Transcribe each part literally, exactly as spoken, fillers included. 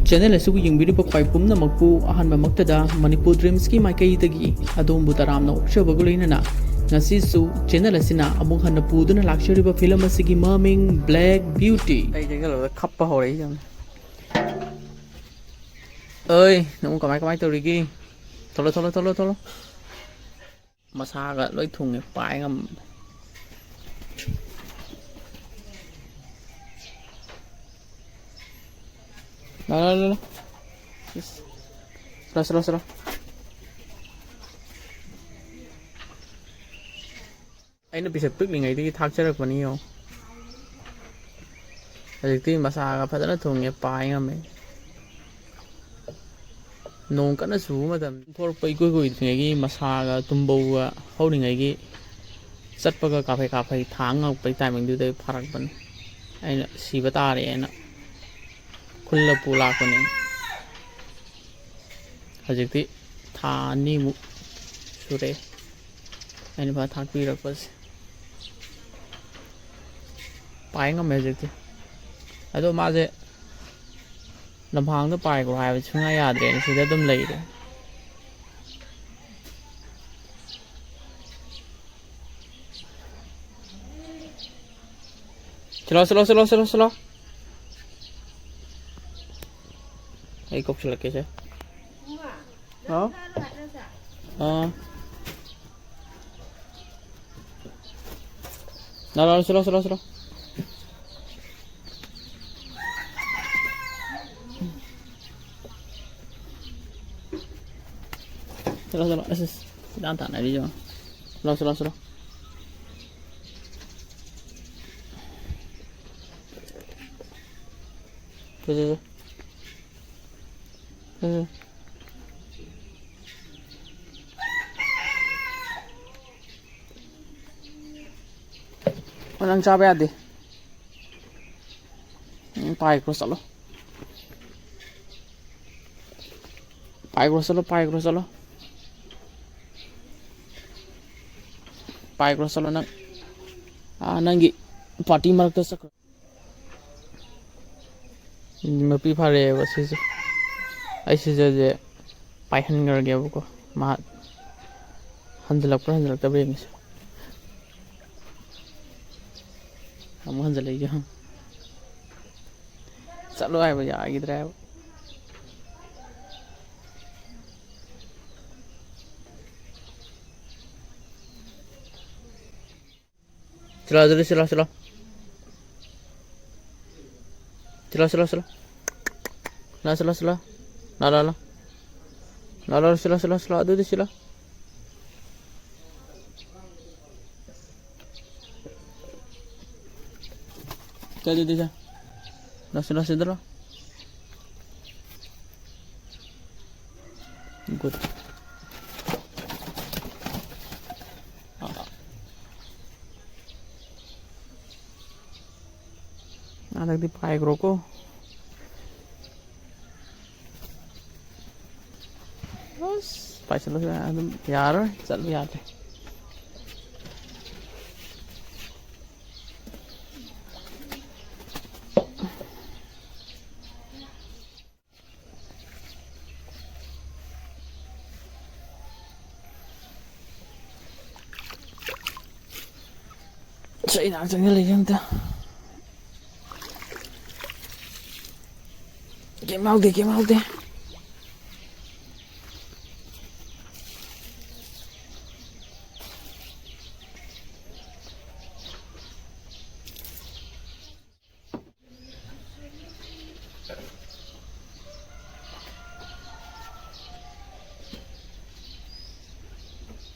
Channel ꯑꯁꯤꯕꯨ ꯌꯦꯡꯕꯤꯔꯤꯕ ꯈ꯭ꯋꯥꯏ ꯄꯨꯝꯅꯃꯛꯄꯨ ꯑꯍꯥꯟꯕꯃꯛꯇꯗ ꯃꯅꯤꯄꯨꯔ ꯗ꯭ꯔꯤꯝꯁꯀꯤ ꯃꯥꯏꯀꯩꯗꯒꯤ ꯑꯗꯣꯝꯕꯨ ꯇꯔꯥꯝꯅ ꯑꯣꯛꯆꯕꯒ ꯂꯣꯏꯅꯅ, ꯉꯁꯤꯁꯨ ꯆꯦꯅꯦꯜ ꯑꯁꯤꯅ ꯑꯃꯨꯛ ꯍꯟꯅ ꯄꯨꯗꯨꯅ ꯂꯥꯛꯆꯔꯤꯕ ꯐꯤꯂꯝ ꯑꯁꯤꯒꯤ ꯃꯃꯤꯡ ꯕ꯭ꯂꯦꯛ ꯕ꯭ꯌꯨꯇꯤ꯫ ꯑꯩ ꯆꯪꯁꯤꯜꯂꯨꯕꯗ ꯈꯞꯄ ꯍꯧꯔꯛꯏ ꯌꯦꯡꯉꯨ꯫ ꯑꯩ ꯅꯪ ꯀꯃꯥꯏ ꯀꯃꯥꯏ ꯇꯧꯔꯤꯒꯦ? ꯊꯣꯛꯂꯣ, ꯊꯣꯛꯂꯣ, ꯊꯣꯛꯂꯣ, ꯊꯣꯛꯂꯣ꯫ ꯃꯁꯥꯒ ꯂꯣꯏ ꯊꯨꯡꯉꯦ, ꯄꯥꯏ ꯉꯝ-, ꯂꯥ, ꯂꯥ, ꯂꯥ, ꯂꯥ꯫ ꯏꯁ꯫ ꯁꯤꯂꯥꯎ, ꯁꯤꯂꯥꯎ, ꯁꯤꯂꯥꯎ꯫ ꯑꯩꯅ ꯄꯤꯁꯛ ꯄꯤꯛꯂꯤꯉꯩꯗꯒꯤ ꯊꯥꯛꯆꯔꯛꯄꯅꯤ ꯌꯦꯡꯉꯣ꯫ ꯍꯧꯖꯤꯛꯇꯤ ꯃꯁꯥꯒ ꯐꯖꯅ ꯊꯨꯡꯉꯦ, ꯄꯥꯏ ꯉꯝꯃꯦ꯫ ꯅꯣꯡ ꯀꯟꯅ ꯆꯨꯕ ꯃꯇꯝ, ꯊꯣꯔꯛꯄ ꯏꯀꯨꯏ ꯀꯨꯏꯗ꯭ꯔꯤꯉꯩꯒꯤ ꯃꯁꯥꯒ ꯇꯨꯝꯕꯧꯒ ꯍꯧꯔꯤꯉꯩꯒꯤ ꯆꯠꯄꯒ ꯀꯥꯐꯩ ꯀꯥꯐꯩ ꯊꯥꯡ ꯉꯛꯄꯩ ꯇꯥꯏꯃꯤꯡꯗꯨꯗ ꯐꯥꯔꯛꯄꯅꯤ꯫ ꯑꯩꯅ ꯁꯤꯕ ꯇꯥꯔꯦꯅ ꯈꯨꯜꯂ ꯄꯨ ꯂꯥꯛꯄꯅꯦ꯫ ꯍꯧꯖꯤꯛꯇꯤ ꯊꯥ ꯑꯅꯤꯃꯨꯛ ꯁꯨꯔꯦ ꯑꯩꯅ ꯃꯥ ꯊꯥꯛꯄꯤꯔꯛꯄꯁꯦ꯫ ꯄꯥꯏ ꯉꯝꯃꯦ ꯍꯧꯖꯤꯛꯇꯤ꯫ ꯑꯗꯣ ꯃꯥꯁꯦ ꯂꯝꯍꯥꯡꯗ ꯄꯥꯏꯈ꯭ꯔꯣ ꯍꯥꯏꯕ ꯁꯨꯡꯌꯥ ꯌꯥꯗ꯭ꯔꯦꯅ ꯁꯤꯗ ꯑꯗꯨꯝ ꯂꯩꯔꯦ꯫ ꯁꯤꯂꯥꯎ, ꯁꯤꯂꯥꯎ, ꯁꯤꯂꯥꯎ, ꯁꯤꯂꯥꯎ, ꯁꯤꯂꯥꯎ꯫ ꯑꯩ ꯀꯧꯁꯤꯜꯂꯛꯀꯦꯁꯦ꯫ ꯍꯥꯎ? ꯑꯥ꯫ ꯂꯥꯎ, ꯂꯥꯎ, ꯁꯤꯂꯥꯎ, ꯁꯤꯂꯥꯎ, ꯁꯤꯂꯥꯎ꯫ ꯆꯠꯂꯣ, ꯆꯠꯂꯣ꯫ ꯑꯁ, ꯑꯁ꯫ ꯀꯣꯏꯇꯥꯟ ꯇꯥꯟꯅꯔꯤ ꯌꯦꯡꯉꯣ꯫ ꯆꯠꯂꯣ, ꯆꯠꯂꯣ, ꯆꯠꯂꯣ꯫ ꯆꯠ, ꯆꯠ, ꯆꯠ꯫ ꯆꯠ, ꯆꯠ꯫ ꯑꯣ, ꯅꯪ ꯆꯥꯕ ꯌꯥꯗꯦ꯫ ꯎꯝ, ꯄꯥꯏꯈ꯭ꯔꯣ, ꯆꯠꯂꯣ꯫ ꯄꯥꯏꯈ꯭ꯔꯣ, ꯆꯠꯂꯣ, ꯄꯥꯏꯈ꯭ꯔꯣ, ꯆꯠꯂꯣ꯫ ꯄꯥꯏꯈ꯭ꯔꯣ, ꯆꯠꯂꯣ ꯅꯪ꯫ ꯑꯥ, ꯅꯪꯒꯤ ꯄꯥꯔꯇꯤ ꯃꯔꯛꯇ ꯆꯠꯈ꯭ꯔꯣ꯫ ꯃꯄꯤ ꯐꯥꯔꯛꯑꯦꯕ ꯁꯤꯁꯦ꯫ ꯑꯩ ꯁꯤꯖꯁꯦ ꯄꯥꯏꯍꯟꯈ꯭ꯔꯒꯦꯕꯀꯣ꯫ ꯃꯥ ꯍꯟꯖꯤꯜꯂꯛꯄ꯭ꯔꯥ ꯍꯟꯖꯤꯜꯂꯛꯇꯕ꯭ꯔꯥ ꯌꯦꯡꯉꯁꯤ꯫ ꯑꯃꯨꯛ ꯍꯟꯖꯤꯜꯂꯛꯏꯁꯦ ꯌꯦꯡꯉꯨ꯫ ꯆꯠꯂꯣ ꯍꯥꯏꯕ ꯌꯥꯈꯤꯗ꯭ꯔꯦ ꯍꯥꯏꯕ꯫ ꯁꯤꯂꯥ, ꯑꯗꯨꯗꯤ ꯁꯤꯂꯥ, ꯁꯤꯂꯥ꯫ ꯁꯤꯂꯥ, ꯁꯤꯂꯥ, ꯁꯤꯂꯥ꯫ ꯂꯥ, ꯁꯤꯂꯥ, ꯁꯤꯂꯥ꯫ ꯂꯥ, ꯂꯥ, ꯂꯥ꯫ ꯂꯥ, ꯂꯥ, ꯁꯤꯂꯥ, ꯁꯤꯂꯥ, ꯁꯤꯂꯥ꯫ ꯑꯗꯨꯗꯤ ꯁꯤꯂꯥ꯫ ꯆꯠ, ꯑꯗꯨꯗꯤ ꯆꯠ꯫ ꯂꯥ, ꯁꯤꯂꯥ, ꯁꯤꯗ ꯂꯥ꯫ Good. ꯍꯟꯗꯛꯇꯤ ꯄꯥꯏꯈ꯭ꯔꯣꯀꯣ꯫ ꯑꯁ, ꯄꯥꯏꯁꯤꯜꯂꯁꯨ ꯌꯥ-, ꯑꯗꯨꯝ ꯌꯥꯔꯔꯣꯏ, ꯆꯠꯂꯨ ꯌꯥꯗ꯭ꯔꯦ꯫ ꯑꯁ, ꯑꯩ ꯅꯥꯛ ꯆꯪꯁꯤꯜꯂꯛꯏꯁꯦ ꯑꯝꯇ꯫ ꯀꯩꯝ ꯌꯥꯎꯗꯦ, ꯀꯩꯝ ꯌꯥꯎꯗꯦ꯫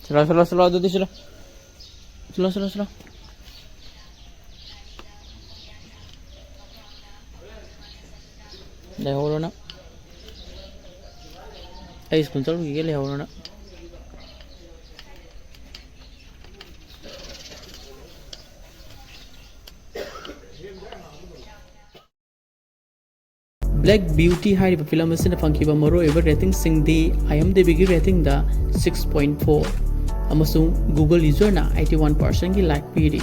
ꯁꯤꯂꯥ, ꯁꯤꯂꯥ, ꯁꯤꯂꯥ, ꯑꯗꯨꯗꯤ ꯁꯤꯂꯥ꯫ ꯁꯤꯂꯥ, ꯁꯤꯂꯥ, ꯁꯤꯂꯥ꯫ ꯂꯩꯍꯧꯔꯣ ꯅꯪ꯫ ꯑꯩ ꯁ꯭ꯀꯨꯜ ꯆꯠꯂꯨꯈꯤꯒꯦ, ꯂꯩꯍꯧꯔꯣ ꯅꯪ꯫ Black Beauty ꯍꯥꯏꯔꯤꯕ ꯐꯤꯂꯝ ꯑꯁꯤꯅ ꯐꯪꯈꯤꯕ ꯃꯔꯨꯑꯣꯏꯕ ꯔꯦꯇꯤꯡꯁꯤꯡꯗꯤ IMDbꯒꯤ ꯔꯦꯇꯤꯡꯗ six point four ꯑꯃꯁꯨꯡ Google ꯌꯨꯖꯔꯅ eighty one percentꯀꯤ ꯂꯥꯏꯛ ꯄꯤꯔꯤ꯫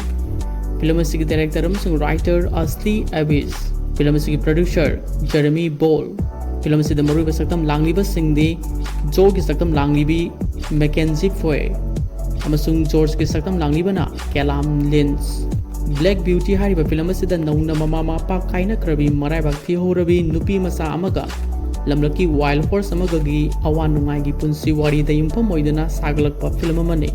ꯐꯤꯂꯝ ꯑꯁꯤꯒꯤ ꯗꯥꯏꯔꯦꯛꯇꯔ ꯑꯃꯁꯨꯡ ꯔꯥꯏꯇꯔ ꯑꯁꯂꯤ ꯑꯕꯤꯁ꯫ ꯐꯤꯂꯝ ꯑꯁꯤꯒꯤ ꯄ꯭ꯔꯣꯗ꯭ꯌꯨꯁꯔ ꯖꯦꯔꯦꯃꯤ ꯕꯣꯜ꯫ ꯐꯤꯂꯝ ꯑꯁꯤꯗ ꯃꯔꯨꯑꯣꯏꯕ ꯁꯛꯇꯝ ꯂꯥꯡꯂꯤꯕꯁꯤꯡꯗꯤ ꯖꯣꯒꯤ ꯁꯛꯇꯝ ꯂꯥꯡꯂꯤꯕꯤ ꯃꯦꯀꯦꯟꯖꯤ ꯐꯣꯏ ꯑꯃꯁꯨꯡ ꯖꯣꯔꯖꯀꯤ ꯁꯛꯇꯝ ꯂꯥꯡꯂꯤꯕꯅ ꯀꯦꯂꯥꯝ ꯂꯤꯟꯁ꯫ ꯕ꯭ꯂꯦꯛ ꯕ꯭ꯌꯨꯇꯤ ꯍꯥꯏꯔꯤꯕ ꯐꯤꯂꯝ ꯑꯁꯤꯗ ꯅꯧꯅ ꯃꯃꯥ ꯃꯄꯥ ꯀꯥꯏꯅꯈ꯭ꯔꯕꯤ ꯃꯔꯥꯏꯕꯥꯛ ꯊꯤꯍꯧꯔꯕꯤ ꯅꯨꯄꯤ ꯃꯆꯥ ꯑꯃꯒ ꯂꯝꯂꯛꯀꯤ ꯋꯥꯏꯜ ꯍꯣꯔꯁ ꯑꯃꯒꯒꯤ ꯑꯋꯥ ꯅꯨꯡꯉꯥꯏꯒꯤ ꯄꯨꯟꯁꯤ ꯋꯥꯔꯤꯗ ꯌꯨꯝꯐꯝ ꯑꯣꯏꯗꯨꯅ ꯁꯥꯒꯠꯂꯛꯄ ꯐꯤꯂꯝ ꯑꯃꯅꯤ꯫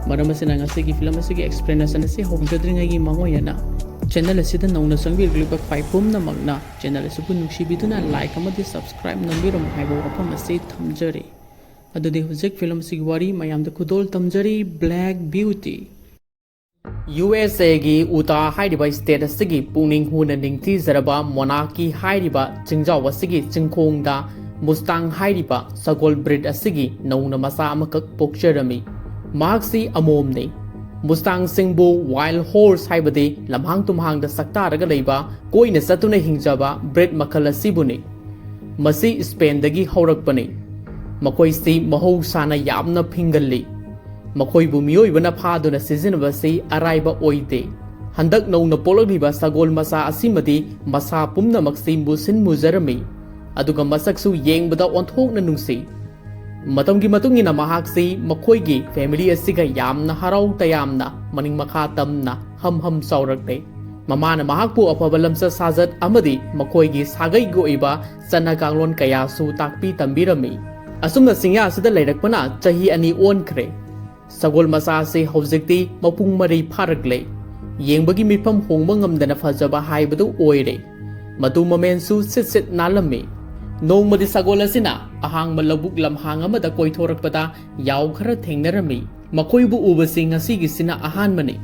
ꯃꯔꯝ ꯑꯁꯤꯅ ꯉꯁꯤꯒꯤ ꯐꯤꯂꯝ ꯑꯁꯤꯒꯤ ꯑꯦꯛꯁꯄ꯭ꯂꯦꯅꯦꯁꯟ ꯑꯁꯤ ꯍꯧꯖꯗ꯭ꯔꯤꯉꯩꯒꯤ ꯃꯥꯡꯑꯣꯏꯅꯅ ꯆꯦꯅꯦꯜ ꯑꯁꯤꯗ ꯅꯧꯅ ꯆꯪꯕꯤꯔꯛꯂꯤꯕ ꯈ꯭ꯋꯥꯏ ꯄꯨꯝꯅꯃꯛꯅ ꯆꯦꯅꯦꯜ ꯑꯁꯤꯕꯨ ꯅꯨꯡꯁꯤꯕꯤꯗꯨꯅ ꯂꯥꯏꯛ ꯑꯃꯗꯤ ꯁꯕꯁꯀ꯭ꯔꯥꯏꯕ ꯅꯝꯕꯤꯔꯝꯃꯨ ꯍꯥꯏꯕ ꯋꯥꯐꯝ ꯑꯁꯤ ꯊꯝꯖꯔꯤ꯫ ꯑꯗꯨꯗꯤ ꯍꯧꯖꯤꯛ ꯐꯤꯂꯝ ꯑꯁꯤꯒꯤ ꯋꯥꯔꯤ ꯃꯌꯥꯝꯗ ꯈꯨꯗꯣꯜ ꯇꯝꯖꯔꯤ꯫ Black beauty. ꯌꯨ ꯑꯦꯁ ꯑꯦꯒꯤ ꯎꯇꯥ ꯍꯥꯏꯔꯤꯕ ꯁ꯭ꯇꯦꯠ ꯑꯁꯤꯒꯤ ꯄꯨꯛꯅꯤꯡ ꯍꯨꯅ ꯅꯤꯡꯊꯤꯖꯔꯕ ꯃꯣꯅꯥꯀꯤ ꯍꯥꯏꯔꯤꯕ ꯆꯤꯡꯖꯥꯎ ꯑꯁꯤꯒꯤ ꯆꯤꯡꯈꯣꯡꯗ ꯃꯨꯁꯇꯥꯡ ꯍꯥꯏꯔꯤꯕ ꯁꯒꯣꯜ ꯕ꯭ꯔꯤꯗ ꯑꯁꯤꯒꯤ ꯅꯧꯅ ꯃꯆꯥ ꯑꯃꯈꯛ ꯄꯣꯛꯆꯔꯝꯃꯤ꯫ ꯃꯍꯥꯛꯁꯤ ꯑꯃꯣꯝꯅꯤ꯫ ꯃꯨꯁꯇꯥꯡꯁꯤꯡꯕꯨ ꯋꯥꯏꯜ ꯍꯣꯔꯁ ꯍꯥꯏꯕꯗꯤ ꯂꯝꯍꯥꯡ ꯇꯨꯝꯍꯥꯡꯗ ꯁꯛꯇꯥꯔꯒ ꯂꯩꯕ ꯀꯣꯏꯅ ꯆꯠꯇꯨꯅ ꯍꯤꯡꯖꯕ ꯕ꯭ꯔꯤꯗ ꯃꯈꯜ ꯑꯁꯤꯕꯨꯅꯤ꯫ ꯃꯁꯤ ꯁ꯭ꯄꯦꯟꯗꯒꯤ ꯍꯧꯔꯛꯄꯅꯤ꯫ ꯃꯈꯣꯏꯁꯤ ꯃꯍꯧꯁꯥꯅ ꯌꯥꯝꯅ ꯐꯤꯡꯒꯜꯂꯤ꯫ ꯃꯈꯣꯏꯕꯨ ꯃꯤꯑꯣꯏꯕꯅ ꯐꯥꯗꯨꯅ ꯁꯤꯖꯤꯟꯅꯕꯁꯤ ꯑꯔꯥꯏꯕ ꯑꯣꯏꯗꯦ꯫ ꯍꯟꯗꯛ ꯅꯧꯅ ꯄꯣꯛꯂꯛꯂꯤꯕ ꯁꯒꯣꯜ ꯃꯆꯥ ꯑꯁꯤꯃꯗꯤ ꯃꯁꯥ ꯄꯨꯝꯅꯃꯛꯁꯤ ꯃꯨꯁꯤꯟ ꯃꯨꯖꯔꯝꯃꯤ, ꯑꯗꯨꯒ ꯃꯁꯛꯁꯨ ꯌꯦꯡꯕꯗ ꯑꯣꯟꯊꯣꯛꯅ ꯅꯨꯡꯁꯤ꯫ ꯃꯇꯝꯒꯤ ꯃꯇꯨꯡ ꯏꯟꯅ ꯃꯍꯥꯛꯁꯤ ꯃꯈꯣꯏꯒꯤ ꯐꯦꯃꯤꯂꯤ ꯑꯁꯤꯒ ꯌꯥꯝꯅ ꯍꯔꯥꯎ ꯇꯌꯥꯝꯅ ꯃꯅꯤꯡ ꯃꯈꯥ ꯇꯝꯅ ꯍꯝ ꯍꯝ ꯆꯥꯎꯔꯛꯂꯦ꯫ ꯃꯃꯥꯅ ꯃꯍꯥꯛꯄꯨ ꯑꯐꯕ ꯂꯝꯆꯠ ꯁꯥꯖꯠ ꯑꯃꯗꯤ ꯃꯈꯣꯏꯒꯤ ꯁꯥꯒꯩꯒꯤ ꯑꯣꯏꯕ ꯆꯠꯅ ꯀꯥꯡꯂꯣꯟ ꯀꯌꯥꯁꯨ ꯇꯥꯛꯄꯤ ꯇꯝꯕꯤꯔꯝꯃꯤ꯫ ꯑꯁꯨꯝꯅ ꯆꯤꯡꯌꯥ ꯑꯁꯤꯗ ꯂꯩꯔꯛꯄꯅ ꯆꯍꯤ ꯑꯅꯤ ꯑꯣꯟꯈ꯭ꯔꯦ꯫ ꯁꯒꯣꯜ ꯃꯆꯥ ꯑꯁꯤ ꯍꯧꯖꯤꯛꯇꯤ ꯃꯄꯨꯡ ꯃꯔꯩ ꯐꯥꯔꯛꯂꯦ꯫ ꯌꯦꯡꯕꯒꯤ ꯃꯤꯐꯝ ꯍꯣꯡꯕ ꯉꯝꯗꯅ ꯐꯖꯕ ꯍꯥꯏꯕꯗꯨ ꯑꯣꯏꯔꯦ꯫ ꯃꯇꯨ ꯃꯃꯦꯟꯁꯨ ꯁꯤꯠ ꯁꯤꯠ ꯅꯥꯜꯂꯝꯃꯤ꯫ ꯅꯣꯡꯃꯗꯤ ꯁꯒꯣꯜ ꯑꯁꯤꯅ ꯑꯍꯥꯡꯕ ꯂꯧꯕꯨꯛ ꯂꯝꯍꯥꯡ ꯑꯃꯗ ꯀꯣꯏꯊꯣꯔꯛꯄꯗ ꯌꯥꯎ ꯈꯔ ꯊꯦꯡꯅꯔꯝꯃꯤ꯫ ꯃꯈꯣꯏꯕꯨ ꯎꯕꯁꯤ ꯉꯁꯤꯒꯤꯁꯤꯅ ꯑꯍꯥꯟꯕꯅꯤ꯫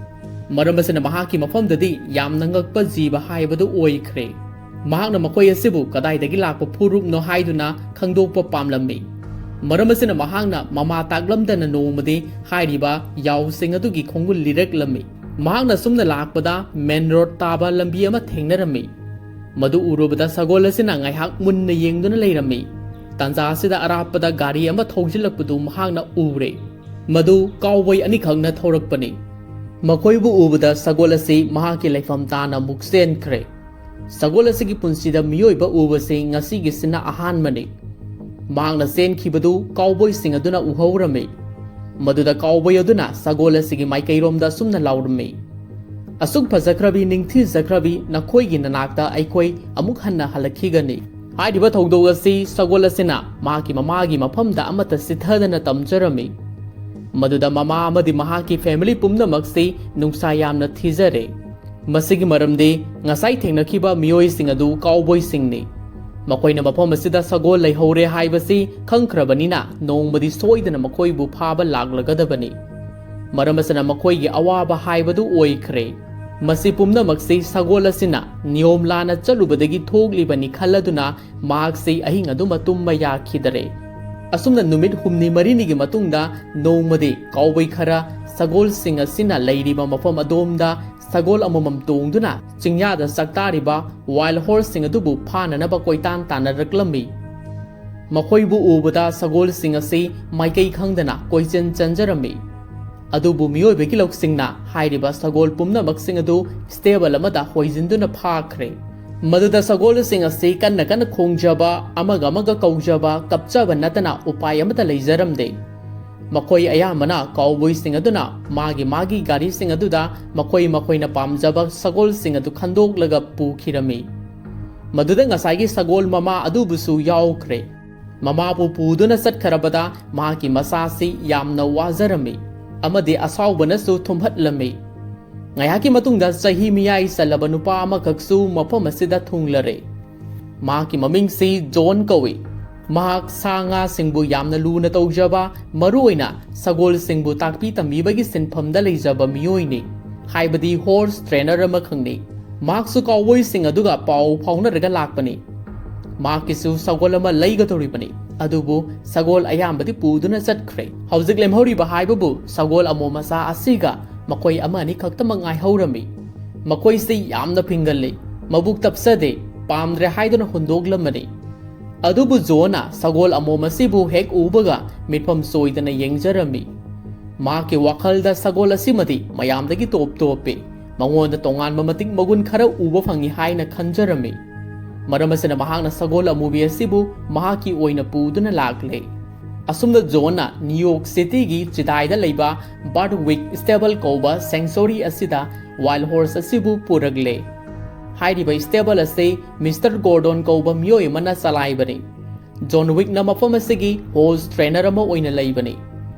ꯃꯔꯝ ꯑꯁꯤꯅ ꯃꯍꯥꯛꯀꯤ ꯃꯐꯝꯗꯗꯤ ꯌꯥꯝꯅ ꯉꯛꯄ ꯖꯤꯕ ꯍꯥꯏꯕꯗꯨ ꯑꯣꯏꯈ꯭ꯔꯦ꯫ ꯃꯍꯥꯛꯅ ꯃꯈꯣꯏ ꯑꯁꯤꯕꯨ ꯀꯗꯥꯏꯗꯒꯤ ꯂꯥꯛꯄ ꯐꯨꯔꯨꯞꯅꯣ ꯍꯥꯏꯗꯨꯅ ꯈꯪꯗꯣꯛꯄ ꯄꯥꯝꯂꯝꯃꯤ꯫ ꯃꯔꯝ ꯑꯁꯤꯅ ꯃꯍꯥꯛꯅ ꯃꯃꯥ ꯇꯥꯛꯂꯝꯗꯅ ꯅꯣꯡꯃꯗꯤ ꯍꯥꯏꯔꯤꯕ ꯌꯥꯎꯁꯤꯡ ꯑꯗꯨꯒꯤ ꯈꯣꯡꯒꯨꯜ ꯂꯤꯔꯛꯂꯝꯃꯤ꯫ ꯃꯍꯥꯛꯅ ꯁꯨꯝꯅ ꯂꯥꯛꯄꯗ ꯃꯦꯟ ꯔꯣꯗ ꯇꯥꯕ ꯂꯝꯕꯤ ꯑꯃ ꯊꯦꯡꯅꯔꯝꯃꯤ꯫ ꯃꯗꯨ ꯎꯔꯨꯕꯗ ꯁꯒꯣꯜ ꯑꯁꯤꯅ ꯉꯥꯏꯍꯥꯛ ꯃꯨꯟꯅ ꯌꯦꯡꯗꯨꯅ ꯂꯩꯔꯝꯃꯤ꯫ ꯇꯥꯟꯖꯥ ꯑꯁꯤꯗ ꯑꯔꯥꯞꯄꯗ ꯒꯥꯔꯤ ꯑꯃ ꯊꯧꯖꯤꯜꯂꯛꯄꯗꯨ ꯃꯍꯥꯛꯅ ꯎꯔꯦ꯫ ꯃꯗꯨ ꯀꯥꯎꯕꯣꯏ ꯑꯅꯤꯈꯛꯅ ꯊꯧꯔꯛꯄꯅꯤ꯫ ꯃꯈꯣꯏꯕꯨ ꯎꯕꯗ ꯁꯒꯣꯜ ꯑꯁꯤ ꯃꯍꯥꯛꯀꯤ ꯂꯩꯐꯝ ꯇꯥꯅ ꯑꯃꯨꯛ ꯆꯦꯟꯈ꯭ꯔꯦ꯫ ꯁꯒꯣꯜ ꯑꯁꯤꯒꯤ ꯄꯨꯟꯁꯤꯗ ꯃꯤꯑꯣꯏꯕ ꯎꯕꯁꯤ ꯉꯁꯤꯒꯤꯁꯤꯅ ꯑꯍꯥꯟꯕꯅꯤ꯫ ꯃꯍꯥꯛꯅ ꯆꯦꯟꯈꯤꯕꯗꯨ ꯀꯥꯎꯕꯣꯏꯁꯤꯡ ꯑꯗꯨꯅ ꯎꯍꯧꯔꯝꯃꯤ꯫ ꯃꯗꯨꯗ ꯀꯥꯎꯕꯣꯏ ꯑꯗꯨꯅ ꯁꯒꯣꯜ ꯑꯁꯤꯒꯤ ꯃꯥꯏꯀꯩꯔꯣꯝꯗ ꯑꯁꯨꯝꯅ ꯂꯥꯎꯔꯝꯃꯤ, "ꯑꯁꯨꯛ ꯐꯖꯈ꯭ꯔꯕꯤ, ꯅꯤꯡꯊꯤꯖꯈ꯭ꯔꯕꯤ, ꯅꯈꯣꯏꯒꯤ ꯅꯅꯥꯛꯇ ꯑꯩꯈꯣꯏ ꯑꯃꯨꯛ ꯍꯟꯅ ꯍꯜꯂꯛꯈꯤꯒꯅꯤ"꯫ ꯍꯥꯏꯔꯤꯕ ꯊꯧꯗꯣꯛ ꯑꯁꯤ ꯁꯒꯣꯜ ꯑꯁꯤꯅ ꯃꯍꯥꯛꯀꯤ ꯃꯃꯥꯒꯤ ꯃꯐꯝꯗ ꯑꯃꯠꯇ ꯆꯤꯊꯗꯅ ꯇꯝꯖꯔꯝꯃꯤ꯫ ꯃꯗꯨꯗ ꯃꯃꯥ ꯑꯃꯗꯤ ꯃꯍꯥꯛꯀꯤ family ꯄꯨꯝꯅꯃꯛꯁꯤ ꯅꯨꯡꯁꯥ ꯌꯥꯝꯅ ꯊꯤꯖꯔꯦ꯫ ꯃꯁꯤꯒꯤ ꯃꯔꯝꯗꯤ ꯉꯁꯥꯏ ꯊꯦꯡꯅꯈꯤꯕ ꯃꯤꯑꯣꯏꯁꯤꯡ ꯑꯗꯨ ꯀꯥꯎꯕꯣꯏꯁꯤꯡꯅꯤ꯫ ꯃꯈꯣꯏꯅ ꯃꯐꯝ ꯑꯁꯤꯗ ꯁꯒꯣꯜ ꯂꯩꯍꯧꯔꯦ ꯍꯥꯏꯕꯁꯤ ꯈꯪꯈ꯭ꯔꯕꯅꯤꯅ ꯅꯣꯡꯃꯗꯤ ꯁꯣꯏꯗꯅ ꯃꯈꯣꯏꯕꯨ ꯐꯥꯕ ꯂꯥꯛꯂꯒꯗꯕꯅꯤ꯫ ꯃꯔꯝ ꯑꯁꯤꯅ ꯃꯈꯣꯏꯒꯤ ꯑꯋꯥꯕ ꯍꯥꯏꯕꯗꯨ ꯑꯣꯏꯈ꯭ꯔꯦ꯫ ꯃꯁꯤ ꯄꯨꯝꯅꯃꯛꯁꯤ ꯁꯒꯣꯜ ꯑꯁꯤꯅ ꯅꯤꯌꯣꯝ ꯂꯥꯟꯅ ꯆꯠꯂꯨꯕꯗꯒꯤ ꯊꯣꯛꯂꯤꯕꯅꯤ ꯈꯜꯂꯗꯨꯅ ꯃꯍꯥꯛꯁꯤ ꯑꯍꯤꯡ ꯑꯗꯨꯃ ꯇꯨꯝꯕ ꯌꯥꯈꯤꯗꯔꯦ꯫ ꯑꯁꯨꯝꯅ ꯅꯨꯃꯤꯠ ꯍꯨꯝꯅꯤ ꯃꯔꯤꯅꯤꯒꯤ ꯃꯇꯨꯡꯗ ꯅꯣꯡꯃꯗꯤ ꯀꯥꯎꯕꯣꯏ ꯈꯔ ꯁꯒꯣꯜꯁꯤꯡ ꯑꯁꯤꯅ ꯂꯩꯔꯤꯕ ꯃꯐꯝ ꯑꯗꯣꯝꯗ ꯁꯒꯣꯜ ꯑꯃꯃꯝ ꯇꯣꯡꯗꯨꯅ ꯆꯤꯡꯌꯥꯗ ꯆꯥꯛꯇꯥꯔꯤꯕ wild horseꯁꯤꯡ ꯑꯗꯨꯕꯨ ꯐꯥꯅꯅꯕ ꯀꯣꯏꯇꯥꯟ ꯇꯥꯟꯅꯔꯛꯂꯝꯃꯤ꯫ ꯃꯈꯣꯏꯕꯨ ꯎꯕꯗ ꯁꯒꯣꯜꯁꯤꯡ ꯑꯁꯤ ꯃꯥꯏꯀꯩ ꯈꯪꯗꯅ ꯀꯣꯏꯆꯦꯟ ꯆꯦꯟꯖꯔꯝꯃꯤ꯫ ꯑꯗꯨꯕꯨ ꯃꯤꯑꯣꯏꯕꯒꯤ ꯂꯧꯁꯤꯡꯅ ꯍꯥꯏꯔꯤꯕ ꯁꯒꯣꯜ ꯄꯨꯝꯅꯃꯛꯁꯤꯡ ꯑꯗꯨ stable ꯑꯃꯗ ꯍꯣꯏꯖꯤꯟꯗꯨꯅ ꯐꯥꯈ꯭ꯔꯦ꯫ ꯃꯗꯨꯗ ꯁꯒꯣꯜꯁꯤꯡ ꯑꯁꯤ ꯀꯟꯅ ꯀꯟꯅ ꯈꯣꯡꯖꯕ, ꯑꯃꯒ ꯑꯃꯒ ꯀꯧꯖꯕ, ꯀꯞꯆꯕ ꯅꯠꯇꯅ ꯎꯄꯥꯏ ꯑꯃꯠꯇ ꯂꯩꯖꯔꯝꯗꯦ꯫ ꯃꯈꯣꯏ ꯑꯌꯥꯝꯕꯅ ꯀꯥꯎꯕꯣꯏꯁꯤꯡ ꯑꯗꯨꯅ ꯃꯥꯒꯤ ꯃꯥꯒꯤ ꯒꯥꯔꯤꯁꯤꯡ ꯑꯗꯨꯗ ꯃꯈꯣꯏ ꯃꯈꯣꯏꯅ ꯄꯥꯝꯖꯕ ꯁꯒꯣꯜꯁꯤꯡ ꯑꯗꯨ ꯈꯟꯗꯣꯛꯂꯒ ꯄꯨꯈꯤꯔꯝꯃꯤ꯫ ꯃꯗꯨꯗ ꯉꯁꯥꯏꯒꯤ ꯁꯒꯣꯜ ꯃꯃꯥ ꯑꯗꯨꯕꯨꯁꯨ ꯌꯥꯎꯈ꯭ꯔꯦ꯫ ꯃꯃꯥꯕꯨ ꯄꯨꯗꯨꯅ ꯆꯠꯈ꯭ꯔꯕꯗ ꯃꯍꯥꯛꯀꯤ ꯃꯆꯥꯁꯤ ꯌꯥꯝꯅ ꯋꯥꯖꯔꯝꯃꯤ ꯑꯃꯗꯤ ꯑꯁꯥꯎꯕꯅꯁꯨ ꯊꯨꯝꯍꯠꯂꯝꯃꯤ꯫ ꯉꯥꯏꯍꯥꯛꯀꯤ ꯃꯇꯨꯡꯗ ꯆꯍꯤ ꯃꯤꯌꯥꯏ ꯆꯜꯂꯕ ꯅꯨꯄꯥ ꯑꯃꯈꯛꯁꯨ ꯃꯐꯝ ꯑꯁꯤꯗ ꯊꯨꯡꯂꯔꯦ꯫ ꯃꯍꯥꯛꯀꯤ ꯃꯃꯤꯡꯁꯤ ꯖꯣꯟ ꯀꯧꯏ꯫ ꯃꯍꯥꯛ ꯁꯥ ꯉꯥꯁꯤꯡꯕꯨ ꯌꯥꯝꯅ ꯂꯨꯅ ꯇꯧꯖꯕ, ꯃꯔꯨꯑꯣꯏꯅ ꯁꯒꯣꯜꯁꯤꯡꯕꯨ ꯇꯥꯛꯄꯤ ꯇꯝꯕꯤꯕꯒꯤ ꯁꯤꯟꯐꯝꯗ ꯂꯩꯖꯕ ꯃꯤꯑꯣꯏꯅꯤ, ꯍꯥꯏꯕꯗꯤ horse trainer ꯑꯃꯈꯛꯅꯤ꯫ ꯃꯍꯥꯛꯁꯨ ꯀꯥꯎꯕꯣꯏꯁꯤꯡ ꯑꯗꯨꯒ ꯄꯥꯎ ꯐꯥꯎꯅꯔꯒ ꯂꯥꯛꯄꯅꯤ꯫ ꯃꯍꯥꯛꯀꯤꯁꯨ ꯁꯒꯣꯜ ꯑꯃ ꯂꯩꯒꯗꯧꯔꯤꯕꯅꯤ, ꯑꯗꯨꯕꯨ ꯁꯒꯣꯜ ꯑꯌꯥꯝꯕꯗꯤ ꯄꯨꯗꯨꯅ ꯆꯠꯈ꯭ꯔꯦ꯫ ꯍꯧꯖꯤꯛ ꯂꯦꯝꯍꯧꯔꯤꯕ ꯍꯥꯏꯕꯕꯨ ꯁꯒꯣꯜ ꯑꯃꯣꯝ ꯃꯆꯥ ꯑꯁꯤꯒ ꯃꯈꯣꯏ ꯑꯃ ꯑꯅꯤ ꯈꯛꯇꯃꯛ ꯉꯥꯏꯍꯧꯔꯝꯃꯤ꯫ ꯃꯈꯣꯏꯁꯤ ꯌꯥꯝꯅ ꯐꯤꯡꯒꯜꯂꯤ, ꯃꯕꯨꯛ ꯇꯞꯆꯗꯦ, ꯄꯥꯝꯗ꯭ꯔꯦ ꯍꯥꯏꯗꯨꯅ ꯍꯨꯟꯗꯣꯛꯂꯝꯕꯅꯤ꯫ ꯑꯗꯨꯕꯨ ꯖꯣꯟꯅ ꯁꯒꯣꯜ ꯑꯃꯣꯝ ꯑꯁꯤꯕꯨ ꯍꯦꯛ ꯎꯕꯒ ꯃꯤꯠꯐꯝ ꯁꯣꯏꯗꯅ ꯌꯦꯡꯖꯔꯝꯃꯤ꯫ ꯃꯍꯥꯛꯀꯤ ꯋꯥꯈꯜꯗ ꯁꯒꯣꯜ ꯑꯁꯤꯃꯗꯤ ꯃꯌꯥꯝꯗꯒꯤ ꯇꯣꯞ ꯇꯣꯞꯄꯤ꯫ ꯃꯉꯣꯟꯗ ꯇꯣꯉꯥꯟꯕ ꯃꯇꯤꯛ ꯃꯒꯨꯟ ꯈꯔ ꯎꯕ ꯐꯪꯏ ꯍꯥꯏꯅ ꯈꯟꯖꯔꯝꯃꯤ꯫ ꯃꯔꯝ ꯑꯁꯤꯅ ꯃꯍꯥꯛꯅ ꯁꯒꯣꯜ ꯑꯃꯨꯕꯤ ꯑꯁꯤꯕꯨ ꯃꯍꯥꯛꯀꯤ ꯑꯣꯏꯅ ꯄꯨꯗꯨꯅ ꯂꯥꯛꯂꯦ꯫ ꯑꯁꯨꯝꯅ ꯖꯣꯟꯅ ꯅ꯭ꯌꯨ ꯌꯣꯔꯛ ꯁꯤꯇꯤꯒꯤ ꯆꯤꯗꯥꯏꯗ ꯂꯩꯕ ꯕꯥꯔꯠꯋꯤꯛ ꯁ꯭ꯇꯦꯕꯜ ꯀꯧꯕ ꯁꯦꯡꯆꯨꯔꯤ ꯑꯁꯤꯗ ꯋꯥꯏꯜ ꯍꯣꯔꯁ ꯑꯁꯤꯕꯨ ꯄꯨꯔꯛꯂꯦ꯫ ꯍꯥꯏꯔꯤꯕ ꯁ꯭ꯇꯦꯕꯜ ꯑꯁꯤ ꯃꯤꯁꯇꯔ ꯒꯣꯔꯗꯣꯟ ꯀꯧꯕ ꯃꯤꯑꯣꯏ ꯑꯃꯅ ꯆꯂꯥꯏꯕꯅꯤ꯫ ꯖꯣꯟ ꯋꯤꯛꯅ ꯃꯐꯝ ꯑꯁꯤꯒꯤ ꯍꯣꯔꯁ ꯇ꯭ꯔꯦꯅꯔ ꯑꯃ ꯑꯣꯏꯅ ꯂꯩꯕꯅꯤ꯫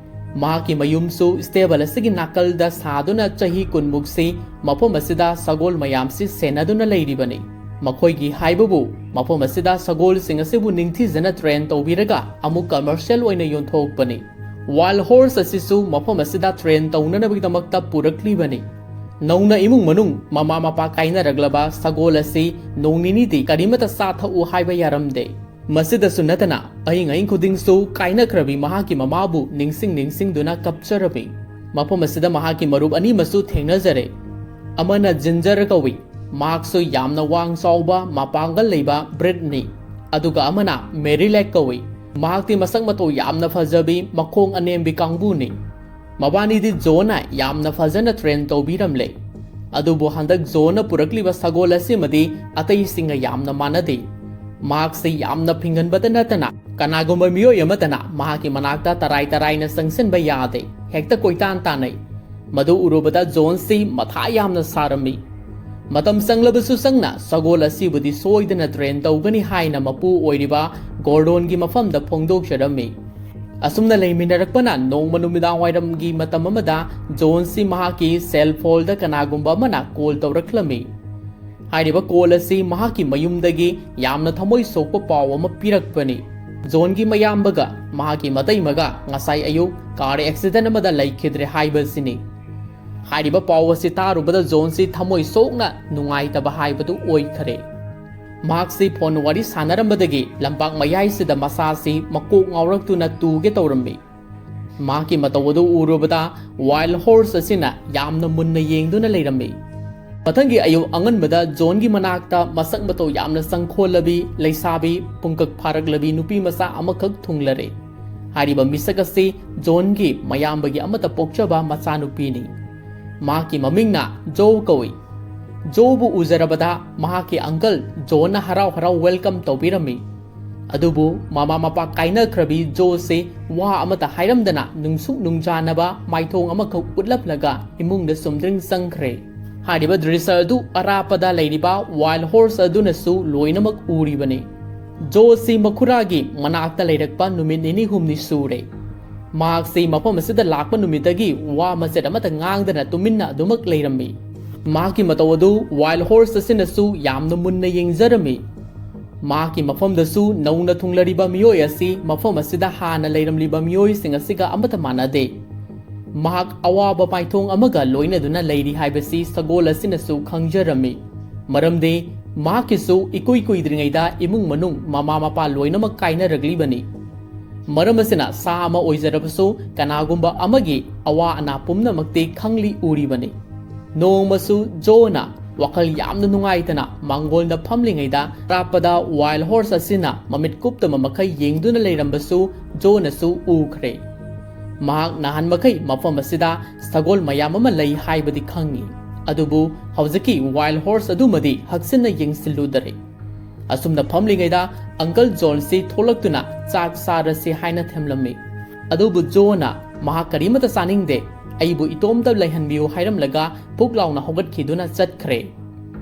ꯃꯍꯥꯛꯀꯤ ꯃꯌꯨꯝꯁꯨ ꯁ꯭ꯇꯦꯕꯜ ꯑꯁꯤꯒꯤ ꯅꯥꯀꯜꯗ ꯁꯥꯗꯨꯅ ꯆꯍꯤ ꯀꯨꯟꯃꯨꯛꯁꯤ ꯃꯐꯝ ꯑꯁꯤꯗ ꯁꯒꯣꯜ ꯃꯌꯥꯝꯁꯤ ꯁꯦꯟꯅꯗꯨꯅ ꯂꯩꯔꯤꯕꯅꯤ꯫ ꯃꯈꯣꯏꯒꯤ ꯍꯥꯏꯕꯕꯨ ꯃꯐꯝ ꯑꯁꯤꯗ ꯁꯒꯣꯜꯁꯤꯡ ꯑꯁꯤꯕꯨ ꯅꯤꯡꯊꯤꯖꯅ ꯇ꯭ꯔꯦꯟ ꯇꯧꯕꯤꯔꯒ ꯑꯃꯨꯛ ꯀꯃꯔꯁꯤꯌꯦꯜ ꯑꯣꯏꯅ ꯌꯣꯟꯊꯣꯛꯄꯅꯤ꯫ ꯋꯥꯏꯜ ꯍꯣꯔꯁ ꯑꯁꯤꯁꯨ ꯃꯐꯝ ꯑꯁꯤꯗ ꯇ꯭ꯔꯦꯟ ꯇꯧꯅꯅꯕꯒꯤꯗꯃꯛꯇ ꯄꯨꯔꯛꯂꯤꯕꯅꯤ꯫ ꯅꯧꯅ ꯏꯃꯨꯡ ꯃꯅꯨꯡ, ꯃꯃꯥ ꯃꯄꯥ ꯀꯥꯏꯅꯔꯛꯂꯕ ꯁꯒꯣꯜ ꯑꯁꯤ ꯅꯣꯡ ꯅꯤꯅꯤꯗꯤ ꯀꯔꯤꯃꯠꯇ ꯆꯥꯊꯛꯎ ꯍꯥꯏꯕ ꯌꯥꯔꯝꯗꯦ꯫ ꯃꯁꯤꯗꯁꯨ ꯅꯠꯇꯅ ꯑꯍꯤꯡ ꯑꯍꯤꯡ ꯈꯨꯗꯤꯡꯁꯨ ꯀꯥꯏꯅꯈ꯭ꯔꯕꯤ ꯃꯍꯥꯛꯀꯤ ꯃꯃꯥꯕꯨ ꯅꯤꯡꯁꯤꯡ ꯅꯤꯡꯁꯤꯡꯗꯨꯅ ꯀꯞꯆꯔꯝꯃꯤ꯫ ꯃꯐꯝ ꯑꯁꯤꯗ ꯃꯍꯥꯛꯀꯤ ꯃꯔꯨꯞ ꯑꯅꯤ ꯑꯃꯁꯨ ꯊꯦꯡꯅꯖꯔꯦ꯫ ꯑꯃꯅ ꯖꯤꯟꯖꯔ ꯀꯧꯏ꯫ ꯃꯍꯥꯛꯁꯨ ꯌꯥꯝꯅ ꯋꯥꯡ ꯆꯥꯎꯕ ꯃꯄꯥꯡꯒꯜ ꯂꯩꯕ ꯕ꯭ꯔꯤꯠꯅꯤ꯫ ꯑꯗꯨꯒ ꯑꯃꯅ ꯃꯦꯔꯤꯂꯦꯛ ꯀꯧꯏ꯫ ꯃꯍꯥꯛꯇꯤ ꯃꯁꯛ ꯃꯇꯧ ꯌꯥꯝꯅ ꯐꯖꯕꯤ, ꯃꯈꯣꯡ ꯑꯅꯦꯝꯕꯤ ꯀꯥꯡꯕꯨꯅꯤ꯫ ꯃꯕꯥꯅꯤꯗꯤ ꯖꯣꯟꯅ ꯌꯥꯝꯅ ꯐꯖꯅ ꯇ꯭ꯔꯦꯟ ꯇꯧꯕꯤꯔꯝꯂꯦ꯫ ꯑꯗꯨꯕꯨ ꯍꯟꯗꯛ ꯖꯣꯟꯅ ꯄꯨꯔꯛꯂꯤꯕ ꯁꯒꯣꯜ ꯑꯁꯤꯃꯗꯤ ꯑꯇꯩꯁꯤꯡꯒ ꯌꯥꯝꯅ ꯃꯥꯟꯅꯗꯦ꯫ ꯃꯍꯥꯛꯁꯤ ꯌꯥꯝꯅ ꯐꯤꯡꯒꯟꯕꯇ ꯅꯠꯇꯅ ꯀꯅꯥꯒꯨꯝꯕ ꯃꯤꯑꯣꯏ ꯑꯃꯠꯇꯅ ꯃꯍꯥꯛꯀꯤ ꯃꯅꯥꯛꯇ ꯇꯔꯥꯏ ꯇꯔꯥꯏꯅ ꯆꯪꯁꯤꯟꯕ ꯌꯥꯗꯦ꯫ ꯍꯦꯛꯇ ꯀꯣꯏꯇꯥꯟ ꯇꯥꯟꯅꯩ꯫ ꯃꯗꯨ ꯎꯔꯨꯕꯗ ꯖꯣꯟꯁꯤ ꯃꯊꯥ ꯌꯥꯝꯅ ꯁꯥꯔꯝꯃꯤ꯫ ꯃꯇꯝ ꯆꯪꯂꯕꯁꯨ ꯆꯪꯅ ꯁꯒꯣꯜ ꯑꯁꯤꯕꯨꯗꯤ ꯁꯣꯏꯗꯅ ꯇ꯭ꯔꯦꯟ ꯇꯧꯒꯅꯤ ꯍꯥꯏꯅ ꯃꯄꯨ ꯑꯣꯏꯔꯤꯕ ꯒꯣꯔꯗꯣꯟꯒꯤ ꯃꯐꯝꯗ ꯐꯣꯡꯗꯣꯛꯆꯔꯝꯃꯤ꯫ ꯑꯁꯨꯝꯅ ꯂꯩꯃꯤꯟꯅꯔꯛꯄꯅ ꯅꯣꯡꯃ ꯅꯨꯃꯤꯗꯥꯡ ꯋꯥꯏꯔꯝꯒꯤ ꯃꯇꯝ ꯑꯃꯗ ꯖꯣꯟꯁꯤ ꯃꯍꯥꯛꯀꯤ ꯁꯦꯜ ꯐꯣꯟꯗ ꯀꯅꯥꯒꯨꯝꯕ ꯑꯃꯅ ꯀꯣꯜ ꯇꯧꯔꯛꯂꯝꯃꯤ꯫ ꯍꯥꯏꯔꯤꯕ ꯀꯣꯜ ꯑꯁꯤ ꯃꯍꯥꯛꯀꯤ ꯃꯌꯨꯝꯗꯒꯤ ꯌꯥꯝꯅ ꯊꯃꯣꯏ ꯁꯣꯛꯄ ꯄꯥꯎ ꯑꯃ ꯄꯤꯔꯛꯄꯅꯤ꯫ ꯖꯣꯟꯒꯤ ꯃꯌꯥꯝꯕꯒ ꯃꯍꯥꯛꯀꯤ ꯃꯇꯩꯃꯒ ꯉꯁꯥꯏ ꯑꯌꯨꯛ ꯀꯥꯔ ꯑꯦꯛꯁꯤꯗꯦꯟ ꯑꯃꯗ ꯂꯩꯈꯤꯗ꯭ꯔꯦ ꯍꯥꯏꯕꯁꯤꯅꯤ꯫ ꯍꯥꯏꯔꯤꯕ ꯄꯥꯎ ꯑꯁꯤ ꯇꯥꯔꯨꯕꯗ ꯖꯣꯟꯁꯤ ꯊꯃꯣꯏ ꯁꯣꯛꯅ ꯅꯨꯡꯉꯥꯏꯇꯕ ꯍꯥꯏꯕꯗꯨ ꯑꯣꯏꯈꯔꯦ꯫ ꯃꯍꯥꯛꯁꯤ ꯐꯣꯟ ꯋꯥꯔꯤ ꯁꯥꯟꯅꯔꯝꯕꯗꯒꯤ ꯂꯝꯄꯥꯛ ꯃꯌꯥꯏꯁꯤꯗ ꯃꯁꯥꯁꯤ ꯃꯀꯣꯛ ꯉꯥꯎꯔꯛꯇꯨꯅ ꯇꯨꯒꯦ ꯇꯧꯔꯝꯃꯤ꯫ ꯃꯍꯥꯛꯀꯤ ꯃꯇꯧ ꯑꯗꯨ ꯎꯔꯨꯕꯗ ꯋꯥꯏꯜ ꯍꯣꯔꯁ ꯑꯁꯤꯅ ꯌꯥꯝꯅ ꯃꯨꯟꯅ ꯌꯦꯡꯗꯨꯅ ꯂꯩꯔꯝꯃꯤ꯫ ꯃꯊꯪꯒꯤ ꯑꯌꯨꯛ ꯑꯉꯟꯕꯗ ꯖꯣꯟꯒꯤ ꯃꯅꯥꯛꯇ ꯃꯁꯛ ꯃꯇꯧ ꯌꯥꯝꯅ ꯆꯪꯈꯣꯜꯂꯕꯤ ꯂꯩꯁꯥꯕꯤ ꯄꯨꯡꯀꯛ ꯐꯥꯔꯛꯂꯕꯤ ꯅꯨꯄꯤ ꯃꯆꯥ ꯑꯃꯈꯛ ꯊꯨꯡꯂꯔꯦ꯫ ꯍꯥꯏꯔꯤꯕ ꯃꯤꯁꯛ ꯑꯁꯤ ꯖꯣꯟꯒꯤ ꯃꯌꯥꯝꯕꯒꯤ ꯑꯃꯠꯇ ꯄꯣꯛꯆꯕ ꯃꯆꯥꯅꯨꯄꯤꯅꯤ꯫ ꯃꯍꯥꯛꯀꯤ ꯃꯃꯤꯡꯅ ꯖꯣ ꯀꯧꯏ꯫ ꯖꯣꯕꯨ ꯎꯖꯔꯕꯗ ꯃꯍꯥꯛꯀꯤ ꯑꯪꯀꯜ ꯖꯣꯟꯅ ꯍꯔꯥꯎ ꯍꯔꯥꯎ welcome ꯇꯧꯕꯤꯔꯝꯃꯤ꯫ ꯑꯗꯨꯕꯨ ꯃꯃꯥ ꯃꯄꯥ ꯀꯥꯏꯅꯈ꯭ꯔꯕꯤ ꯖꯣꯁꯦ ꯋꯥ ꯑꯃꯠꯇ ꯍꯥꯏꯔꯝꯗꯅ ꯅꯨꯡꯁꯨꯛ ꯅꯨꯡꯖꯥꯅꯕ ꯃꯥꯏꯊꯣꯡ ꯑꯃꯈꯛ ꯎꯠꯂꯞꯂꯒ ꯏꯃꯨꯡꯗ ꯆꯨꯝꯗ꯭ꯔꯤꯡ ꯆꯪꯈ꯭ꯔꯦ꯫ ꯍꯥꯏꯔꯤꯕ ꯗ꯭ꯔꯤꯁ ꯑꯗꯨ ꯑꯔꯥꯞꯄꯗ ꯂꯩꯔꯤꯕ wild horse ꯑꯗꯨꯅꯁꯨ ꯂꯣꯏꯅꯃꯛ ꯎꯔꯤꯕꯅꯤ꯫ ꯖꯣꯁꯤ ꯃꯈꯨꯔꯥꯒꯤ ꯃꯅꯥꯛꯇ ꯂꯩꯔꯛꯄ ꯅꯨꯃꯤꯠ ꯅꯤꯅꯤ ꯍꯨꯝꯅꯤ ꯁꯨꯔꯦ꯫ ꯃꯍꯥꯛꯁꯤ ꯃꯐꯝ ꯑꯁꯤꯗ ꯂꯥꯛꯄ ꯅꯨꯃꯤꯠꯇꯒꯤ ꯋꯥ ꯃꯆꯦꯠ ꯑꯃꯠꯇ ꯉꯥꯡꯗꯅ ꯇꯨꯃꯤꯟꯅ ꯑꯗꯨꯃꯛ ꯂꯩꯔꯝꯃꯤ꯫ ꯃꯍꯥꯛꯀꯤ ꯃꯇꯧ ꯑꯗꯨ wild horse ꯑꯁꯤꯅꯁꯨ ꯌꯥꯝꯅ ꯃꯨꯟꯅ ꯌꯦꯡꯖꯔꯝꯃꯤ꯫ ꯃꯍꯥꯛꯀꯤ ꯃꯐꯝꯗꯁꯨ ꯅꯧꯅ ꯊꯨꯡꯂꯔꯤꯕ ꯃꯤꯑꯣꯏ ꯑꯁꯤ ꯃꯐꯝ ꯑꯁꯤꯗ ꯍꯥꯟꯅ ꯂꯩꯔꯝꯂꯤꯕ ꯃꯤꯑꯣꯏꯁꯤꯡ ꯑꯁꯤꯒ ꯑꯃꯠꯇ ꯃꯥꯟꯅꯗꯦ꯫ ꯃꯍꯥꯛ ꯑꯋꯥꯕ ꯃꯥꯏꯊꯣꯡ ꯑꯃꯒ ꯂꯣꯏꯅꯗꯨꯅ ꯂꯩꯔꯤ ꯍꯥꯏꯕꯁꯤ ꯁꯒꯣꯜ ꯑꯁꯤꯅꯁꯨ ꯈꯪꯖꯔꯝꯃꯤ꯫ ꯃꯔꯝꯗꯤ ꯃꯍꯥꯛꯀꯤꯁꯨ ꯏꯀꯨꯏ ꯀꯨꯏꯗ꯭ꯔꯤꯉꯩꯗ ꯏꯃꯨꯡ ꯃꯅꯨꯡ, ꯃꯃꯥ ꯃꯄꯥ ꯂꯣꯏꯅꯃꯛ ꯀꯥꯏꯅꯔꯛꯂꯤꯕꯅꯤ꯫ ꯃꯔꯝ ꯑꯁꯤꯅ ꯁꯥ ꯑꯃ ꯑꯣꯏꯖꯔꯕꯁꯨ ꯀꯅꯥꯒꯨꯝꯕ ꯑꯃꯒꯤ ꯑꯋꯥ ꯑꯅꯥ ꯄꯨꯝꯅꯃꯛꯇꯤ ꯈꯪꯂꯤ ꯎꯔꯤꯕꯅꯤ꯫ ꯅꯣꯡꯃꯁꯨ ꯖꯣꯅ ꯋꯥꯈꯜ ꯌꯥꯝꯅ ꯅꯨꯡꯉꯥꯏꯇꯅ ꯃꯥꯡꯒꯣꯜꯗ ꯐꯝꯂꯤꯉꯩꯗ ꯑꯔꯥꯞꯄꯗ wild horse ꯑꯁꯤꯅ ꯃꯃꯤꯠ ꯀꯨꯞꯇꯕ ꯃꯈꯩ ꯌꯦꯡꯗꯨꯅ ꯂꯩꯔꯝꯕꯁꯨ ꯖꯣꯅꯁꯨ ꯎꯈ꯭ꯔꯦ꯫ ꯃꯍꯥꯛ ꯅꯍꯥꯟ ꯃꯈꯩ ꯃꯐꯝ ꯑꯁꯤꯗ ꯁꯒꯣꯜ ꯃꯌꯥꯝ ꯑꯃ ꯂꯩ ꯍꯥꯏꯕꯗꯤ ꯈꯪꯉꯤ, ꯑꯗꯨꯕꯨ ꯍꯧꯖꯤꯛꯀꯤ wild horse ꯑꯗꯨꯃꯗꯤ ꯍꯛꯆꯤꯟꯅ ꯌꯦꯡꯁꯤꯜꯂꯨꯗꯔꯦ꯫ ꯑꯁꯨꯝꯅ ꯐꯝꯂꯤꯉꯩꯗ ꯑꯪꯀꯜ ꯖꯣꯟꯁꯤ ꯊꯣꯛꯂꯛꯇꯨꯅ ꯆꯥꯛ ꯆꯥꯔꯁꯤ ꯍꯥꯏꯅ ꯊꯦꯝꯂꯝꯃꯤ꯫ ꯑꯗꯨꯕꯨ ꯖꯣꯅ ꯃꯍꯥꯛ ꯀꯔꯤꯃꯠꯇ ꯆꯥꯅꯤꯡꯗꯦ, ꯑꯩꯕꯨ ꯏꯇꯣꯝꯇ ꯂꯩꯍꯟꯕꯤꯌꯨ ꯍꯥꯏꯔꯝꯂꯒ ꯐꯨꯛ ꯂꯥꯎꯅ ꯍꯧꯒꯠꯈꯤꯗꯨꯅ ꯆꯠꯈ꯭ꯔꯦ꯫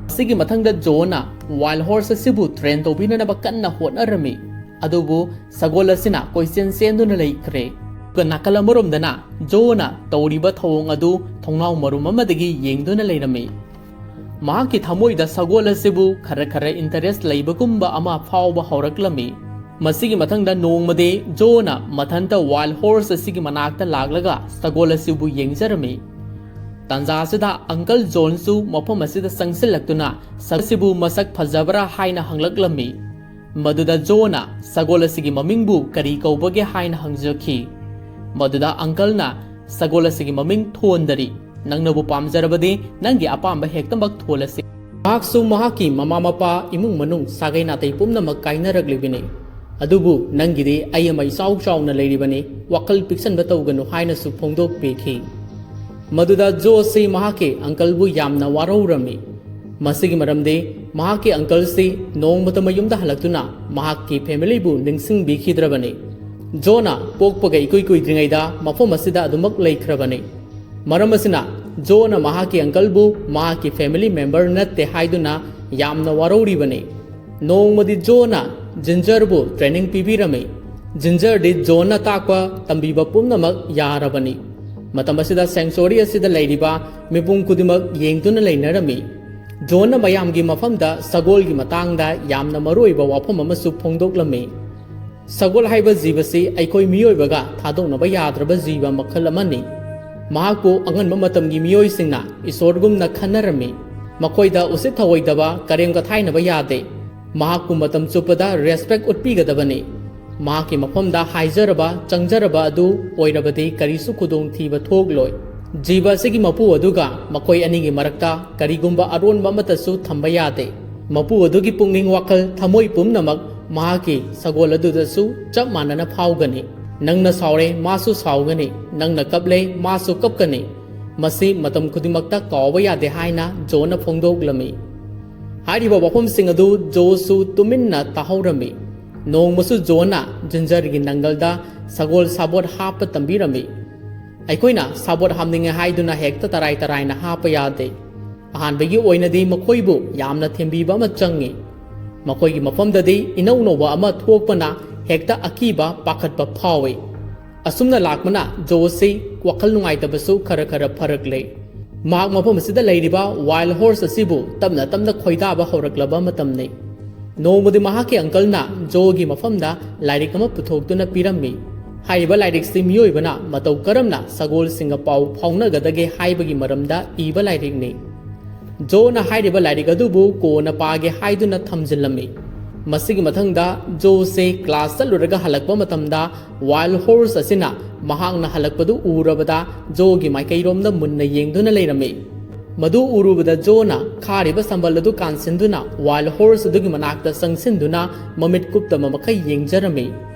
ꯑꯁꯤꯒꯤ ꯃꯊꯪꯗ ꯖꯣꯅ wild horse ꯑꯁꯤꯕꯨ train ꯇꯧꯕꯤꯅꯅꯕ ꯀꯟꯅ ꯍꯣꯠꯅꯔꯝꯃꯤ꯫ ꯑꯗꯨꯕꯨ ꯁꯒꯣꯜ ꯑꯁꯤꯅ ꯀꯣꯏꯆꯦꯟ ꯆꯦꯟꯗꯨꯅ ꯂꯩꯈ꯭ꯔꯦ꯫ ꯑꯗꯨꯒ ꯅꯥꯀꯜ ꯑꯃꯔꯣꯝꯗꯅ ꯖꯣꯅ ꯇꯧꯔꯤꯕ ꯊꯧꯑꯣꯡ ꯑꯗꯨ ꯊꯣꯡꯅꯥꯎ ꯃꯔꯨꯝ ꯑꯃꯗꯒꯤ ꯌꯦꯡꯗꯨꯅ ꯂꯩꯔꯝꯃꯤ꯫ ꯃꯍꯥꯛꯀꯤ ꯊꯃꯣꯏꯗ ꯁꯒꯣꯜ ꯑꯁꯤꯕꯨ ꯈꯔ ꯈꯔ interest ꯂꯩꯕꯒꯨꯝꯕ ꯑꯃ ꯐꯥꯎꯕ ꯍꯧꯔꯛꯂꯝꯃꯤ꯫ ꯃꯁꯤꯒꯤ ꯃꯊꯪꯗ ꯅꯣꯡꯃꯗꯤ ꯖꯣꯅ ꯃꯊꯟꯇ wild horse ꯑꯁꯤꯒꯤ ꯃꯅꯥꯛꯇ ꯂꯥꯛꯂꯒ ꯁꯒꯣꯜ ꯑꯁꯤꯕꯨ ꯌꯦꯡꯖꯔꯝꯃꯤ꯫ ꯇꯥꯟꯖꯥ ꯑꯁꯤꯗ ꯑꯪꯀꯜ ꯖꯣꯟꯁꯨ ꯃꯐꯝ ꯑꯁꯤꯗ ꯆꯪꯁꯤꯜꯂꯛꯇꯨꯅ ꯁꯒꯣꯜ ꯑꯁꯤꯕꯨ ꯃꯁꯛ ꯐꯖꯕ꯭ꯔꯥ ꯍꯥꯏꯅ ꯍꯪꯂꯛꯂꯝꯃꯤ꯫ ꯃꯗꯨꯗ ꯖꯣꯅ ꯁꯒꯣꯜ ꯑꯁꯤꯒꯤ ꯃꯃꯤꯡꯕꯨ ꯀꯔꯤ ꯀꯧꯕꯒꯦ ꯍꯥꯏꯅ ꯍꯪꯖꯈꯤ꯫ ꯃꯗꯨꯗ ꯑꯪꯀꯜꯅ ꯁꯒꯣꯜ ꯑꯁꯤꯒꯤ ꯃꯃꯤꯡ ꯊꯣꯟꯗꯔꯤ, ꯅꯪꯅꯕꯨ ꯄꯥꯝꯖꯔꯕꯗꯤ ꯅꯪꯒꯤ ꯑꯄꯥꯝꯕ ꯍꯦꯛꯇꯃꯛ ꯊꯣꯜꯂꯁꯤ꯫ ꯃꯍꯥꯛꯁꯨ ꯃꯍꯥꯛꯀꯤ ꯃꯃꯥ ꯃꯄꯥ, ꯏꯃꯨꯡ ꯃꯅꯨꯡ, ꯁꯥꯒꯩ ꯅꯥꯇꯩ ꯄꯨꯝꯅꯃꯛ ꯀꯥꯏꯅꯔꯛꯂꯤꯕꯅꯤ꯫ ꯑꯗꯨꯕꯨ ꯅꯪꯒꯤꯗꯤ ꯑꯩ ꯑꯃ ꯏꯆꯥꯎ ꯆꯥꯎꯅ ꯂꯩꯔꯤꯕꯅꯤ, ꯋꯥꯈꯜ ꯄꯤꯛꯁꯟꯕ ꯇꯧꯒꯅꯨ ꯍꯥꯏꯅꯁꯨ ꯐꯣꯡꯗꯣꯛꯄꯤꯈꯤ꯫ ꯃꯗꯨꯗ ꯖꯣ ꯑꯁꯤ ꯃꯍꯥꯛꯀꯤ ꯑꯪꯀꯜꯕꯨ ꯌꯥꯝꯅ ꯋꯥꯔꯧꯔꯝꯃꯤ꯫ ꯃꯁꯤꯒꯤ ꯃꯔꯝꯗꯤ ꯃꯍꯥꯛꯀꯤ ꯑꯪꯀꯜꯁꯤ ꯅꯣꯡꯃꯇ ꯃꯌꯨꯝꯗ ꯍꯜꯂꯛꯇꯨꯅ ꯃꯍꯥꯛꯀꯤ ꯐꯦꯃꯤꯂꯤꯕꯨ ꯅꯤꯡꯁꯤꯡꯕꯤꯈꯤꯗ꯭ꯔꯕꯅꯤ꯫ ꯖꯣꯅ ꯄꯣꯛꯄꯒ ꯏꯀꯨꯏ ꯀꯨꯏꯗ꯭ꯔꯤꯉꯩꯗ ꯃꯐꯝ ꯑꯁꯤꯗ ꯑꯗꯨꯃꯛ ꯂꯩꯈ꯭ꯔꯕꯅꯤ꯫ ꯃꯔꯝ ꯑꯁꯤꯅ ꯖꯣꯅ ꯃꯍꯥꯛꯀꯤ ꯑꯪꯀꯜꯕꯨ ꯃꯍꯥꯛꯀꯤ ꯐꯦꯃꯤꯂꯤ ꯃꯦꯝꯕꯔ ꯅꯠꯇꯦ ꯍꯥꯏꯗꯨꯅ ꯌꯥꯝꯅ ꯋꯥꯔꯧꯔꯤꯕꯅꯤ꯫ ꯅꯣꯡꯃꯗꯤ ꯖꯣꯅ ꯖꯤꯟꯖꯔꯕꯨ ꯇ꯭ꯔꯦꯅꯤꯡ ꯄꯤꯕꯤꯔꯝꯃꯤ꯫ ꯖꯤꯟꯖꯔꯗꯤ ꯖꯣꯟꯅ ꯇꯥꯛꯄ ꯇꯝꯕꯤꯕ ꯄꯨꯝꯅꯃꯛ ꯌꯥꯔꯕꯅꯤ꯫ ꯃꯇꯝ ꯑꯁꯤꯗ ꯁꯦꯡꯆꯨꯋꯥꯔꯤ ꯑꯁꯤꯗ ꯂꯩꯔꯤꯕ ꯃꯤꯄꯨꯝ ꯈꯨꯗꯤꯡꯃꯛ ꯌꯦꯡꯗꯨꯅ ꯂꯩꯅꯔꯝꯃꯤ꯫ ꯖꯣꯟꯅ ꯃꯌꯥꯝꯒꯤ ꯃꯐꯝꯗ ꯁꯒꯣꯜꯒꯤ ꯃꯇꯥꯡꯗ ꯌꯥꯝꯅ ꯃꯔꯨꯑꯣꯏꯕ ꯋꯥꯐꯝ ꯑꯃꯁꯨ ꯐꯣꯡꯗꯣꯛꯂꯝꯃꯤ꯫ ꯁꯒꯣꯜ ꯍꯥꯏꯕ ꯖꯤꯕꯁꯤ ꯑꯩꯈꯣꯏ ꯃꯤꯑꯣꯏꯕꯒ ꯊꯥꯗꯣꯛꯅꯕ ꯌꯥꯗ꯭ꯔꯕ ꯖꯤꯕ ꯃꯈꯜ ꯑꯃꯅꯤ꯫ ꯃꯍꯥꯛꯄꯨ ꯑꯉꯟꯕ ꯃꯇꯝꯒꯤ ꯃꯤꯑꯣꯏꯁꯤꯡꯅ ꯏꯁꯣꯔꯒꯨꯝꯅ ꯈꯟꯅꯔꯝꯃꯤ꯫ ꯃꯈꯣꯏꯗ ꯎꯁꯤꯠ ꯊꯑꯣꯏꯗꯕ, ꯀꯔꯦꯝ ꯀꯊꯥꯏꯅꯕ ꯌꯥꯗꯦ꯫ ꯃꯍꯥꯛꯄꯨ ꯃꯇꯝ ꯆꯨꯞꯄꯗ ꯔꯦꯁꯄꯦꯛ ꯎꯠꯄꯤꯒꯗꯕꯅꯤ꯫ ꯃꯍꯥꯛꯀꯤ ꯃꯐꯝꯗ ꯍꯥꯏꯖꯔꯕ, ꯆꯪꯖꯔꯕ ꯑꯗꯨ ꯑꯣꯏꯔꯕꯗꯤ ꯀꯔꯤꯁꯨ ꯈꯨꯗꯣꯡꯊꯤꯕ ꯊꯣꯛꯂꯣꯏ꯫ ꯖꯤꯕ ꯑꯁꯤꯒꯤ ꯃꯄꯨ ꯑꯗꯨꯒ ꯃꯈꯣꯏ ꯑꯅꯤꯒꯤ ꯃꯔꯛꯇ ꯀꯔꯤꯒꯨꯝꯕ ꯑꯔꯣꯟꯕ ꯑꯃꯠꯇꯁꯨ ꯊꯝꯕ ꯌꯥꯗꯦ꯫ ꯃꯄꯨ ꯑꯗꯨꯒꯤ ꯄꯨꯛꯅꯤꯡ ꯋꯥꯈꯜ, ꯊꯃꯣꯏ ꯄꯨꯝꯅꯃꯛ ꯃꯍꯥꯛꯀꯤ ꯁꯒꯣꯜ ꯑꯗꯨꯗꯁꯨ ꯆꯞ ꯃꯥꯟꯅꯅ ꯐꯥꯎꯒꯅꯤ꯫ ꯅꯪꯅ ꯁꯥꯎꯔꯦ, ꯃꯥꯁꯨ ꯁꯥꯎꯒꯅꯤ꯫ ꯅꯪꯅ ꯀꯞꯂꯦ, ꯃꯥꯁꯨ ꯀꯞꯀꯅꯤ꯫ ꯃꯁꯤ ꯃꯇꯝ ꯈꯨꯗꯤꯡꯃꯛꯇ ꯀꯥꯎꯕ ꯌꯥꯗꯦ ꯍꯥꯏꯅ ꯖꯣꯟꯅ ꯐꯣꯡꯗꯣꯛꯂꯝꯃꯤ꯫ ꯍꯥꯏꯔꯤꯕ ꯋꯥꯐꯝꯁꯤꯡ ꯑꯗꯨ ꯖꯣꯁꯨ ꯇꯨꯃꯤꯟꯅ ꯇꯥꯍꯧꯔꯝꯃꯤ꯫ ꯅꯣꯡꯃꯁꯨ ꯖꯣꯟꯅ ꯖꯤꯟꯖꯔꯒꯤ ꯅꯪꯒꯜꯗ ꯁꯒꯣꯜ ꯁꯥꯕꯣꯠ ꯍꯥꯞꯄ ꯇꯝꯕꯤꯔꯝꯃꯤ꯫ ꯑꯩꯈꯣꯏꯅ ꯁꯥꯕꯣꯠ ꯍꯥꯞꯅꯤꯡꯉꯦ ꯍꯥꯏꯗꯨꯅ ꯍꯦꯛꯇ ꯇꯔꯥꯏ ꯇꯔꯥꯏꯅ ꯍꯥꯞꯄ ꯌꯥꯗꯦ꯫ ꯑꯍꯥꯟꯕꯒꯤ ꯑꯣꯏꯅꯗꯤ ꯃꯈꯣꯏꯕꯨ ꯌꯥꯝꯅ ꯊꯦꯝꯕꯤꯕ ꯑꯃ ꯆꯪꯉꯤ꯫ ꯃꯈꯣꯏꯒꯤ ꯃꯐꯝꯗꯗꯤ ꯏꯅꯧ ꯅꯧꯕ ꯑꯃ ꯊꯣꯛꯄꯅ ꯍꯦꯛꯇ ꯑꯀꯤꯕ, ꯄꯥꯈꯠꯄ ꯐꯥꯎꯏ꯫ ꯑꯁꯨꯝꯅ ꯂꯥꯛꯄꯅ ꯖꯣꯁꯤ ꯋꯥꯈꯜ ꯅꯨꯡꯉꯥꯏꯇꯕꯁꯨ ꯈꯔ ꯈꯔ ꯐꯔꯛꯂꯦ꯫ ꯃꯍꯥꯛ ꯃꯐꯝ ꯑꯁꯤꯗ ꯂꯩꯔꯤꯕ ꯋꯥꯏꯜ ꯍꯣꯔꯁ ꯑꯁꯤꯕꯨ ꯇꯞꯅ ꯇꯞꯅ ꯈꯣꯏꯗꯥꯕ ꯍꯧꯔꯛꯂꯕ ꯃꯇꯝꯅꯤ꯫ ꯅꯣꯡꯃꯗꯤ ꯃꯍꯥꯛꯀꯤ ꯑꯪꯀꯜꯅ ꯖꯣꯒꯤ ꯃꯐꯝꯗ ꯂꯥꯏꯔꯤꯛ ꯑꯃ ꯄꯨꯊꯣꯛꯇꯨꯅ ꯄꯤꯔꯝꯃꯤ꯫ ꯍꯥꯏꯔꯤꯕ ꯂꯥꯏꯔꯤꯛꯁꯤ ꯃꯤꯑꯣꯏꯕꯅ ꯃꯇꯧ ꯀꯔꯝꯅ ꯁꯒꯣꯜꯁꯤꯡꯒ ꯄꯥꯎ ꯐꯥꯎꯅꯒꯗꯒꯦ ꯍꯥꯏꯕꯒꯤ ꯃꯔꯝꯗ ꯏꯕ ꯂꯥꯏꯔꯤꯛꯅꯤ꯫ ꯖꯣꯅ ꯍꯥꯏꯔꯤꯕ ꯂꯥꯏꯔꯤꯛ ꯑꯗꯨꯕꯨ ꯀꯣꯟꯅ ꯄꯥꯒꯦ ꯍꯥꯏꯗꯨꯅ ꯊꯝꯖꯤꯜꯂꯝꯃꯤ꯫ ꯃꯁꯤꯒꯤ ꯃꯊꯪꯗ ꯖꯣꯁꯦ ꯀ꯭ꯂꯥꯁ ꯆꯠꯂꯨꯔꯒ ꯍꯜꯂꯛꯄ ꯃꯇꯝꯗ ꯋꯥꯏꯜ ꯍꯣꯔꯁ ꯑꯁꯤꯅ ꯃꯍꯥꯛꯅ ꯍꯜꯂꯛꯄꯗꯨ ꯎꯔꯕꯗ ꯖꯣꯒꯤ ꯃꯥꯏꯀꯩꯔꯣꯝꯗ ꯃꯨꯟꯅ ꯌꯦꯡꯗꯨꯅ ꯂꯩꯔꯝꯃꯤ꯫ ꯃꯗꯨ ꯎꯔꯨꯕꯗ ꯖꯣꯅ ꯈꯥꯔꯤꯕ ꯁꯝꯕꯜ ꯑꯗꯨ ꯀꯥꯟꯁꯤꯟꯗꯨꯅ ꯋꯥꯏꯜ ꯍꯣꯔꯁ ꯑꯗꯨꯒꯤ ꯃꯅꯥꯛꯇ ꯆꯪꯁꯤꯟꯗꯨꯅ ꯃꯃꯤꯠ ꯀꯨꯞꯇꯕ ꯃꯈꯩ ꯌꯦꯡꯖꯔꯝꯃꯤ꯫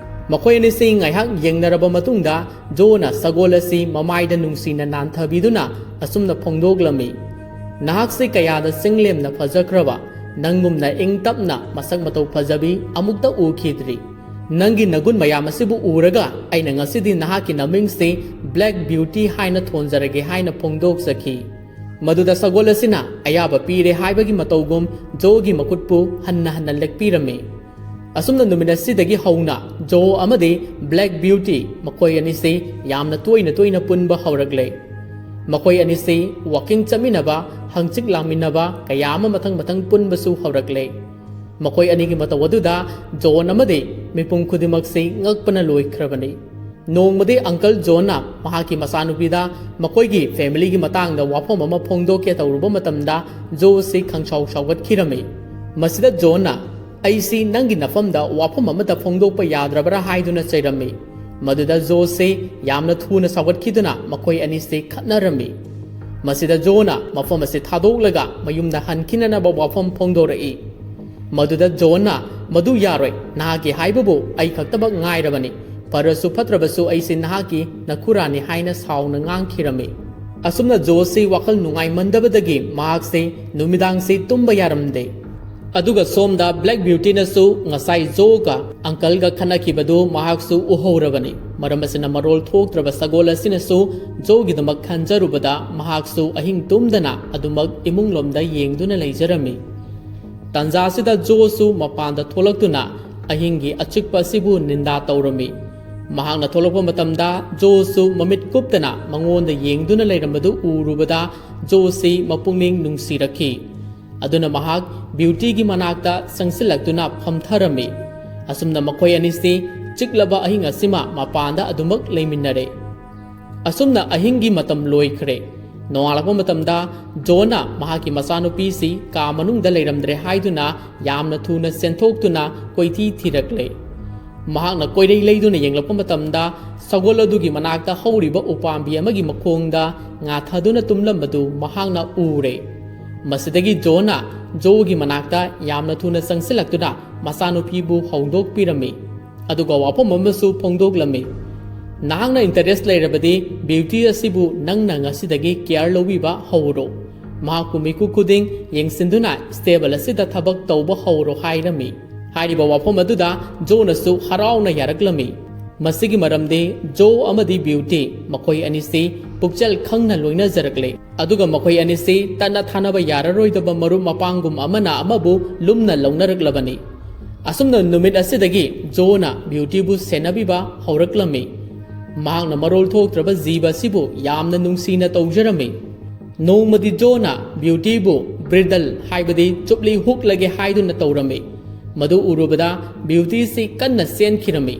ꯃꯈꯣꯏ ꯑꯅꯤꯁꯤ ꯉꯥꯏꯍꯥꯛ ꯌꯦꯡꯅꯔꯕ ꯃꯇꯨꯡꯗ ꯖꯣꯅ ꯁꯒꯣꯜ ꯑꯁꯤ ꯃꯃꯥꯏꯗ ꯅꯨꯡꯁꯤꯅ ꯅꯥꯟꯊꯕꯤꯗꯨꯅ ꯑꯁꯨꯝꯅ ꯐꯣꯡꯗꯣꯛꯂꯝꯃꯤ, "ꯅꯍꯥꯛꯁꯤ ꯀꯌꯥꯗ ꯆꯤꯡꯂꯦꯝꯅ ꯐꯖꯈ꯭ꯔꯕ, ꯅꯪꯒꯨꯝꯅ ꯏꯪ ꯇꯞꯅ ꯃꯁꯛ ꯃꯇꯧ ꯐꯖꯕꯤ ꯑꯃꯨꯛꯇ ꯎꯈꯤꯗ꯭ꯔꯤ꯫ ꯅꯪꯒꯤ ꯅꯒꯨꯟ ꯃꯌꯥꯝ ꯑꯁꯤꯕꯨ ꯎꯔꯒ ꯑꯩꯅ ꯉꯁꯤꯗꯤ ꯅꯍꯥꯛꯀꯤ ꯅꯃꯤꯡꯁꯤ Black Beauty ꯍꯥꯏꯅ ꯊꯣꯟꯖꯔꯒꯦ" ꯍꯥꯏꯅ ꯐꯣꯡꯗꯣꯛꯆꯈꯤ꯫ ꯃꯗꯨꯗ ꯁꯒꯣꯜ ꯑꯁꯤꯅ ꯑꯌꯥꯕ ꯄꯤꯔꯦ ꯍꯥꯏꯕꯒꯤ ꯃꯇꯧꯒꯨꯝ ꯖꯣꯒꯤ ꯃꯈꯨꯠꯄꯨ ꯍꯟꯅ ꯍꯟꯅ ꯂꯦꯛꯄꯤꯔꯝꯃꯤ꯫ ꯑꯁꯨꯝꯅ ꯅꯨꯃꯤꯠ ꯑꯁꯤꯗꯒꯤ ꯍꯧꯅ ꯖꯣ ꯑꯃꯗꯤ Black Beauty ꯃꯈꯣꯏ ꯑꯅꯤꯁꯤ ꯌꯥꯝꯅ ꯇꯣꯏꯅ ꯇꯣꯏꯅ ꯄꯨꯟꯕ ꯍꯧꯔꯛꯂꯦ꯫ ꯃꯈꯣꯏ ꯑꯅꯤꯁꯤ walking ꯆꯠꯃꯤꯟꯅꯕ, ꯍꯪꯆꯤꯛ ꯂꯥꯡꯃꯤꯟꯅꯕ ꯀꯌꯥ ꯑꯃ ꯃꯊꯪ ꯃꯊꯪ ꯄꯨꯟꯕꯁꯨ ꯍꯧꯔꯛꯂꯦ꯫ ꯃꯈꯣꯏ ꯑꯅꯤꯒꯤ ꯃꯇꯧ ꯑꯗꯨꯗ ꯖꯣꯟ ꯑꯃꯗꯤ ꯃꯤꯄꯨꯝ ꯈꯨꯗꯤꯡꯃꯛꯁꯤ ꯉꯛꯄꯅ ꯂꯣꯏꯈ꯭ꯔꯕꯅꯤ꯫ ꯅꯣꯡꯃꯗꯤ Uncle ꯖꯣꯟꯅ ꯃꯍꯥꯛꯀꯤ ꯃꯆꯥꯅꯨꯄꯤꯗ ꯃꯈꯣꯏꯒꯤ familyꯒꯤ ꯃꯇꯥꯡꯗ ꯋꯥꯐꯝ ꯑꯃ ꯐꯣꯡꯗꯣꯛꯀꯦ ꯇꯧꯔꯨꯕ ꯃꯇꯝꯗ ꯖꯣꯁꯤ ꯈꯪꯁꯥꯎ ꯁꯥꯎꯒꯠꯈꯤꯔꯝꯃꯤ꯫ ꯃꯁꯤꯗ ꯖꯣꯟꯅ, "ꯑꯩꯁꯤ ꯅꯪꯒꯤ ꯅꯐꯝꯗ ꯋꯥꯐꯝ ꯑꯃꯠꯇ ꯐꯣꯡꯗꯣꯛꯄ ꯌꯥꯗ꯭ꯔꯕ꯭ꯔꯥ?" ꯍꯥꯏꯗꯨꯅ ꯆꯩꯔꯝꯃꯤ꯫ ꯃꯗꯨꯗ ꯖꯣꯁꯤ ꯌꯥꯝꯅ ꯊꯨꯅ ꯁꯥꯎꯒꯠꯈꯤꯗꯨꯅ ꯃꯈꯣꯏ ꯑꯅꯤꯁꯤ ꯈꯠꯅꯔꯝꯃꯤ꯫ ꯃꯁꯤꯗ ꯖꯣꯅ ꯃꯐꯝ ꯑꯁꯤ ꯊꯥꯗꯣꯛꯂꯒ ꯃꯌꯨꯝꯗ ꯍꯟꯈꯤꯅꯅꯕ ꯋꯥꯐꯝ ꯐꯣꯡꯗꯣꯔꯛꯏ꯫ ꯃꯗꯨꯗ ꯖꯣꯟꯅ, "ꯃꯗꯨ ꯌꯥꯔꯣꯏ, ꯅꯍꯥꯛꯀꯤ ꯍꯥꯏꯕꯕꯨ ꯑꯩ ꯈꯛꯇꯃꯛ ꯉꯥꯏꯔꯕꯅꯤ꯫ ꯐꯔꯁꯨ ꯐꯠꯇ꯭ꯔꯕꯁꯨ ꯑꯩꯁꯤ ꯅꯍꯥꯛꯀꯤ ꯅꯈꯨꯔꯥꯅꯤ" ꯍꯥꯏꯅ ꯁꯥꯎꯅ ꯉꯥꯡꯈꯤꯔꯝꯃꯤ꯫ ꯑꯁꯨꯝꯅ ꯖꯣꯁꯤ ꯋꯥꯈꯜ ꯅꯨꯡꯉꯥꯏꯃꯟꯗꯕꯗꯒꯤ ꯃꯍꯥꯛꯁꯤ ꯅꯨꯃꯤꯗꯥꯡꯁꯤ ꯇꯨꯝꯕ ꯌꯥꯔꯝꯗꯦ꯫ ꯑꯗꯨꯒ ꯁꯣꯝꯗ Black Beautyꯅꯁꯨ ꯉꯁꯥꯏ ꯖꯣꯒ Uncleꯒ ꯈꯠꯅꯈꯤꯕꯗꯨ ꯃꯍꯥꯛꯁꯨ ꯎꯍꯧꯔꯕꯅꯤ꯫ ꯃꯔꯝ ꯑꯁꯤꯅ ꯃꯔꯣꯜ ꯊꯣꯛꯇ꯭ꯔꯕ ꯁꯒꯣꯜ ꯑꯁꯤꯅꯁꯨ ꯖꯣꯒꯤꯗꯃꯛ ꯈꯟꯖꯔꯨꯕꯗ ꯃꯍꯥꯛꯁꯨ ꯑꯍꯤꯡ ꯇꯨꯝꯗꯅ ꯑꯗꯨꯃꯛ ꯏꯃꯨꯡꯂꯣꯝꯗ ꯌꯦꯡꯗꯨꯅ ꯂꯩꯖꯔꯝꯃꯤ꯫ ꯇꯥꯟꯖꯥꯁꯤꯗ ꯖꯣꯁꯨ ꯃꯄꯥꯟꯗ ꯊꯣꯛꯂꯛꯇꯨꯅ ꯑꯍꯤꯡꯒꯤ ꯑꯆꯤꯛꯄ ꯑꯁꯤꯕꯨ ꯅꯤꯟꯗꯥ ꯇꯧꯔꯝꯃꯤ꯫ ꯃꯍꯥꯛꯅ ꯊꯣꯛꯂꯛꯄ ꯃꯇꯝꯗ ꯖꯣꯁꯨ ꯃꯃꯤꯠ ꯀꯨꯞꯇꯅ ꯃꯉꯣꯟꯗ ꯌꯦꯡꯗꯨꯅ ꯂꯩꯔꯝꯕꯗꯨ ꯎꯔꯨꯕꯗ ꯖꯣꯁꯤ ꯃꯄꯨꯛꯅꯤꯡ ꯅꯨꯡꯁꯤꯔꯛꯈꯤ꯫ ꯑꯗꯨꯅ ꯃꯍꯥꯛ Beautyꯒꯤ ꯃꯅꯥꯛꯇ ꯆꯪꯁꯤꯜꯂꯛꯇꯨꯅ ꯐꯝꯊꯔꯝꯃꯤ꯫ ꯑꯁꯨꯝꯅ ꯃꯈꯣꯏ ꯑꯅꯤꯁꯤ ꯆꯤꯛꯂꯕ ꯑꯍꯤꯡ ꯑꯁꯤꯃ ꯃꯄꯥꯟꯗ ꯑꯗꯨꯃꯛ ꯂꯩꯃꯤꯟꯅꯔꯦ꯫ ꯑꯁꯨꯝꯅ ꯑꯍꯤꯡꯒꯤ ꯃꯇꯝ ꯂꯣꯏꯈ꯭ꯔꯦ꯫ ꯅꯣꯡꯉꯥꯜꯂꯛꯄ ꯃꯇꯝꯗ ꯖꯣꯟꯅ ꯃꯍꯥꯛꯀꯤ ꯃꯆꯥꯅꯨꯄꯤꯁꯤ ꯀꯥ ꯃꯅꯨꯡꯗ ꯂꯩꯔꯝꯗ꯭ꯔꯦ ꯍꯥꯏꯗꯨꯅ ꯌꯥꯝꯅ ꯊꯨꯅ ꯆꯦꯟꯊꯣꯛꯇꯨꯅ ꯀꯣꯏꯊꯤ ꯊꯤꯔꯛꯂꯦ꯫ ꯃꯍꯥꯛꯅ ꯀꯣꯏꯔꯩ ꯂꯩꯗꯨꯅ ꯌꯦꯡꯂꯛꯄ ꯃꯇꯝꯗ ꯁꯒꯣꯜ ꯑꯗꯨꯒꯤ ꯃꯅꯥꯛꯇ ꯍꯧꯔꯤꯕ ꯎꯄꯥꯝꯕꯤ ꯑꯃꯒꯤ ꯃꯈꯣꯡꯗ ꯉꯥꯊꯗꯨꯅ ꯇꯨꯝꯂꯝꯕꯗꯨ ꯃꯍꯥꯛꯅ ꯎꯔꯦ꯫ ꯃꯁꯤꯗꯒꯤ ꯖꯣꯟꯅ ꯖꯣꯒꯤ ꯃꯅꯥꯛꯇ ꯌꯥꯝꯅ ꯊꯨꯅ ꯆꯪꯁꯤꯜꯂꯛꯇꯨꯅ ꯃꯆꯥꯅꯨꯄꯤꯕꯨ ꯍꯧꯗꯣꯛꯄꯤꯔꯝꯃꯤ꯫ ꯑꯗꯨꯒ ꯋꯥꯐꯝ ꯑꯃꯁꯨ ꯐꯣꯡꯗꯣꯛꯂꯝꯃꯤ꯫ "ꯅꯍꯥꯛꯅ ꯏꯟꯇꯔꯦꯁ ꯂꯩꯔꯕꯗꯤ ꯕ꯭ꯌꯨꯇꯤ ꯑꯁꯤꯕꯨ ꯅꯪꯅ ꯉꯁꯤꯗꯒꯤ ꯀꯤꯌꯔ ꯂꯧꯕꯤꯕ ꯍꯧꯔꯣ꯫ ꯃꯍꯥꯛꯄꯨ ꯃꯤꯀꯨꯞ ꯈꯨꯗꯤꯡ ꯌꯦꯡꯁꯤꯟꯗꯨꯅ ꯁ꯭ꯇꯦꯕꯜ ꯑꯁꯤꯗ ꯊꯕꯛ ꯇꯧꯕ ꯍꯧꯔꯣ" ꯍꯥꯏꯔꯝꯃꯤ꯫ ꯍꯥꯏꯔꯤꯕ ꯋꯥꯐꯝ ꯑꯗꯨꯗ ꯖꯣꯅꯁꯨ ꯍꯔꯥꯎꯅ ꯌꯥꯔꯛꯂꯝꯃꯤ꯫ ꯃꯁꯤꯒꯤ ꯃꯔꯝꯗꯤ ꯖꯣ ꯑꯃꯗꯤ ꯕ꯭ꯌꯨꯇꯤ ꯃꯈꯣꯏ ꯑꯅꯤꯁꯤ ꯄꯨꯛꯆꯦꯜ ꯈꯪꯅ ꯂꯣꯏꯅꯖꯔꯛꯂꯦ꯫ ꯑꯗꯨꯒ ꯃꯈꯣꯏ ꯑꯅꯤꯁꯤ ꯇꯠꯅ ꯊꯥꯅꯕ ꯌꯥꯔꯔꯣꯏꯗꯕ ꯃꯔꯨꯞ ꯃꯄꯥꯡꯒꯨꯝ ꯑꯃꯅ ꯑꯃꯕꯨ ꯂꯨꯝꯅ ꯂꯧꯅꯔꯛꯂꯕꯅꯤ꯫ ꯑꯁꯨꯝꯅ ꯅꯨꯃꯤꯠ ꯑꯁꯤꯗꯒꯤ ꯖꯣꯅ ꯕ꯭ꯌꯨꯇꯤꯕꯨ ꯁꯦꯟꯅꯕꯤꯕ ꯍꯧꯔꯛꯂꯝꯃꯤ꯫ ꯃꯍꯥꯛꯅ ꯃꯔꯣꯜ ꯊꯣꯛꯇ꯭ꯔꯕ ꯖꯤꯕ ꯑꯁꯤꯕꯨ ꯌꯥꯝꯅ ꯅꯨꯡꯁꯤꯅ ꯇꯧꯖꯔꯝꯃꯤ꯫ ꯅꯣꯡꯃꯗꯤ ꯖꯣꯅ ꯕ꯭ꯌꯨꯇꯤꯕꯨ ꯕ꯭ꯔꯤꯗꯜ, ꯍꯥꯏꯕꯗꯤ ꯆꯨꯞꯂꯤ ꯍꯨꯛꯂꯒꯦ ꯍꯥꯏꯗꯨꯅ ꯇꯧꯔꯝꯃꯤ꯫ ꯃꯗꯨ ꯎꯔꯨꯕꯗ ꯕ꯭ꯌꯨꯇꯤꯁꯤ ꯀꯟꯅ ꯆꯦꯟꯈꯤꯔꯝꯃꯤ꯫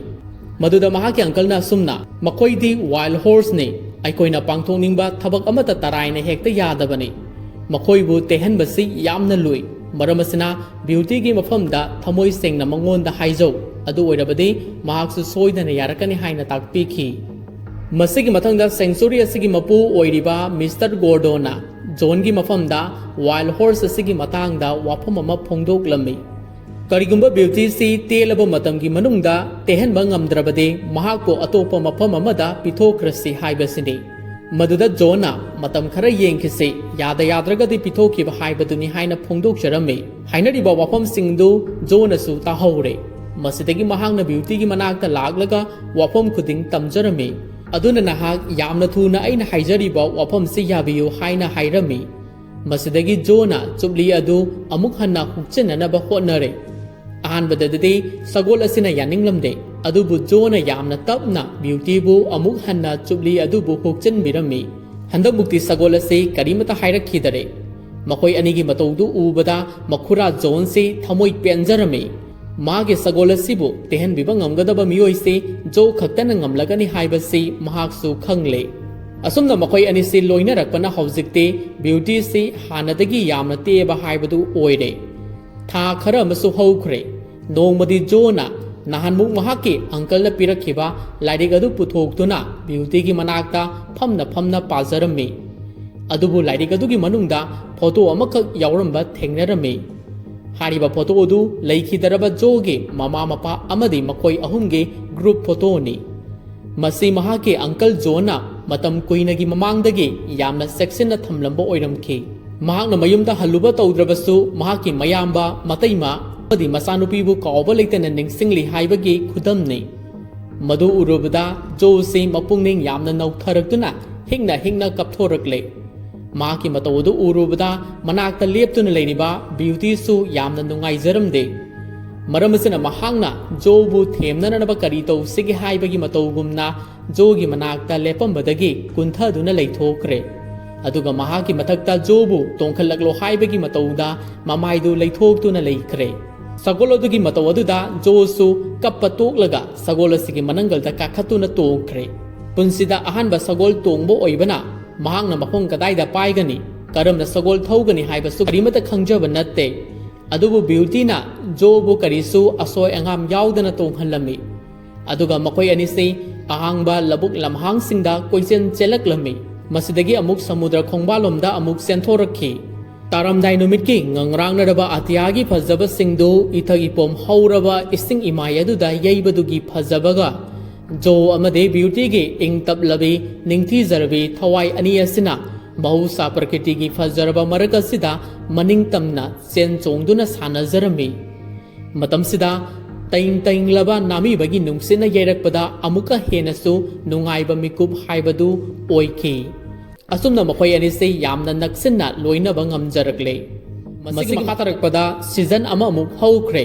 ꯃꯗꯨꯗ ꯃꯍꯥꯛꯀꯤ ꯑꯪꯀꯜꯅ ꯑꯁꯨꯝꯅ, "ꯃꯈꯣꯏꯗꯤ ꯋꯥꯏꯜ ꯍꯣꯔꯁꯅꯤ꯫ ꯑꯩꯈꯣꯏꯅ ꯄꯥꯡꯊꯣꯛꯅꯤꯡꯕ ꯊꯕꯛ ꯑꯃꯠꯇ ꯇꯔꯥꯏꯅ ꯍꯦꯛꯇ ꯌꯥꯗꯕꯅꯤ꯫ ꯃꯈꯣꯏꯕꯨ ꯇꯦꯛꯍꯟꯕꯁꯤ ꯌꯥꯝꯅ ꯂꯨꯏ꯫ ꯃꯔꯝ ꯑꯁꯤꯅ ꯕ꯭ꯌꯨꯇꯤꯒꯤ ꯃꯐꯝꯗ ꯊꯃꯣꯏ ꯁꯦꯡꯅ ꯃꯉꯣꯟꯗ ꯍꯥꯏꯖꯧ꯫ ꯑꯗꯨ ꯑꯣꯏꯔꯕꯗꯤ ꯃꯍꯥꯛꯁꯨ ꯁꯣꯏꯗꯅ ꯌꯥꯔꯛꯀꯅꯤ" ꯍꯥꯏꯅ ꯇꯥꯛꯄꯤꯈꯤ꯫ ꯃꯁꯤꯒꯤ ꯃꯊꯪꯗ ꯁꯦꯡꯆꯨꯔꯤ ꯑꯁꯤꯒꯤ ꯃꯄꯨ ꯑꯣꯏꯔꯤꯕ ꯃꯤꯁꯇꯔ ꯒꯣꯔꯗꯣꯟꯅ ꯖꯣꯟꯒꯤ ꯃꯐꯝꯗ ꯋꯥꯏꯜ ꯍꯣꯔꯁ ꯑꯁꯤꯒꯤ ꯃꯇꯥꯡꯗ ꯋꯥꯐꯝ ꯑꯃ ꯐꯣꯡꯗꯣꯛꯂꯝꯃꯤ꯫ ꯀꯔꯤꯒꯨꯝꯕ ꯕ꯭ꯌꯨꯇꯤꯁꯤ ꯇꯦꯜꯂꯕ ꯃꯇꯝꯒꯤ ꯃꯅꯨꯡꯗ ꯇꯦꯛꯍꯟꯕ ꯉꯝꯗ꯭ꯔꯕꯗꯤ, ꯃꯍꯥꯛꯄꯨ ꯑꯇꯣꯞꯄ ꯃꯐꯝ ꯑꯃꯗ ꯄꯤꯊꯣꯛꯈ꯭ꯔꯁꯤ ꯍꯥꯏꯕꯁꯤꯅꯤ꯫ ꯃꯗꯨꯗ ꯖꯣꯟꯅ, "ꯃꯇꯝ ꯈꯔ ꯌꯦꯡꯈꯤꯁꯤ, ꯌꯥꯗ ꯌꯥꯗ꯭ꯔꯒꯗꯤ ꯄꯤꯊꯣꯛꯈꯤꯕ ꯍꯥꯏꯕꯗꯨꯅꯤ" ꯍꯥꯏꯅ ꯐꯣꯡꯗꯣꯛꯆꯔꯝꯃꯤ꯫ ꯍꯥꯏꯅꯔꯤꯕ ꯋꯥꯐꯝꯁꯤꯡꯗꯨ ꯖꯣꯅꯁꯨ ꯇꯥꯍꯧꯔꯦ꯫ ꯃꯁꯤꯗꯒꯤ ꯃꯍꯥꯛꯅ ꯕ꯭ꯌꯨꯇꯤꯒꯤ ꯃꯅꯥꯛꯇ ꯂꯥꯛꯂꯒ ꯋꯥꯐꯝ ꯈꯨꯗꯤꯡ ꯇꯝꯖꯔꯝꯃꯤ꯫ "ꯑꯗꯨꯅ ꯅꯍꯥꯛ ꯌꯥꯝꯅ ꯊꯨꯅ ꯑꯩꯅ ꯍꯥꯏꯖꯔꯤꯕ ꯋꯥꯐꯝꯁꯤ ꯌꯥꯕꯤꯌꯨ" ꯍꯥꯏꯅ ꯍꯥꯏꯔꯝꯃꯤ꯫ ꯃꯁꯤꯗꯒꯤ ꯖꯣꯅ ꯆꯨꯞꯂꯤ ꯑꯗꯨ ꯑꯃꯨꯛ ꯍꯟꯅ ꯍꯨꯛꯆꯤꯟꯅꯅꯕ ꯍꯣꯠꯅꯔꯦ꯫ ꯑꯍꯥꯟꯕꯗꯗꯤ ꯁꯒꯣꯜ ꯑꯁꯤꯅ ꯌꯥꯅꯤꯡꯂꯝꯗꯦ, ꯑꯗꯨꯕꯨ ꯖꯣꯅ ꯌꯥꯝꯅ ꯇꯞꯅ ꯕ꯭ꯌꯨꯇꯤꯕꯨ ꯑꯃꯨꯛ ꯍꯟꯅ ꯆꯨꯞꯂꯤ ꯑꯗꯨꯕꯨ ꯍꯨꯛꯆꯤꯟꯕꯤꯔꯝꯃꯤ꯫ ꯍꯟꯗꯛꯃꯨꯛꯇꯤ ꯁꯒꯣꯜ ꯑꯁꯤ ꯀꯔꯤꯃꯇ ꯍꯥꯏꯔꯛꯈꯤꯗꯔꯦ꯫ ꯃꯈꯣꯏ ꯑꯅꯤꯒꯤ ꯃꯇꯧꯗꯨ ꯎꯕꯗ ꯃꯈꯨꯔꯥ ꯖꯣꯟꯁꯤ ꯊꯃꯣꯏ ꯄꯦꯟꯖꯔꯝꯃꯤ꯫ ꯃꯥꯒꯤ ꯁꯒꯣꯜ ꯑꯁꯤꯕꯨ ꯇꯦꯛꯍꯟꯕꯤꯕ ꯉꯝꯒꯗꯕ ꯃꯤꯑꯣꯏꯁꯤ ꯖꯣ ꯈꯛꯇꯅ ꯉꯝꯂꯒꯅꯤ ꯍꯥꯏꯕꯁꯤ ꯃꯍꯥꯛꯁꯨ ꯈꯪꯂꯦ꯫ ꯑꯁꯨꯝꯅ ꯃꯈꯣꯏ ꯑꯅꯤꯁꯤ ꯂꯣꯏꯅꯔꯛꯄꯅ ꯍꯧꯖꯤꯛꯇꯤ ꯕ꯭ꯌꯨꯇꯤꯁꯤ ꯍꯥꯟꯅꯗꯒꯤ ꯌꯥꯝꯅ ꯇꯦꯛꯑꯕ ꯍꯥꯏꯕꯗꯨ ꯑꯣꯏꯔꯦ꯫ ꯊꯥ ꯈꯔ ꯑꯃꯁꯨ ꯍꯧꯈ꯭ꯔꯦ꯫ ꯅꯣꯡꯃꯗꯤ ꯖꯣꯅ ꯅꯍꯥꯟꯃꯨꯛ ꯃꯍꯥꯛꯀꯤ ꯑꯪꯀꯜꯅ ꯄꯤꯔꯛꯈꯤꯕ ꯂꯥꯏꯔꯤꯛ ꯑꯗꯨ ꯄꯨꯊꯣꯛꯇꯨꯅ ꯕ꯭ꯌꯨꯇꯤꯒꯤ ꯃꯅꯥꯛꯇ ꯐꯝꯅ ꯐꯝꯅ ꯄꯥꯖꯔꯝꯃꯤ꯫ ꯑꯗꯨꯕꯨ ꯂꯥꯏꯔꯤꯛ ꯑꯗꯨꯒꯤ ꯃꯅꯨꯡꯗ ꯐꯣꯇꯣ ꯑꯃꯈꯛ ꯌꯥꯎꯔꯝꯕ ꯊꯦꯡꯅꯔꯝꯃꯤ꯫ ꯍꯥꯏꯔꯤꯕ ꯐꯣꯇꯣ ꯑꯗꯨ ꯂꯩꯈꯤꯗ꯭ꯔꯕ ꯖꯣꯒꯤ ꯃꯃꯥ ꯃꯄꯥ ꯑꯃꯗꯤ ꯃꯈꯣꯏ ꯑꯍꯨꯝꯒꯤ ꯒ꯭ꯔꯨꯞ ꯐꯣꯇꯣꯅꯤ꯫ ꯃꯁꯤ ꯃꯍꯥꯛꯀꯤ ꯑꯪꯀꯜ ꯖꯣꯅ ꯃꯇꯝ ꯀꯨꯏꯅꯒꯤ ꯃꯃꯥꯡꯗꯒꯤ ꯌꯥꯝꯅ ꯆꯦꯛꯁꯤꯟꯅ ꯊꯝꯂꯝꯕ ꯑꯣꯏꯔꯝꯈꯤ꯫ ꯃꯍꯥꯛꯅ ꯃꯌꯨꯝꯗ ꯍꯜꯂꯨꯕ ꯇꯧꯗ꯭ꯔꯕꯁꯨ ꯃꯍꯥꯛꯀꯤ ꯃꯌꯥꯝꯕ, ꯃꯇꯩꯃ ꯑꯃꯗꯤ ꯃꯆꯥꯅꯨꯄꯤꯕꯨ ꯀꯥꯎꯕ ꯂꯩꯇꯅ ꯅꯤꯡꯁꯤꯡꯂꯤ ꯍꯥꯏꯕꯒꯤ ꯈꯨꯗꯝꯅꯤ꯫ ꯃꯗꯨ ꯎꯔꯨꯕꯗ ꯖꯣꯁꯤ ꯃꯄꯨꯛꯅꯤꯡ ꯌꯥꯝꯅ ꯅꯧꯊꯔꯛꯇꯨꯅ ꯍꯤꯛꯅ ꯍꯤꯛꯅ ꯀꯞꯊꯣꯔꯛꯂꯦ꯫ ꯃꯍꯥꯛꯀꯤ ꯃꯇꯧ ꯑꯗꯨ ꯎꯔꯨꯕꯗ ꯃꯅꯥꯛꯇ ꯂꯦꯞꯇꯨꯅ ꯂꯩꯔꯤꯕ ꯕ꯭ꯌꯨꯇꯤꯁꯨ ꯌꯥꯝꯅ ꯅꯨꯡꯉꯥꯏꯖꯔꯝꯗꯦ꯫ ꯃꯔꯝ ꯑꯁꯤꯅ ꯃꯍꯥꯛꯅ ꯖꯣꯕꯨ ꯊꯦꯝꯅꯅꯕ ꯀꯔꯤ ꯇꯧꯁꯤꯒꯦ ꯍꯥꯏꯕꯒꯤ ꯃꯇꯧꯒꯨꯝꯅ ꯖꯣꯒꯤ ꯃꯅꯥꯛꯇ ꯂꯦꯞꯄꯝꯕꯗꯒꯤ ꯀꯨꯟꯊꯗꯨꯅ ꯂꯩꯊꯣꯛꯈ꯭ꯔꯦ꯫ ꯑꯗꯨꯒ ꯃꯍꯥꯛꯀꯤ ꯃꯊꯛꯇ ꯖꯣꯕꯨ ꯇꯣꯡꯈꯠꯂꯛꯂꯣ ꯍꯥꯏꯕꯒꯤ ꯃꯇꯧꯗ ꯃꯃꯥꯏꯗꯨ ꯂꯩꯊꯣꯛꯇꯨꯅ ꯂꯩꯈ꯭ꯔꯦ꯫ ꯁꯒꯣꯜ ꯑꯗꯨꯒꯤ ꯃꯇꯧ ꯑꯗꯨꯗ ꯖꯣꯁꯨ ꯀꯞꯄ ꯇꯣꯛꯂꯒ ꯁꯒꯣꯜ ꯑꯁꯤꯒꯤ ꯃꯅꯪꯒꯜꯗ ꯀꯥꯈꯠꯇꯨꯅ ꯇꯣꯡꯈ꯭ꯔꯦ꯫ ꯄꯨꯟꯁꯤꯗ ꯑꯍꯥꯟꯕ ꯁꯒꯣꯜ ꯇꯣꯡꯕ ꯑꯣꯏꯕꯅ ꯃꯍꯥꯛꯅ ꯃꯐꯝ ꯀꯗꯥꯏꯗ ꯄꯥꯏꯒꯅꯤ, ꯀꯔꯝꯅ ꯁꯒꯣꯜ ꯊꯧꯒꯅꯤ ꯍꯥꯏꯕꯁꯨ ꯀꯔꯤꯃꯠꯇ ꯈꯪꯖꯕ ꯅꯠꯇꯦ꯫ ꯑꯗꯨꯕꯨ ꯕ꯭ꯌꯨꯇꯤꯅ ꯖꯣꯕꯨ ꯀꯔꯤꯁꯨ ꯑꯁꯣꯏ ꯑꯉꯥꯝ ꯌꯥꯎꯗꯅ ꯇꯣꯡꯍꯜꯂꯝꯃꯤ꯫ ꯑꯗꯨꯒ ꯃꯈꯣꯏ ꯑꯅꯤꯁꯤ ꯑꯍꯥꯡꯕ ꯂꯧꯕꯨꯛ ꯂꯝꯍꯥꯡꯁꯤꯡꯗ ꯀꯣꯏꯆꯦꯟ ꯆꯦꯜꯂꯛꯂꯝꯃꯤ꯫ ꯃꯁꯤꯗꯒꯤ ꯑꯃꯨꯛ ꯁꯃꯨꯗ꯭ꯔ ꯈꯣꯡꯕꯥꯜꯂꯣꯝꯗ ꯑꯃꯨꯛ ꯆꯦꯟꯊꯣꯔꯛꯈꯤ꯫ ꯇꯥꯔꯝꯗꯥꯏ ꯅꯨꯃꯤꯠꯀꯤ ꯉꯪꯔꯥꯡꯅꯔꯕ ꯑꯇꯤꯌꯥꯒꯤ ꯐꯖꯕꯁꯤꯡꯗꯨ ꯏꯊꯛ ꯏꯄꯣꯝ ꯍꯧꯔꯕ ꯏꯁꯤꯡ ꯏꯃꯥꯏ ꯑꯗꯨꯗ ꯌꯩꯕꯗꯨꯒꯤ ꯐꯖꯕꯒ ꯖꯣ ꯑꯃꯗꯤ ꯕ꯭ꯌꯨꯇꯤꯒꯤ ꯏꯪ ꯇꯞꯂꯕꯤ, ꯅꯤꯡꯊꯤꯖꯔꯕꯤ ꯊꯋꯥꯏ ꯑꯅꯤ ꯑꯁꯤꯅ ꯃꯍꯧꯁꯥ ꯄ꯭ꯔꯀ꯭ꯔꯤꯇꯤꯒꯤ ꯐꯖꯔꯕ ꯃꯔꯛ ꯑꯁꯤꯗ ꯃꯅꯤꯡ ꯇꯝꯅ ꯆꯦꯟ ꯆꯣꯡꯗꯨꯅ ꯁꯥꯟꯅꯖꯔꯝꯃꯤ꯫ ꯃꯇꯝꯁꯤꯗ ꯇꯩꯡ ꯇꯩꯡꯂꯕ ꯅꯥꯃꯤꯕꯒꯤ ꯅꯨꯡꯁꯤꯠꯅ ꯌꯩꯔꯛꯄꯗ ꯑꯃꯨꯛꯀ ꯍꯦꯟꯅꯁꯨ ꯅꯨꯡꯉꯥꯏꯕ ꯃꯤꯀꯨꯞ ꯍꯥꯏꯕꯗꯨ ꯑꯣꯏꯈꯤ꯫ ꯑꯁꯨꯝꯅ ꯃꯈꯣꯏ ꯑꯅꯤꯁꯤ ꯌꯥꯝꯅ ꯅꯛꯁꯤꯟꯅ ꯂꯣꯏꯅꯕ ꯉꯝꯖꯔꯛꯂꯦ꯫ ꯃꯁꯤꯒꯤ ꯃꯈꯥ ꯇꯥꯔꯛꯄꯗ ꯁꯤꯖꯟ ꯑꯃꯃꯨꯛ ꯍꯧꯈ꯭ꯔꯦ꯫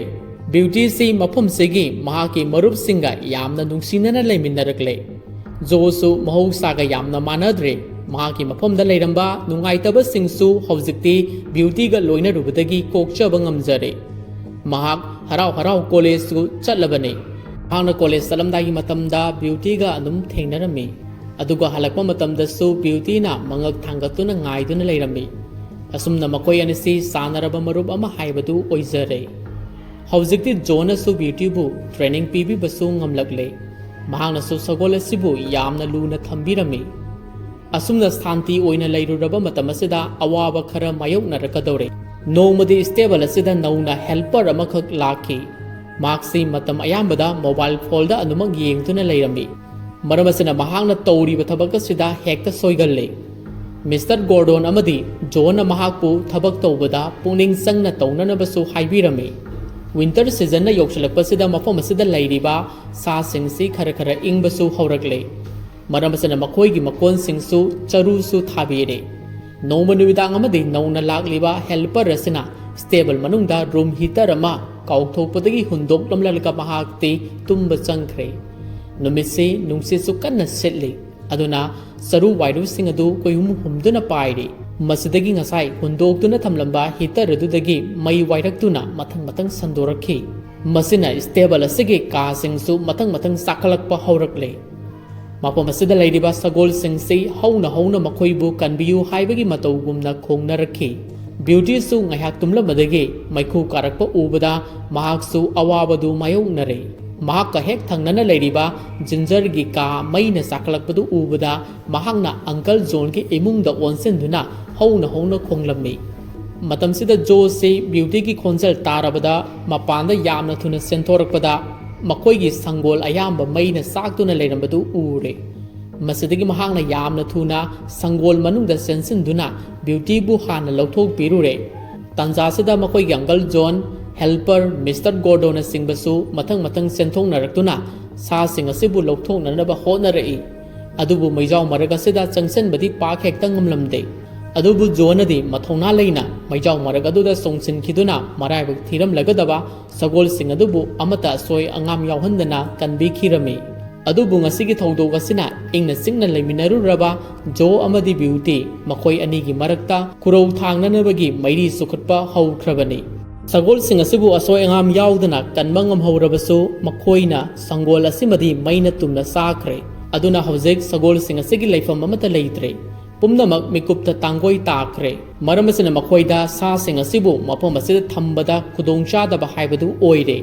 ꯕ꯭ꯌꯨꯇꯤꯁꯤ ꯃꯐꯝꯁꯤꯒꯤ ꯃꯍꯥꯛꯀꯤ ꯃꯔꯨꯞꯁꯤꯡꯒ ꯌꯥꯝꯅ ꯅꯨꯡꯁꯤꯅꯅ ꯂꯩꯃꯤꯟꯅꯔꯛꯂꯦ꯫ ꯖꯣꯁꯨ ꯃꯍꯧꯁꯥꯒ ꯌꯥꯝꯅ ꯃꯥꯟꯅꯗ꯭ꯔꯦ꯫ ꯃꯍꯥꯛꯀꯤ ꯃꯐꯝꯗ ꯂꯩꯔꯝꯕ ꯅꯨꯡꯉꯥꯏꯇꯕꯁꯤꯡꯁꯨ ꯍꯧꯖꯤꯛꯇꯤ ꯕ꯭ꯌꯨꯇꯤꯒ ꯂꯣꯏꯅꯔꯨꯕꯗꯒꯤ ꯀꯣꯛꯆꯕ ꯉꯝꯖꯔꯦ꯫ ꯃꯍꯥꯛ ꯍꯔꯥꯎ ꯍꯔꯥꯎ ꯀꯣꯂꯦꯖꯁꯨ ꯆꯠꯂꯕꯅꯤ꯫ ꯃꯍꯥꯛꯅ ꯀꯣꯂꯦꯖ ꯆꯠꯂꯝꯗꯥꯏꯒꯤ ꯃꯇꯝꯗ ꯕ꯭ꯌꯨꯇꯤꯒ ꯑꯗꯨꯝ ꯊꯦꯡꯅꯔꯝꯃꯤ꯫ ꯑꯗꯨꯒ ꯍꯜꯂꯛꯄ ꯃꯇꯝꯗꯁꯨ ꯕ꯭ꯌꯨꯇꯤꯅ ꯃꯉꯛ ꯊꯥꯡꯒꯠꯇꯨꯅ ꯉꯥꯏꯗꯨꯅ ꯂꯩꯔꯝꯃꯤ꯫ ꯑꯁꯨꯝꯅ ꯃꯈꯣꯏ ꯑꯅꯤꯁꯤ ꯆꯥꯟꯅꯔꯕ ꯃꯔꯨꯞ ꯑꯃ ꯍꯥꯏꯕꯗꯨ ꯑꯣꯏꯖꯔꯦ꯫ ꯍꯧꯖꯤꯛꯇꯤ ꯖꯣꯅꯁꯨ ꯕ꯭ꯌꯨꯇꯤꯕꯨ ꯇ꯭ꯔꯦꯅꯤꯡ ꯄꯤꯕꯤꯕꯁꯨ ꯉꯝꯂꯛꯂꯦ꯫ ꯃꯍꯥꯛꯅꯁꯨ ꯁꯒꯣꯜ ꯑꯁꯤꯕꯨ ꯌꯥꯝꯅ ꯂꯨꯅ ꯊꯝꯕꯤꯔꯝꯃꯤ꯫ ꯑꯁꯨꯝꯅ ꯁꯥꯟꯇꯤ ꯑꯣꯏꯅ ꯂꯩꯔꯨꯔꯕ ꯃꯇꯝ ꯑꯁꯤꯗ ꯑꯋꯥꯕ ꯈꯔ ꯃꯥꯌꯣꯛꯅꯔꯛꯀꯗꯧꯔꯦ꯫ ꯅꯣꯡꯃꯗꯤ ꯁ꯭ꯇꯦꯕꯜ ꯑꯁꯤꯗ ꯅꯧꯅ ꯍꯦꯜꯄꯔ ꯑꯃꯈꯛ ꯂꯥꯛꯈꯤ꯫ ꯃꯍꯥꯛꯁꯤ ꯃꯇꯝ ꯑꯌꯥꯝꯕꯗ ꯃꯣꯕꯥꯏꯜ ꯐꯣꯟꯗ ꯑꯗꯨꯃꯛ ꯌꯦꯡꯗꯨꯅ ꯂꯩꯔꯝꯃꯤ꯫ ꯃꯔꯝ ꯑꯁꯤꯅ ꯃꯍꯥꯛꯅ ꯇꯧꯔꯤꯕ ꯊꯕꯛ ꯑꯁꯤꯗ ꯍꯦꯛꯇ ꯁꯣꯏꯒꯜꯂꯤ꯫ ꯃꯤꯁꯇꯔ ꯒꯣꯔꯗꯣꯟ ꯑꯃꯗꯤ ꯖꯣꯟꯅ ꯃꯍꯥꯛꯄꯨ ꯊꯕꯛ ꯇꯧꯕꯗ ꯄꯨꯛꯅꯤꯡ ꯆꯪꯅ ꯇꯧꯅꯅꯕꯁꯨ ꯍꯥꯏꯕꯤꯔꯝꯃꯤ꯫ ꯋꯤꯟꯇꯔ ꯁꯤꯖꯟꯅ ꯌꯧꯁꯤꯜꯂꯛꯄꯁꯤꯗ ꯃꯐꯝ ꯑꯁꯤꯗ ꯂꯩꯔꯤꯕ ꯁꯥꯁꯤꯡꯁꯤ ꯈꯔ ꯈꯔ ꯏꯪꯕꯁꯨ ꯍꯧꯔꯛꯂꯦ꯫ ꯃꯔꯝ ꯑꯁꯤꯅ ꯃꯈꯣꯏꯒꯤ ꯃꯀꯣꯟꯁꯤꯡꯁꯨ ꯆꯔꯨꯁꯨ ꯊꯥꯕꯤꯔꯦ꯫ ꯅꯣꯡꯃ ꯅꯨꯃꯤꯗꯥꯡ ꯑꯃꯗꯤ ꯅꯧꯅ ꯂꯥꯛꯂꯤꯕ ꯍꯦꯜꯄꯔ ꯑꯁꯤꯅ ꯁ꯭ꯇꯦꯕꯜ ꯃꯅꯨꯡꯗ ꯔꯨꯝ ꯍꯤꯇꯔ ꯑꯃ ꯀꯥꯎꯊꯣꯛꯄꯗꯒꯤ ꯍꯨꯟꯗꯣꯛꯂꯝꯂꯒ ꯃꯍꯥꯛꯇꯤ ꯇꯨꯝꯕ ꯆꯪꯈ꯭ꯔꯦ꯫ ꯅꯨꯃꯤꯠꯁꯤ ꯅꯨꯡꯁꯤꯠꯁꯨ ꯀꯟꯅ ꯁꯤꯠꯂꯤ꯫ ꯑꯗꯨꯅ ꯆꯔꯨ ꯋꯥꯏꯔꯨꯁꯤꯡ ꯑꯗꯨ ꯀꯣꯏꯍꯨꯝ ꯍꯨꯝꯗꯨꯅ ꯄꯥꯏꯔꯤ꯫ ꯃꯁꯤꯗꯒꯤ ꯉꯁꯥꯏ ꯍꯨꯟꯗꯣꯛꯇꯨꯅ ꯊꯝꯂꯝꯕ ꯍꯤꯇꯔ ꯑꯗꯨꯗꯒꯤ ꯃꯩ ꯋꯥꯏꯔꯛꯇꯨꯅ ꯃꯊꯪ ꯃꯊꯪ ꯁꯟꯗꯣꯔꯛꯈꯤ꯫ ꯃꯁꯤꯅ ꯁ꯭ꯇꯦꯕꯜ ꯑꯁꯤꯒꯤ ꯀꯥꯁꯤꯡꯁꯨ ꯃꯊꯪ ꯃꯊꯪ ꯆꯥꯛꯈꯠꯂꯛꯄ ꯍꯧꯔꯛꯂꯦ꯫ ꯃꯐꯝ ꯑꯁꯤꯗ ꯂꯩꯔꯤꯕ ꯁꯒꯣꯜꯁꯤꯡꯁꯤ ꯍꯧꯅ ꯍꯧꯅ ꯃꯈꯣꯏꯕꯨ ꯀꯟꯕꯤꯌꯨ ꯍꯥꯏꯕꯒꯤ ꯃꯇꯧꯒꯨꯝꯅ ꯈꯣꯡꯅꯔꯛꯈꯤ꯫ ꯕ꯭ꯌꯨꯇꯤꯁꯨ ꯉꯥꯏꯍꯥꯛ ꯇꯨꯝꯂꯝꯕꯗꯒꯤ ꯃꯩꯈꯨ ꯀꯥꯔꯛꯄ ꯎꯕꯗ ꯃꯍꯥꯛꯁꯨ ꯑꯋꯥꯕꯗꯨ ꯃꯥꯌꯣꯛꯅꯔꯦ꯫ ꯃꯍꯥꯛꯀ ꯍꯦꯛ ꯊꯪꯅꯅ ꯂꯩꯔꯤꯕ ꯖꯤꯟꯖꯔꯒꯤ ꯀꯥ ꯃꯩꯅ ꯆꯥꯛꯈꯠꯂꯛꯄꯗꯨ ꯎꯕꯗ ꯃꯍꯥꯛꯅ ꯑꯪꯀꯜ ꯖꯣꯟꯒꯤ ꯏꯃꯨꯡꯗ ꯑꯣꯟꯁꯤꯟꯗꯨꯅ ꯍꯧꯅ ꯍꯧꯅ ꯈꯣꯡꯂꯝꯃꯤ꯫ ꯃꯇꯝꯁꯤꯗ ꯖꯣꯁꯤ ꯕ꯭ꯌꯨꯇꯤꯒꯤ ꯈꯣꯟꯖꯦꯜ ꯇꯥꯔꯕꯗ ꯃꯄꯥꯟꯗ ꯌꯥꯝꯅ ꯊꯨꯅ ꯆꯦꯟꯊꯣꯔꯛꯄꯗ ꯃꯈꯣꯏꯒꯤ ꯁꯪꯒꯣꯜ ꯑꯌꯥꯝꯕ ꯃꯩꯅ ꯆꯥꯛꯇꯨꯅ ꯂꯩꯔꯝꯕꯗꯨ ꯎꯔꯦ꯫ ꯃꯁꯤꯗꯒꯤ ꯃꯍꯥꯛꯅ ꯌꯥꯝꯅ ꯊꯨꯅ ꯁꯪꯒꯣꯜ ꯃꯅꯨꯡꯗ ꯆꯦꯟꯁꯤꯟꯗꯨꯅ ꯕ꯭ꯌꯨꯇꯤꯕꯨ ꯍꯥꯟꯅ ꯂꯧꯊꯣꯛꯄꯤꯔꯨꯔꯦ꯫ ꯇꯥꯟꯖꯥꯁꯤꯗ ꯃꯈꯣꯏꯒꯤ ꯑꯪꯀꯜ ꯖꯣꯟ, ꯍꯦꯜꯄꯔ, ꯃꯤꯁꯇꯔ ꯒꯣꯔꯗꯣꯅꯆꯤꯡꯕꯁꯨ ꯃꯊꯪ ꯃꯊꯪ ꯆꯦꯟꯊꯣꯛꯅꯔꯛꯇꯨꯅ ꯁꯥꯁꯤꯡ ꯑꯁꯤꯕꯨ ꯂꯧꯊꯣꯛꯅꯅꯕ ꯍꯣꯠꯅꯔꯛꯏ꯫ ꯑꯗꯨꯕꯨ ꯃꯩꯖꯥꯎ ꯃꯔꯛ ꯑꯁꯤꯗ ꯆꯪꯁꯤꯟꯕꯗꯤ ꯄꯥꯛ ꯍꯦꯛꯇ ꯉꯝꯂꯝꯗꯦ꯫ ꯑꯗꯨꯕꯨ ꯖꯣꯟꯅꯗꯤ ꯃꯊꯧꯅꯥ ꯂꯩꯅ ꯃꯩꯖꯥꯎ ꯃꯔꯛ ꯑꯗꯨꯗ ꯆꯣꯡꯁꯤꯟꯈꯤꯗꯨꯅ ꯃꯔꯥꯏꯕꯛ ꯊꯤꯔꯝꯂꯒꯗꯕ ꯁꯒꯣꯜꯁꯤꯡ ꯑꯗꯨꯕꯨ ꯑꯃꯠꯇ ꯑꯁꯣꯏ ꯑꯉꯥꯝ ꯌꯥꯎꯍꯟꯗꯅ ꯀꯟꯕꯤꯈꯤꯔꯝꯃꯤ꯫ ꯑꯗꯨꯕꯨ ꯉꯁꯤꯒꯤ ꯊꯧꯗꯣꯛ ꯑꯁꯤꯅ ꯏꯪꯅ ꯆꯤꯛꯅ ꯂꯩꯃꯤꯟꯅꯔꯨꯔꯕ ꯖꯣ ꯑꯃꯗꯤ ꯕ꯭ꯌꯨꯇꯤ ꯃꯈꯣꯏ ꯑꯅꯤꯒꯤ ꯃꯔꯛꯇ ꯈꯨꯔꯧ ꯊꯥꯡꯅꯅꯕꯒꯤ ꯃꯩꯔꯤ ꯆꯨꯈꯠꯄ ꯍꯧꯈ꯭ꯔꯕꯅꯤ꯫ ꯁꯒꯣꯜꯁꯤꯡ ꯑꯁꯤꯕꯨ ꯑꯁꯣꯏ ꯑꯉꯥꯝ ꯌꯥꯎꯗꯅ ꯀꯟꯕ ꯉꯝꯍꯧꯔꯕꯁꯨ ꯃꯈꯣꯏꯅ ꯁꯪꯒꯣꯜ ꯑꯁꯤꯃꯗꯤ ꯃꯩꯅ ꯇꯨꯝꯅ ꯆꯥꯈ꯭ꯔꯦ꯫ ꯑꯗꯨꯅ ꯍꯧꯖꯤꯛ ꯁꯒꯣꯜꯁꯤꯡ ꯑꯁꯤꯒꯤ ꯂꯩꯐꯝ ꯑꯃꯠꯇ ꯂꯩꯇ꯭ꯔꯦ꯫ ꯄꯨꯝꯅꯃꯛ ꯃꯤꯀꯨꯞꯇ ꯇꯥꯡꯒꯣꯏ ꯇꯥꯈ꯭ꯔꯦ꯫ ꯃꯔꯝ ꯑꯁꯤꯅ ꯃꯈꯣꯏꯗ ꯁꯥꯁꯤꯡ ꯑꯁꯤꯕꯨ ꯃꯐꯝ ꯑꯁꯤꯗ ꯊꯝꯕꯗ ꯈꯨꯗꯣꯡꯆꯥꯗꯕ ꯍꯥꯏꯕꯗꯨ ꯑꯣꯏꯔꯦ꯫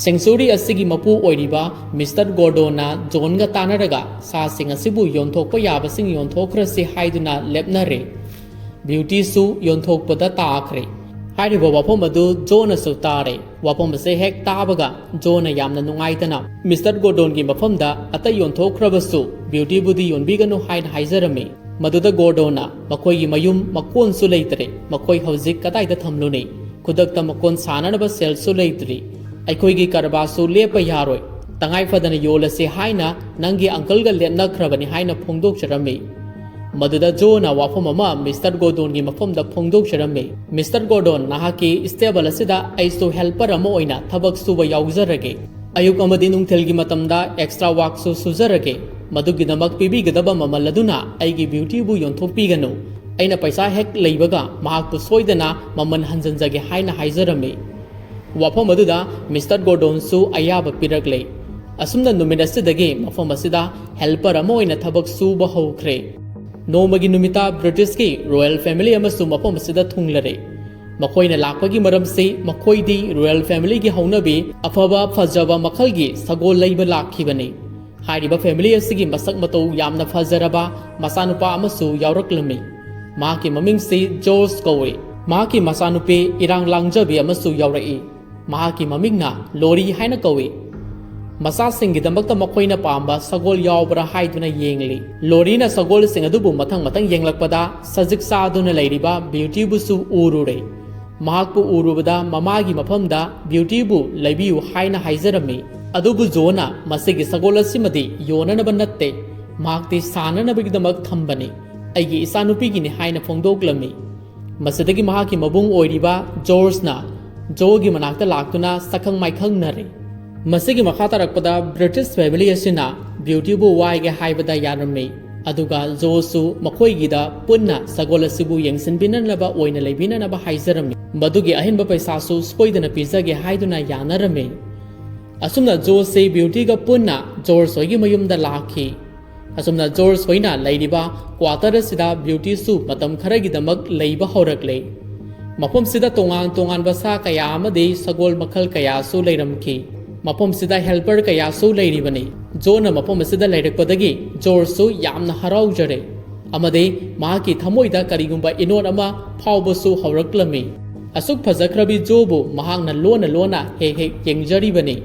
ꯁꯦꯡꯆꯨꯔꯤ ꯑꯁꯤꯒꯤ ꯃꯄꯨ ꯑꯣꯏꯔꯤꯕ ꯃꯤꯁꯇꯔ ꯒꯣꯔꯗꯣꯅ ꯖꯣꯟꯒ ꯇꯥꯟꯅꯔꯒ ꯁꯥꯁꯤꯡ ꯑꯁꯤꯕꯨ ꯌꯣꯟꯊꯣꯛꯄ ꯌꯥꯕꯁꯤꯡ ꯌꯣꯟꯊꯣꯛꯈ꯭ꯔꯁꯤ ꯍꯥꯏꯗꯨꯅ ꯂꯦꯞꯅꯔꯦ꯫ ꯕ꯭ꯌꯨꯇꯤꯁꯨ ꯌꯣꯟꯊꯣꯛꯄꯗ ꯇꯥꯈ꯭ꯔꯦ꯫ ꯍꯥꯏꯔꯤꯕ ꯋꯥꯐꯝ ꯑꯗꯨ ꯖꯣꯅꯁꯨ ꯇꯥꯔꯦ꯫ ꯋꯥꯐꯝ ꯑꯁꯦ ꯍꯦꯛ ꯇꯥꯕꯒ ꯖꯣꯅ ꯌꯥꯝꯅ ꯅꯨꯡꯉꯥꯏꯇꯅ ꯃꯤꯁꯇꯔ ꯒꯣꯔꯗꯣꯟꯒꯤ ꯃꯐꯝꯗ ꯑꯇꯩ ꯌꯣꯟꯊꯣꯛꯈ꯭ꯔꯕꯁꯨ ꯕ꯭ꯌꯨꯇꯤꯕꯨꯗꯤ ꯌꯣꯟꯕꯤꯒꯅꯨ ꯍꯥꯏꯅ ꯍꯥꯏꯖꯔꯝꯃꯤ꯫ ꯃꯗꯨꯗ ꯒꯣꯔꯗꯣꯟꯅ, "ꯃꯈꯣꯏꯒꯤ ꯃꯌꯨꯝ ꯃꯀꯣꯟꯁꯨ ꯂꯩꯇ꯭ꯔꯦ, ꯃꯈꯣꯏ ꯍꯧꯖꯤꯛ ꯀꯗꯥꯏꯗ ꯊꯝꯂꯨꯅꯤ? ꯈꯨꯗꯛꯇ ꯃꯀꯣꯟ ꯁꯥꯅꯅꯕ ꯁꯦꯜꯁꯨ ꯂꯩꯇ꯭ꯔꯤ, ꯑꯩꯈꯣꯏꯒꯤ ꯀꯔꯕꯥꯔꯁꯨ ꯂꯦꯞꯄ ꯌꯥꯔꯣꯏ, ꯇꯉꯥꯏ ꯐꯗꯅ ꯌꯣꯜꯂꯁꯤ ꯍꯥꯏꯅ ꯅꯪꯒꯤ ꯑꯪꯀꯜꯒ ꯂꯦꯞꯅꯈ꯭ꯔꯕꯅꯤ" ꯍꯥꯏꯅ ꯐꯣꯡꯗꯣꯛꯆꯔꯝꯃꯤ꯫ ꯃꯗꯨꯗ ꯖꯣꯅ ꯋꯥꯐꯝ ꯑꯃ ꯃꯤꯁꯇꯔ ꯒꯣꯔꯗꯣꯟꯒꯤ ꯃꯐꯝꯗ ꯐꯣꯡꯗꯣꯛꯆꯔꯝꯃꯤ꯫ "ꯃꯤꯁꯇꯔ ꯒꯣꯔꯗꯣꯟ, ꯅꯍꯥꯛꯀꯤ ꯁ꯭ꯇꯦꯕꯜ ꯑꯁꯤꯗ ꯑꯩꯁꯨ ꯍꯦꯜꯄꯔ ꯑꯃ ꯑꯣꯏꯅ ꯊꯕꯛ ꯁꯨꯕ ꯌꯥꯎꯖꯔꯒꯦ꯫ ꯑꯌꯨꯛ ꯑꯃꯗꯤ ꯅꯨꯡꯊꯤꯜꯒꯤ ꯃꯇꯝꯗ ꯑꯦꯛꯁꯇ꯭ꯔꯥ ꯋꯥꯛꯁꯨ ꯁꯨꯖꯔꯒꯦ꯫ ꯃꯗꯨꯒꯤꯗꯃꯛ ꯄꯤꯕꯤꯒꯗꯕ ꯃꯃꯜ ꯑꯗꯨꯅ ꯑꯩꯒꯤ ꯕ꯭ꯌꯨꯇꯤꯕꯨ ꯌꯣꯟꯊꯣꯛꯄꯤꯒꯅꯨ꯫ ꯑꯩꯅ ꯄꯩꯁꯥ ꯍꯦꯛ ꯂꯩꯕꯒ ꯃꯍꯥꯛꯄꯨ ꯁꯣꯏꯗꯅ ꯃꯃꯜ ꯍꯟꯖꯤꯟꯖꯒꯦ" ꯍꯥꯏꯅ ꯍꯥꯏꯖꯔꯝꯃꯤ꯫ ꯋꯥꯐꯝ ꯑꯗꯨꯗ ꯃꯤꯁꯇꯔ ꯒꯣꯔꯗꯣꯟꯁꯨ ꯑꯌꯥꯕ ꯄꯤꯔꯛꯂꯦ꯫ ꯑꯁꯨꯝꯅ ꯅꯨꯃꯤꯠ ꯑꯁꯤꯗꯒꯤ ꯃꯐꯝ ꯑꯁꯤꯗ ꯍꯦꯜꯄꯔ ꯑꯃ ꯑꯣꯏꯅ ꯊꯕꯛ ꯁꯨꯕ ꯍꯧꯈ꯭ꯔꯦ꯫ ꯅꯣꯡꯃꯒꯤ ꯅꯨꯃꯤꯠꯇ ꯕ꯭ꯔꯤꯇꯤꯁꯀꯤ ꯔꯣꯌꯦꯜ ꯐꯦꯃꯤꯂꯤ ꯑꯃꯁꯨ ꯃꯐꯝ ꯑꯁꯤꯗ ꯊꯨꯡꯂꯔꯦ꯫ ꯃꯈꯣꯏꯅ ꯂꯥꯛꯄꯒꯤ ꯃꯔꯝꯁꯤ ꯃꯈꯣꯏꯗꯤ ꯔꯣꯌꯦꯜ ꯐꯦꯃꯤꯂꯤꯒꯤ ꯍꯧꯅꯕꯤ ꯑꯐꯕ ꯐꯖꯕ ꯃꯈꯜꯒꯤ ꯁꯒꯣꯜ ꯂꯩꯕ ꯂꯥꯛꯈꯤꯕꯅꯤ꯫ ꯍꯥꯏꯔꯤꯕ ꯐꯦꯃꯤꯂꯤ ꯑꯁꯤꯒꯤ ꯃꯁꯛ ꯃꯇꯧ ꯌꯥꯝꯅ ꯐꯖꯔꯕ ꯃꯆꯥꯅꯨꯄꯥ ꯑꯃꯁꯨ ꯌꯥꯎꯔꯛꯂꯝꯃꯤ꯫ ꯃꯍꯥꯛꯀꯤ ꯃꯃꯤꯡꯁꯤ ꯖꯣꯔꯖ ꯀꯧꯏ꯫ ꯃꯍꯥꯛꯀꯤ ꯃꯆꯥꯅꯨꯄꯤ ꯏꯔꯥꯡ ꯂꯥꯡꯖꯕꯤ ꯑꯃꯁꯨ ꯌꯥꯎꯔꯛꯏ꯫ ꯃꯍꯥꯛꯀꯤ ꯃꯃꯤꯡꯅ ꯂꯣꯔꯤ ꯍꯥꯏꯅ ꯀꯧꯏ꯫ ꯃꯆꯥꯁꯤꯡꯒꯤꯗꯃꯛꯇ ꯃꯈꯣꯏꯅ ꯄꯥꯝꯕ ꯁꯒꯣꯜ ꯌꯥꯎꯕ꯭ꯔꯥ ꯍꯥꯏꯗꯨꯅ ꯌꯦꯡꯂꯤ꯫ ꯂꯣꯔꯤꯅ ꯁꯒꯣꯜꯁꯤꯡ ꯑꯗꯨꯕꯨ ꯃꯊꯪ ꯃꯊꯪ ꯌꯦꯡꯂꯛꯄꯗ ꯁꯖꯤꯛ ꯆꯥꯗꯨꯅ ꯂꯩꯔꯤꯕ ꯕ꯭ꯌꯨꯇꯤꯕꯨꯁꯨ ꯎꯔꯨꯔꯦ꯫ ꯃꯍꯥꯛꯄꯨ ꯎꯔꯨꯕꯗ ꯃꯃꯥꯒꯤ ꯃꯐꯝꯗ ꯕ꯭ꯌꯨꯇꯤꯕꯨ ꯂꯩꯕꯤꯌꯨ ꯍꯥꯏꯅ ꯍꯥꯏꯖꯔꯝꯃꯤ꯫ ꯑꯗꯨꯕꯨ ꯖꯣꯅ, "ꯃꯁꯤꯒꯤ ꯁꯒꯣꯜ ꯑꯁꯤꯃꯗꯤ ꯌꯣꯟꯅꯅꯕ ꯅꯠꯇꯦ, ꯃꯍꯥꯛꯇꯤ ꯁꯥꯟꯅꯅꯕꯒꯤꯗꯃꯛ ꯊꯝꯕꯅꯤ, ꯑꯩꯒꯤ ꯏꯆꯥꯅꯨꯄꯤꯒꯤꯅꯤ" ꯍꯥꯏꯅ ꯐꯣꯡꯗꯣꯛꯂꯝꯃꯤ꯫ ꯃꯁꯤꯗꯒꯤ ꯃꯍꯥꯛꯀꯤ ꯃꯕꯨꯡ ꯑꯣꯏꯔꯤꯕ ꯖꯣꯔꯖꯅ ꯖꯣꯒꯤ ꯃꯅꯥꯛꯇ ꯂꯥꯛꯇꯨꯅ ꯁꯛꯈꯪ ꯃꯥꯏꯈꯪꯅꯔꯦ꯫ ꯃꯁꯤꯒꯤ ꯃꯈꯥ ꯇꯥꯔꯛꯄꯗ ꯕ꯭ꯔꯤꯇꯤꯁ ꯐꯦꯃꯤꯂꯤ ꯑꯁꯤꯅ ꯕ꯭ꯌꯨꯇꯤꯕꯨ ꯋꯥꯏꯒꯦ ꯍꯥꯏꯕꯗ ꯌꯥꯔꯝꯃꯤ, ꯑꯗꯨꯒ ꯖꯣꯁꯨ ꯃꯈꯣꯏꯒꯤꯗ ꯄꯨꯟꯅ ꯁꯒꯣꯜ ꯑꯁꯤꯕꯨ ꯌꯦꯡꯁꯤꯟꯕꯤꯅꯅꯕ ꯑꯣꯏꯅ ꯂꯩꯕꯤꯅꯅꯕ ꯍꯥꯏꯖꯔꯝꯃꯤ꯫ ꯃꯗꯨꯒꯤ ꯑꯍꯦꯟꯕ ꯄꯩꯁꯥꯁꯨ ꯁꯣꯏꯗꯅ ꯄꯤꯖꯒꯦ ꯍꯥꯏꯗꯨꯅ ꯌꯥꯅꯔꯝꯃꯤ꯫ ꯑꯁꯨꯝꯅ ꯖꯣꯁꯁꯤ ꯕ꯭ꯌꯨꯇꯤꯒ ꯄꯨꯟꯅ ꯖꯣꯔꯖ ꯍꯣꯏꯒꯤ ꯃꯌꯨꯝꯗ ꯂꯥꯛꯈꯤ꯫ ꯑꯁꯨꯝꯅ ꯖꯣꯔꯖ ꯍꯣꯏꯅ ꯂꯩꯔꯤꯕ ꯀ꯭ꯋꯥꯇꯔ ꯑꯁꯤꯗ ꯕ꯭ꯌꯨꯇꯤꯁꯨ ꯃꯇꯝ ꯈꯔꯒꯤꯗꯃꯛ ꯂꯩꯕ ꯍꯧꯔꯛꯂꯦ꯫ ꯃꯐꯝꯁꯤꯗ ꯇꯣꯉꯥꯟ ꯇꯣꯉꯥꯟꯕ ꯁꯥ ꯀꯌꯥ ꯑꯃꯗꯤ ꯁꯒꯣꯜ ꯃꯈꯜ ꯀꯌꯥꯁꯨ ꯂꯩꯔꯝꯈꯤ꯫ ꯃꯐꯝꯁꯤꯗ ꯍꯦꯜꯄꯔ ꯀꯌꯥꯁꯨ ꯂꯩꯔꯤꯕꯅꯤ꯫ ꯖꯣꯅ ꯃꯐꯝ ꯑꯁꯤꯗ ꯂꯩꯔꯛꯄꯗꯒꯤ ꯖꯣꯔꯖꯁꯨ ꯌꯥꯝꯅ ꯍꯔꯥꯎꯖꯔꯦ ꯑꯃꯗꯤ ꯃꯍꯥꯛꯀꯤ ꯊꯃꯣꯏꯗ ꯀꯔꯤꯒꯨꯝꯕ ꯏꯅꯣꯠ ꯑꯃ ꯐꯥꯎꯕꯁꯨ ꯍꯧꯔꯛꯂꯝꯃꯤ꯫ ꯑꯁꯨꯛ ꯐꯖꯈ꯭ꯔꯕꯤ ꯖꯣꯕꯨ ꯃꯍꯥꯛꯅ ꯂꯣꯟꯅ ꯂꯣꯟꯅ ꯍꯦꯛ ꯍꯦꯛ ꯌꯦꯡꯖꯔꯤꯕꯅꯤ꯫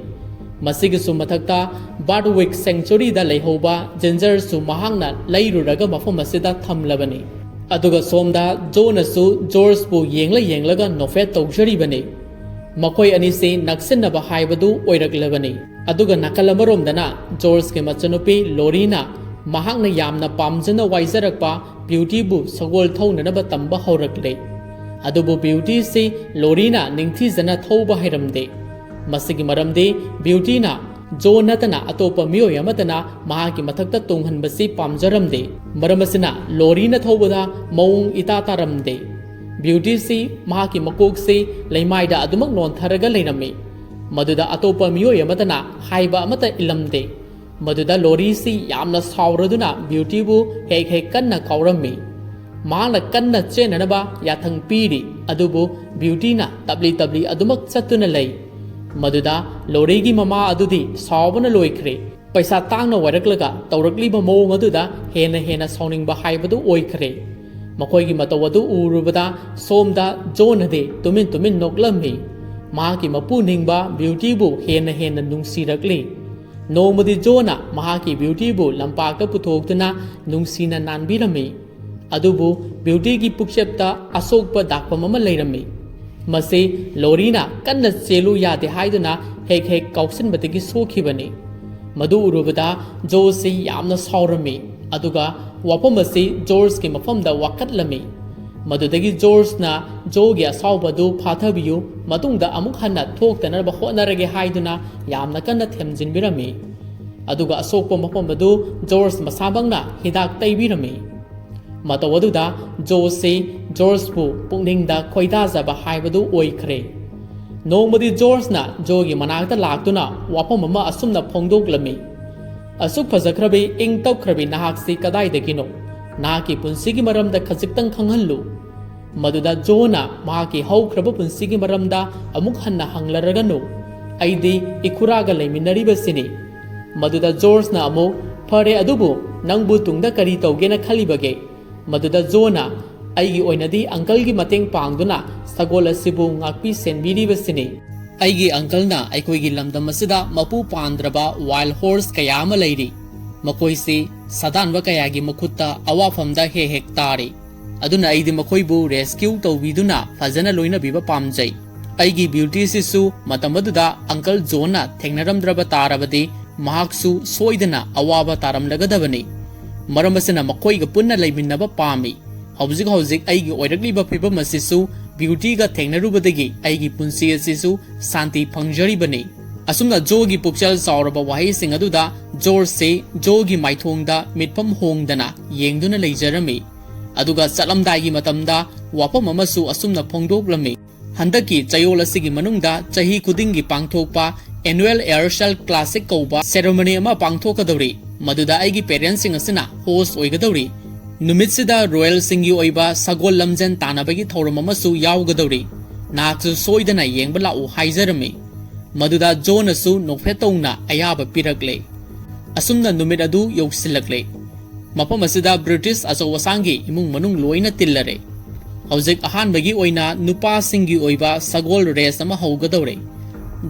ꯃꯁꯤꯒꯤꯁꯨ ꯃꯊꯛꯇ ꯕꯥꯔꯗꯋꯤꯛ ꯁꯦꯡꯆꯨꯔꯤꯗ ꯂꯩꯍꯧꯕ ꯖꯤꯟꯖꯔꯁꯨ ꯃꯍꯥꯛꯅ ꯂꯩꯔꯨꯔꯒ ꯃꯐꯝ ꯑꯁꯤꯗ ꯊꯝꯂꯕꯅꯤ꯫ ꯑꯗꯨꯒ ꯁꯣꯝꯗ ꯖꯣꯅꯁꯨ ꯖꯣꯔꯖꯄꯨ ꯌꯦꯡꯂ ꯌꯦꯡꯂꯒ ꯅꯣꯐꯦꯠ ꯇꯧꯖꯔꯤꯕꯅꯤ꯫ ꯃꯈꯣꯏ ꯑꯅꯤꯁꯤ ꯅꯛꯁꯤꯟꯅꯕ ꯍꯥꯏꯕꯗꯨ ꯑꯣꯏꯔꯛꯂꯕꯅꯤ꯫ ꯑꯗꯨꯒ ꯅꯥꯀꯜ ꯑꯃꯔꯣꯝꯗꯅ ꯖꯣꯔꯖꯀꯤ ꯃꯆꯟꯅꯨꯄꯤ ꯂꯣꯔꯤꯅ ꯃꯍꯥꯛꯅ ꯌꯥꯝꯅ ꯄꯥꯝꯖꯅ ꯋꯥꯏꯖꯔꯛꯄ ꯕ꯭ꯌꯨꯇꯤꯕꯨ ꯁꯒꯣꯜ ꯊꯧꯅꯅꯕ ꯇꯝꯕ ꯍꯧꯔꯛꯂꯦ꯫ ꯑꯗꯨꯕꯨ ꯕ꯭ꯌꯨꯇꯤꯁꯤ ꯂꯣꯔꯤꯅ ꯅꯤꯡꯊꯤꯖꯅ ꯊꯧꯕ ꯍꯩꯔꯝꯗꯦ꯫ ꯃꯁꯤꯒꯤ ꯃꯔꯝꯗꯤ ꯕ꯭ꯌꯨꯇꯤꯅ ꯖꯣ ꯅꯠꯇꯅ ꯑꯇꯣꯞꯄ ꯃꯤꯑꯣꯏ ꯑꯃꯠꯇꯅ ꯃꯍꯥꯛꯀꯤ ꯃꯊꯛꯇ ꯇꯣꯡꯍꯟꯕꯁꯤ ꯄꯥꯝꯖꯔꯝꯗꯦ꯫ ꯃꯔꯝ ꯑꯁꯤꯅ ꯂꯣꯔꯤꯅ ꯊꯧꯕꯗ ꯃꯑꯣꯡ ꯏꯇꯥ ꯇꯥꯔꯝꯗꯦ꯫ ꯕ꯭ꯌꯨꯇꯤꯁꯤ ꯃꯍꯥꯛꯀꯤ ꯃꯀꯣꯛꯁꯤ ꯂꯩꯃꯥꯏꯗ ꯑꯗꯨꯃꯛ ꯅꯣꯟꯊꯔꯒ ꯂꯩꯔꯝꯃꯤ꯫ ꯃꯗꯨꯗ ꯑꯇꯣꯞꯄ ꯃꯤꯑꯣꯏ ꯑꯃꯠꯇꯅ ꯍꯥꯏꯕ ꯑꯃꯠꯇ ꯏꯜꯂꯝꯗꯦ꯫ ꯃꯗꯨꯗ ꯂꯣꯔꯤꯁꯤ ꯌꯥꯝꯅ ꯁꯥꯎꯔꯗꯨꯅ ꯕ꯭ꯌꯨꯇꯤꯕꯨ ꯍꯦꯛ ꯍꯦꯛ ꯀꯟꯅ ꯀꯥꯎꯔꯝꯃꯤ꯫ ꯃꯍꯥꯛꯅ ꯀꯟꯅ ꯆꯦꯟꯅꯅꯕ ꯌꯥꯊꯪ ꯄꯤꯔꯤ, ꯑꯗꯨꯕꯨ ꯕ꯭ꯌꯨꯇꯤꯅ ꯇꯞꯂꯤ ꯇꯞꯂꯤ ꯑꯗꯨꯃꯛ ꯆꯠꯇꯨꯅ ꯂꯩ꯫ ꯃꯗꯨꯗ ꯂꯣꯔꯤꯒꯤ ꯃꯃꯥ ꯑꯗꯨꯗꯤ ꯁꯥꯎꯕꯅ ꯂꯣꯏꯈ꯭ꯔꯦ꯫ ꯄꯩꯁꯥ ꯇꯥꯡꯅ ꯋꯥꯏꯔꯛꯂꯒ ꯇꯧꯔꯛꯂꯤꯕ ꯃꯑꯣꯡ ꯑꯗꯨꯗ ꯍꯦꯟꯅ ꯍꯦꯟꯅ ꯁꯥꯎꯅꯤꯡꯕ ꯍꯥꯏꯕꯗꯨ ꯑꯣꯏꯈ꯭ꯔꯦ꯫ ꯃꯈꯣꯏꯒꯤ ꯃꯇꯧ ꯑꯗꯨ ꯎꯔꯨꯕꯗ ꯁꯣꯝꯗ ꯖꯣꯅꯗꯤ ꯇꯨꯃꯤꯟ ꯇꯨꯃꯤꯟ ꯅꯣꯛꯂꯝꯃꯤ꯫ ꯃꯍꯥꯛꯀꯤ ꯃꯄꯨ ꯅꯤꯡꯕ ꯕ꯭ꯌꯨꯇꯤꯕꯨ ꯍꯦꯟꯅ ꯍꯦꯟꯅ ꯅꯨꯡꯁꯤꯔꯛꯂꯤ꯫ ꯅꯣꯡꯃꯗꯤ ꯖꯣꯅ ꯃꯍꯥꯛꯀꯤ ꯕ꯭ꯌꯨꯇꯤꯕꯨ ꯂꯝꯄꯥꯛꯇ ꯄꯨꯊꯣꯛꯇꯨꯅ ꯅꯨꯡꯁꯤꯅ ꯅꯥꯟꯕꯤꯔꯝꯃꯤ꯫ ꯑꯗꯨꯕꯨ ꯕ꯭ꯌꯨꯇꯤꯒꯤ ꯄꯨꯛꯆꯦꯞꯇ ꯑꯁꯣꯛꯄ ꯗꯥꯛꯐꯝ ꯑꯃ ꯂꯩꯔꯝꯃꯤ꯫ ꯃꯁꯤ ꯂꯣꯔꯤꯅ ꯀꯟꯅ ꯆꯦꯜꯂꯨ ꯌꯥꯗꯦ ꯍꯥꯏꯗꯨꯅ ꯍꯦꯛ ꯍꯦꯛ ꯀꯥꯎꯁꯤꯟꯕꯗꯒꯤ ꯁꯣꯛꯈꯤꯕꯅꯤ꯫ ꯃꯗꯨ ꯎꯔꯨꯕꯗ ꯖꯣꯁꯤ ꯌꯥꯝꯅ ꯁꯥꯎꯔꯝꯃꯤ, ꯑꯗꯨꯒ ꯋꯥꯐꯝ ꯑꯁꯤ ꯖꯣꯔꯖꯀꯤ ꯃꯐꯝꯗ ꯋꯥꯀꯠꯂꯝꯃꯤ꯫ ꯃꯗꯨꯗꯒꯤ ꯖꯣꯔꯖꯅ ꯖꯣꯒꯤ ꯑꯁꯥꯎꯕꯗꯨ ꯐꯥꯊꯕꯤꯌꯨ, ꯃꯇꯨꯡꯗ ꯑꯃꯨꯛ ꯍꯟꯅ ꯊꯣꯛꯇꯅꯕ ꯍꯣꯠꯅꯔꯒꯦ ꯍꯥꯏꯗꯨꯅ ꯌꯥꯝꯅ ꯀꯟꯅ ꯊꯦꯝꯖꯤꯟꯕꯤꯔꯝꯃꯤ꯫ ꯑꯗꯨꯒ ꯑꯁꯣꯛꯄ ꯃꯐꯝ ꯑꯗꯨ ꯖꯣꯔꯖ ꯃꯁꯥꯃꯛꯅ ꯍꯤꯗꯥꯛ ꯇꯩꯕꯤꯔꯝꯃꯤ꯫ ꯃꯇꯧ ꯑꯗꯨꯗ ꯖꯣꯁꯤ ꯖꯣꯔꯖꯄꯨ ꯄꯨꯛꯅꯤꯡꯗ ꯈꯣꯏꯗꯥꯖꯕ ꯍꯥꯏꯕꯗꯨ ꯑꯣꯏꯈ꯭ꯔꯦ꯫ ꯅꯣꯡꯃꯗꯤ ꯖꯣꯔꯖꯅ ꯖꯣꯒꯤ ꯃꯅꯥꯛꯇ ꯂꯥꯛꯇꯨꯅ ꯋꯥꯐꯝ ꯑꯃ ꯑꯁꯨꯝꯅ ꯐꯣꯡꯗꯣꯛꯂꯝꯃꯤ, "ꯑꯁꯨꯛ ꯐꯖꯈ꯭ꯔꯕꯤ, ꯏꯪ ꯇꯞꯈ꯭ꯔꯕꯤ ꯅꯍꯥꯛꯁꯤ ꯀꯗꯥꯏꯗꯒꯤꯅꯣ? ꯅꯍꯥꯛꯀꯤ ꯄꯨꯟꯁꯤꯒꯤ ꯃꯔꯝꯗ ꯈꯖꯤꯛꯇꯪ ꯈꯪꯍꯜꯂꯨ꯫" ꯃꯗꯨꯗ ꯖꯣꯅ ꯃꯍꯥꯛꯀꯤ ꯍꯧꯈ꯭ꯔꯕ ꯄꯨꯟꯁꯤꯒꯤ ꯃꯔꯝꯗ ꯑꯃꯨꯛ ꯍꯟꯅ ꯍꯪꯂꯔꯒꯅꯨ, "ꯑꯩꯗꯤ ꯏꯈꯨꯔꯥꯒ ꯂꯩꯃꯤꯟꯅꯔꯤꯕꯁꯤꯅꯤ꯫" ꯃꯗꯨꯗ ꯖꯣꯔꯖꯅ ꯑꯃꯨꯛ, "ꯐꯔꯦ, ꯑꯗꯨꯕꯨ ꯅꯪꯕꯨ ꯇꯨꯡꯗ ꯀꯔꯤ ꯇꯧꯒꯦꯅ ꯈꯜꯂꯤꯕꯒꯦ?" ꯃꯗꯨꯗ ꯖꯣꯅ, ꯑꯩꯒꯤ ꯑꯣꯏꯅꯗꯤ uncleꯒꯤ ꯃꯇꯦꯡ ꯄꯥꯡꯗꯨꯅ ꯁꯒꯣꯜ ꯑꯁꯤꯕꯨ ꯉꯥꯛꯄꯤ ꯁꯦꯟꯕꯤꯔꯤꯕꯁꯤꯅꯤ꯫ ꯑꯩꯒꯤ uncleꯅ ꯑꯩꯈꯣꯏꯒꯤ ꯂꯝꯗꯝ ꯑꯁꯤꯗ ꯃꯄꯨ ꯄꯥꯟꯗ꯭ꯔꯕ wild horse ꯀꯌꯥ ꯑꯃ ꯂꯩꯔꯤ꯫ ꯃꯈꯣꯏꯁꯤ ꯁꯥꯗꯥꯟꯕ ꯀꯌꯥꯒꯤ ꯃꯈꯨꯠꯇ ꯑꯋꯥꯐꯝꯗ ꯍꯦꯛ ꯍꯦꯛ ꯇꯥꯔꯤ꯫ ꯑꯗꯨꯅ ꯑꯩꯗꯤ ꯃꯈꯣꯏꯕꯨ rescue ꯇꯧꯕꯤꯗꯨꯅ ꯐꯖꯅ ꯂꯣꯏꯅꯕꯤꯕ ꯄꯥꯝꯖꯩ꯫ ꯑꯩꯒꯤ Beautyꯁꯤꯁꯨ ꯃꯇꯝ ꯑꯗꯨꯗ uncle Johnꯅ ꯊꯦꯡꯅꯔꯝꯗ꯭ꯔꯕ ꯇꯥꯔꯕꯗꯤ ꯃꯍꯥꯛꯁꯨ ꯁꯣꯏꯗꯅ ꯑꯋꯥꯕ ꯇꯥꯔꯝꯂꯒꯗꯕꯅꯤ꯫ ꯃꯔꯝ ꯑꯁꯤꯅ ꯃꯈꯣꯏꯒ ꯄꯨꯟꯅ ꯂꯩꯃꯤꯟꯅꯕ ꯄꯥꯝꯃꯤ꯫ ꯍꯧꯖꯤꯛ ꯍꯧꯖꯤꯛ ꯑꯩꯒꯤ ꯑꯣꯏꯔꯛꯂꯤꯕ ꯐꯤꯕꯝ ꯑꯁꯤꯁꯨ Beautyꯒ ꯊꯦꯡꯅꯔꯨꯕꯗꯒꯤ ꯑꯩꯒꯤ ꯄꯨꯟꯁꯤ ꯑꯁꯤꯁꯨ ꯁꯥꯟꯇꯤ ꯐꯪꯖꯔꯤꯕꯅꯤ꯫ ꯑꯁꯨꯝꯅ Joeꯒꯤ ꯄꯨꯛꯆꯦꯜ ꯆꯥꯎꯔꯕ ꯋꯥꯍꯩꯁꯤꯡ ꯑꯗꯨꯗ Georgeꯁꯤ Joeꯒꯤ ꯃꯥꯏꯊꯣꯡꯗ ꯃꯤꯠꯐꯝ ꯍꯣꯡꯗꯅ ꯌꯦꯡꯗꯨꯅ ꯂꯩꯖꯔꯝꯃꯤ꯫ ꯑꯗꯨꯒ ꯆꯠꯂꯝꯗꯥꯏꯒꯤ ꯃꯇꯝꯗ ꯋꯥꯐꯝ ꯑꯃꯁꯨ ꯑꯁꯨꯝꯅ ꯐꯣꯡꯗꯣꯛꯂꯝꯃꯤ꯫ ꯍꯟꯗꯛꯀꯤ ꯆꯌꯣꯜ ꯑꯁꯤꯒꯤ ꯃꯅꯨꯡꯗ ꯆꯍꯤ ꯈꯨꯗꯤꯡꯒꯤ ꯄꯥꯡꯊꯣꯛꯄ Annual Ayrshire Classic ꯀꯧꯕ ceremony ꯑꯃ ꯄꯥꯡꯊꯣꯛꯀꯗꯧꯔꯤ, ꯃꯗꯨꯗ ꯑꯩꯒꯤ parentsꯁꯤꯡ ꯑꯁꯤꯅ host ꯑꯣꯏꯒꯗꯧꯔꯤ꯫ ꯅꯨꯃꯤꯠꯁꯤꯗ royalꯁꯤꯡꯒꯤ ꯑꯣꯏꯕ ꯁꯒꯣꯜ ꯂꯝꯖꯦꯟ ꯇꯥꯟꯅꯕꯒꯤ ꯊꯧꯔꯝ ꯑꯃꯁꯨ ꯌꯥꯎꯒꯗꯧꯔꯤ꯫ ꯅꯍꯥꯛꯁꯨ ꯁꯣꯏꯗꯅ ꯌꯦꯡꯕ ꯂꯥꯛꯎ ꯍꯥꯏꯖꯔꯝꯃꯤ꯫ ꯃꯗꯨꯗ Joeꯅꯁꯨ ꯅꯣꯛꯐꯦꯠ ꯇꯧꯅ ꯑꯌꯥꯕ ꯄꯤꯔꯛꯂꯦ꯫ ꯑꯁꯨꯝꯅ ꯅꯨꯃꯤꯠ ꯑꯗꯨ ꯌꯧꯁꯤꯜꯂꯛꯂꯦ꯫ ꯃꯐꯝ ꯑꯁꯤꯗ British ꯑꯆꯧ ꯑꯁꯥꯡꯒꯤ ꯏꯃꯨꯡ ꯃꯅꯨꯡ ꯂꯣꯏꯅ ꯇꯤꯜꯂꯔꯦ꯫ ꯍꯧꯖꯤꯛ ꯑꯍꯥꯟꯕꯒꯤ ꯑꯣꯏꯅ ꯅꯨꯄꯥꯁꯤꯡꯒꯤ ꯑꯣꯏꯕ ꯁꯒꯣꯜ race ꯑꯃ ꯍꯧꯒꯗꯧꯔꯦ꯫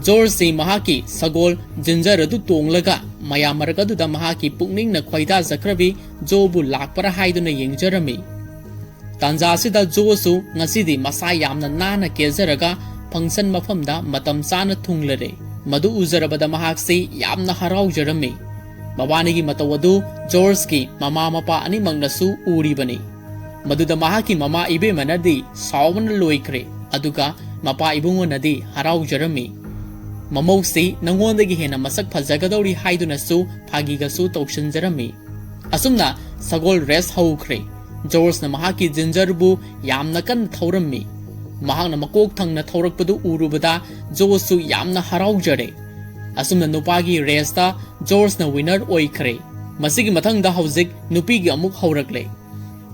Georgeꯁꯤ ꯃꯍꯥꯛꯀꯤ ꯁꯒꯣꯜ Ginger ꯑꯗꯨ ꯇꯣꯡꯂꯒ ꯃꯌꯥꯝ ꯃꯔꯛ ꯑꯗꯨꯗ ꯃꯍꯥꯛꯀꯤ ꯄꯨꯛꯅꯤꯡꯅ ꯈꯣꯏꯗꯥꯖꯈ꯭ꯔꯕꯤ Joeꯕꯨ ꯂꯥꯛꯄ꯭ꯔꯥ ꯍꯥꯏꯗꯨꯅ ꯌꯦꯡꯖꯔꯝꯃꯤ꯫ ꯇꯥꯟꯖꯥ ꯑꯁꯤꯗ Joeꯁꯨ ꯉꯁꯤꯗꯤ ꯃꯁꯥ ꯌꯥꯝꯅ ꯅꯥꯟꯅ ꯀꯦꯖꯔꯒ function ꯃꯐꯝꯗ ꯃꯇꯝ ꯆꯥꯅ ꯊꯨꯡꯂꯔꯦ꯫ ꯃꯗꯨ ꯎꯖꯔꯕꯗ ꯃꯍꯥꯛꯁꯤ ꯌꯥꯝꯅ ꯍꯔꯥꯎꯖꯔꯝꯃꯤ꯫ ꯃꯕꯥꯅꯤꯒꯤ ꯃꯇꯧ ꯑꯗꯨ Georgeꯀꯤ ꯃꯃꯥ ꯃꯄꯥ ꯑꯅꯤꯃꯛꯅꯁꯨ ꯎꯔꯤꯕꯅꯤ꯫ ꯃꯗꯨꯗ ꯃꯍꯥꯛꯀꯤ ꯃꯃꯥ ꯏꯕꯦꯝꯃꯅꯗꯤ ꯁꯥꯎꯕꯅ ꯂꯣꯏꯈ꯭ꯔꯦ, ꯑꯗꯨꯒ ꯃꯄꯥ ꯏꯕꯨꯡꯉꯣꯅꯗꯤ ꯍꯔꯥꯎꯖꯔꯝꯃꯤ꯫ "ꯃꯃꯧꯁꯤ ꯅꯉꯣꯟꯗꯒꯤ ꯍꯦꯟꯅ ꯃꯁꯛ ꯐꯖꯒꯗꯧꯔꯤ" ꯍꯥꯏꯗꯨꯅꯁꯨ ꯐꯥꯒꯤꯒꯁꯨ ꯇꯧꯁꯤꯟꯖꯔꯝꯃꯤ꯫ ꯑꯁꯨꯝꯅ ꯁꯒꯣꯜ race ꯍꯧꯈ꯭ꯔꯦ꯫ Georgeꯅ ꯃꯍꯥꯛꯀꯤ Gingerꯕꯨ ꯌꯥꯝꯅ ꯀꯟꯅ ꯊꯧꯔꯝꯃꯤ꯫ ꯃꯍꯥꯛꯅ ꯃꯀꯣꯛ ꯊꯪꯅ ꯊꯧꯔꯛꯄꯗꯨ ꯎꯔꯨꯕꯗ Joeꯁꯨ ꯌꯥꯝꯅ ꯍꯔꯥꯎꯖꯔꯦ꯫ ꯑꯁꯨꯝꯅ ꯅꯨꯄꯥꯒꯤ raceꯇ Georgeꯅ winner ꯑꯣꯏꯈ꯭ꯔꯦ꯫ ꯃꯁꯤꯒꯤ ꯃꯊꯪꯗ ꯍꯧꯖꯤꯛ ꯅꯨꯄꯤꯒꯤ ꯑꯃꯨꯛ ꯍꯧꯔꯛꯂꯦ꯫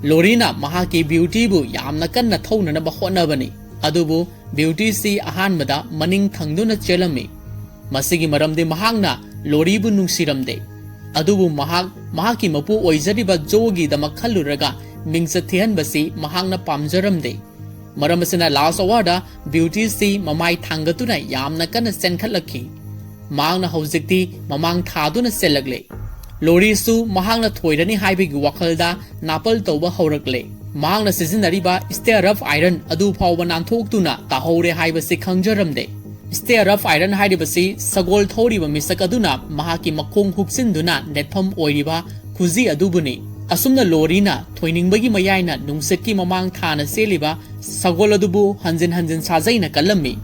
Laurieꯅ ꯃꯍꯥꯛꯀꯤ Beautyꯕꯨ ꯌꯥꯝꯅ ꯀꯟꯅ ꯊꯧꯅꯅꯕ ꯍꯣꯠꯅꯕꯅꯤ, ꯑꯗꯨꯕꯨ Beautyꯁꯤ ꯑꯍꯥꯟꯕꯗ ꯃꯅꯤꯡ ꯊꯪꯗꯨꯅ ꯆꯦꯜꯂꯝꯃꯤ꯫ ꯃꯁꯤꯒꯤ ꯃꯔꯝꯗꯤ ꯃꯍꯥꯛꯅ Laurieꯕꯨ ꯅꯨꯡꯁꯤꯔꯝꯗꯦ꯫ ꯑꯗꯨꯕꯨ ꯃꯍꯥꯛ ꯃꯍꯥꯛꯀꯤ ꯃꯄꯨ ꯑꯣꯏꯖꯔꯤꯕ ꯖꯣꯒꯤꯗꯃꯛ ꯈꯜꯂꯨꯔꯒ ꯃꯤꯡꯆꯠ ꯊꯤꯍꯟꯕꯁꯤ ꯃꯍꯥꯛꯅ ꯄꯥꯝꯖꯔꯝꯗꯦ꯫ ꯃꯔꯝ ꯑꯁꯤꯅ ꯂꯥꯁ ꯑꯋꯥꯔꯗ ꯕ꯭ꯌꯨꯇꯤꯁꯤ ꯃꯃꯥꯏ ꯊꯥꯡꯒꯠꯇꯨꯅ ꯌꯥꯝꯅ ꯀꯟꯅ ꯆꯦꯟꯈꯠꯂꯛꯈꯤ꯫ ꯃꯍꯥꯛꯅ ꯍꯧꯖꯤꯛꯇꯤ ꯃꯃꯥꯡ ꯊꯥꯗꯨꯅ ꯆꯦꯜꯂꯛꯂꯦ꯫ ꯂꯣꯔꯤꯁꯨ ꯃꯍꯥꯛꯅ ꯊꯣꯏꯔꯅꯤ ꯍꯥꯏꯕꯒꯤ ꯋꯥꯈꯜꯗ ꯅꯥꯄꯜ ꯇꯧꯕ ꯍꯧꯔꯛꯂꯦ꯫ ꯃꯍꯥꯛꯅ ꯁꯤꯖꯤꯟꯅꯔꯤꯕ ꯁ꯭ꯇꯦꯌꯔ ꯑꯞ ꯑꯥꯏꯔꯟ ꯑꯗꯨ ꯐꯥꯎꯕ ꯅꯥꯟꯊꯣꯛꯇꯨꯅ ꯇꯥꯍꯧꯔꯦ ꯍꯥꯏꯕꯁꯤ ꯈꯪꯖꯔꯝꯗꯦ꯫ ꯁ꯭ꯇꯦꯌꯔ ꯑꯞ ꯑꯥꯏꯔꯟ ꯍꯥꯏꯔꯤꯕꯁꯤ ꯁꯒꯣꯜ ꯊꯧꯔꯤꯕ ꯃꯤꯁꯛ ꯑꯗꯨꯅ ꯃꯍꯥꯛꯀꯤ ꯃꯈꯣꯡ ꯍꯨꯛꯆꯤꯟꯗꯨꯅ ꯅꯦꯠꯐꯝ ꯑꯣꯏꯔꯤꯕ ꯈꯨꯖꯤ ꯑꯗꯨꯕꯨꯅꯤ꯫ ꯑꯁꯨꯝꯅ ꯂꯣꯔꯤꯅ ꯊꯣꯏꯅꯤꯡꯕꯒꯤ ꯃꯌꯥꯏꯅ ꯅꯨꯡꯁꯤꯠꯀꯤ ꯃꯃꯥꯡ ꯊꯥꯅ ꯆꯦꯜꯂꯤꯕ ꯁꯒꯣꯜ ꯑꯗꯨꯕꯨ ꯍꯟꯖꯤꯟ ꯍꯟꯖꯤꯟ ꯁꯥꯖꯩꯅ ꯀꯜꯂꯝꯃꯤ꯫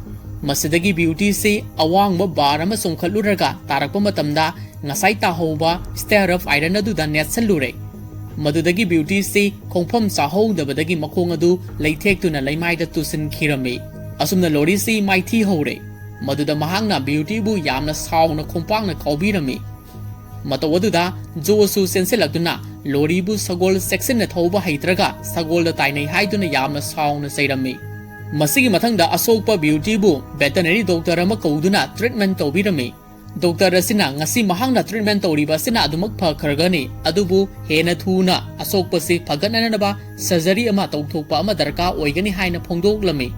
ꯃꯁꯤꯗꯒꯤ ꯕ꯭ꯌꯨꯇꯤꯁꯤ ꯑꯋꯥꯡꯕ ꯕꯥꯔ ꯑꯃ ꯆꯣꯡꯈꯠꯂꯨꯔꯒ ꯇꯥꯔꯛꯄ ꯃꯇꯝꯗ ꯉꯁꯥꯏ ꯇꯥꯍꯧꯕ ꯁ꯭ꯇꯦꯌꯔ ꯑꯞ ꯑꯥꯏꯔꯟ ꯑꯗꯨꯗ ꯅꯦꯠꯁꯜꯂꯨꯔꯦ꯫ ꯃꯗꯨꯗꯒꯤ ꯕ꯭ꯌꯨꯇꯤꯁꯤ ꯈꯣꯡꯐꯝ ꯆꯥꯍꯧꯗꯕꯗꯒꯤ ꯃꯈꯣꯡ ꯑꯗꯨ ꯂꯩꯊꯦꯛꯇꯨꯅ ꯂꯩꯃꯥꯏꯗ ꯇꯨꯁꯤꯟꯈꯤꯔꯝꯃꯤ꯫ ꯑꯁꯨꯝꯅ ꯂꯣꯔꯤꯁꯤ ꯃꯥꯏꯊꯤ ꯍꯧꯔꯦ꯫ ꯃꯗꯨꯗ ꯃꯍꯥꯛꯅ ꯕ꯭ꯌꯨꯇꯤꯕꯨ ꯌꯥꯝꯅ ꯁꯥꯎꯅ ꯈꯣꯡꯄꯥꯛꯅ ꯀꯥꯎꯕꯤꯔꯝꯃꯤ꯫ ꯃꯇꯧ ꯑꯗꯨꯗ ꯖꯣꯁꯨ ꯆꯦꯟꯁꯤꯜꯂꯛꯇꯨꯅ ꯂꯣꯔꯤꯕꯨ ꯁꯒꯣꯜ ꯆꯦꯛꯁꯤꯟꯅ ꯊꯧꯕ ꯍꯩꯇ꯭ꯔꯒ ꯁꯒꯣꯜꯗ ꯇꯥꯏꯅꯩ ꯍꯥꯏꯗꯨꯅ ꯌꯥꯝꯅ ꯁꯥꯎꯅ ꯆꯩꯔꯝꯃꯤ꯫ ꯃꯁꯤꯒꯤ ꯃꯊꯪꯗ ꯑꯁꯣꯛꯄ ꯕ꯭ꯌꯨꯇꯤꯕꯨ ꯚꯦꯇꯅꯔꯤ ꯗꯣꯛꯇꯔ ꯑꯃ ꯀꯧꯗꯨꯅ ꯇ꯭ꯔꯤꯠꯃꯦꯟ ꯇꯧꯕꯤꯔꯝꯃꯤ꯫ ꯗꯣꯛꯇꯔ ꯑꯁꯤꯅ ꯉꯁꯤ ꯃꯍꯥꯛꯅ ꯇ꯭ꯔꯤꯠꯃꯦꯟ ꯇꯧꯔꯤꯕ ꯑꯁꯤꯅ ꯑꯗꯨꯃꯛ ꯐꯈ꯭ꯔꯒꯅꯤ, ꯑꯗꯨꯕꯨ ꯍꯦꯟꯅ ꯊꯨꯅ ꯑꯁꯣꯛꯄꯁꯤ ꯐꯒꯠꯅꯅꯕ ꯁꯔꯖꯔꯤ ꯑꯃ ꯇꯧꯊꯣꯛꯄ ꯑꯃ ꯗꯔꯀꯥꯔ ꯑꯣꯏꯒꯅꯤ ꯍꯥꯏꯅ ꯐꯣꯡꯗꯣꯛꯂꯝꯃꯤ꯫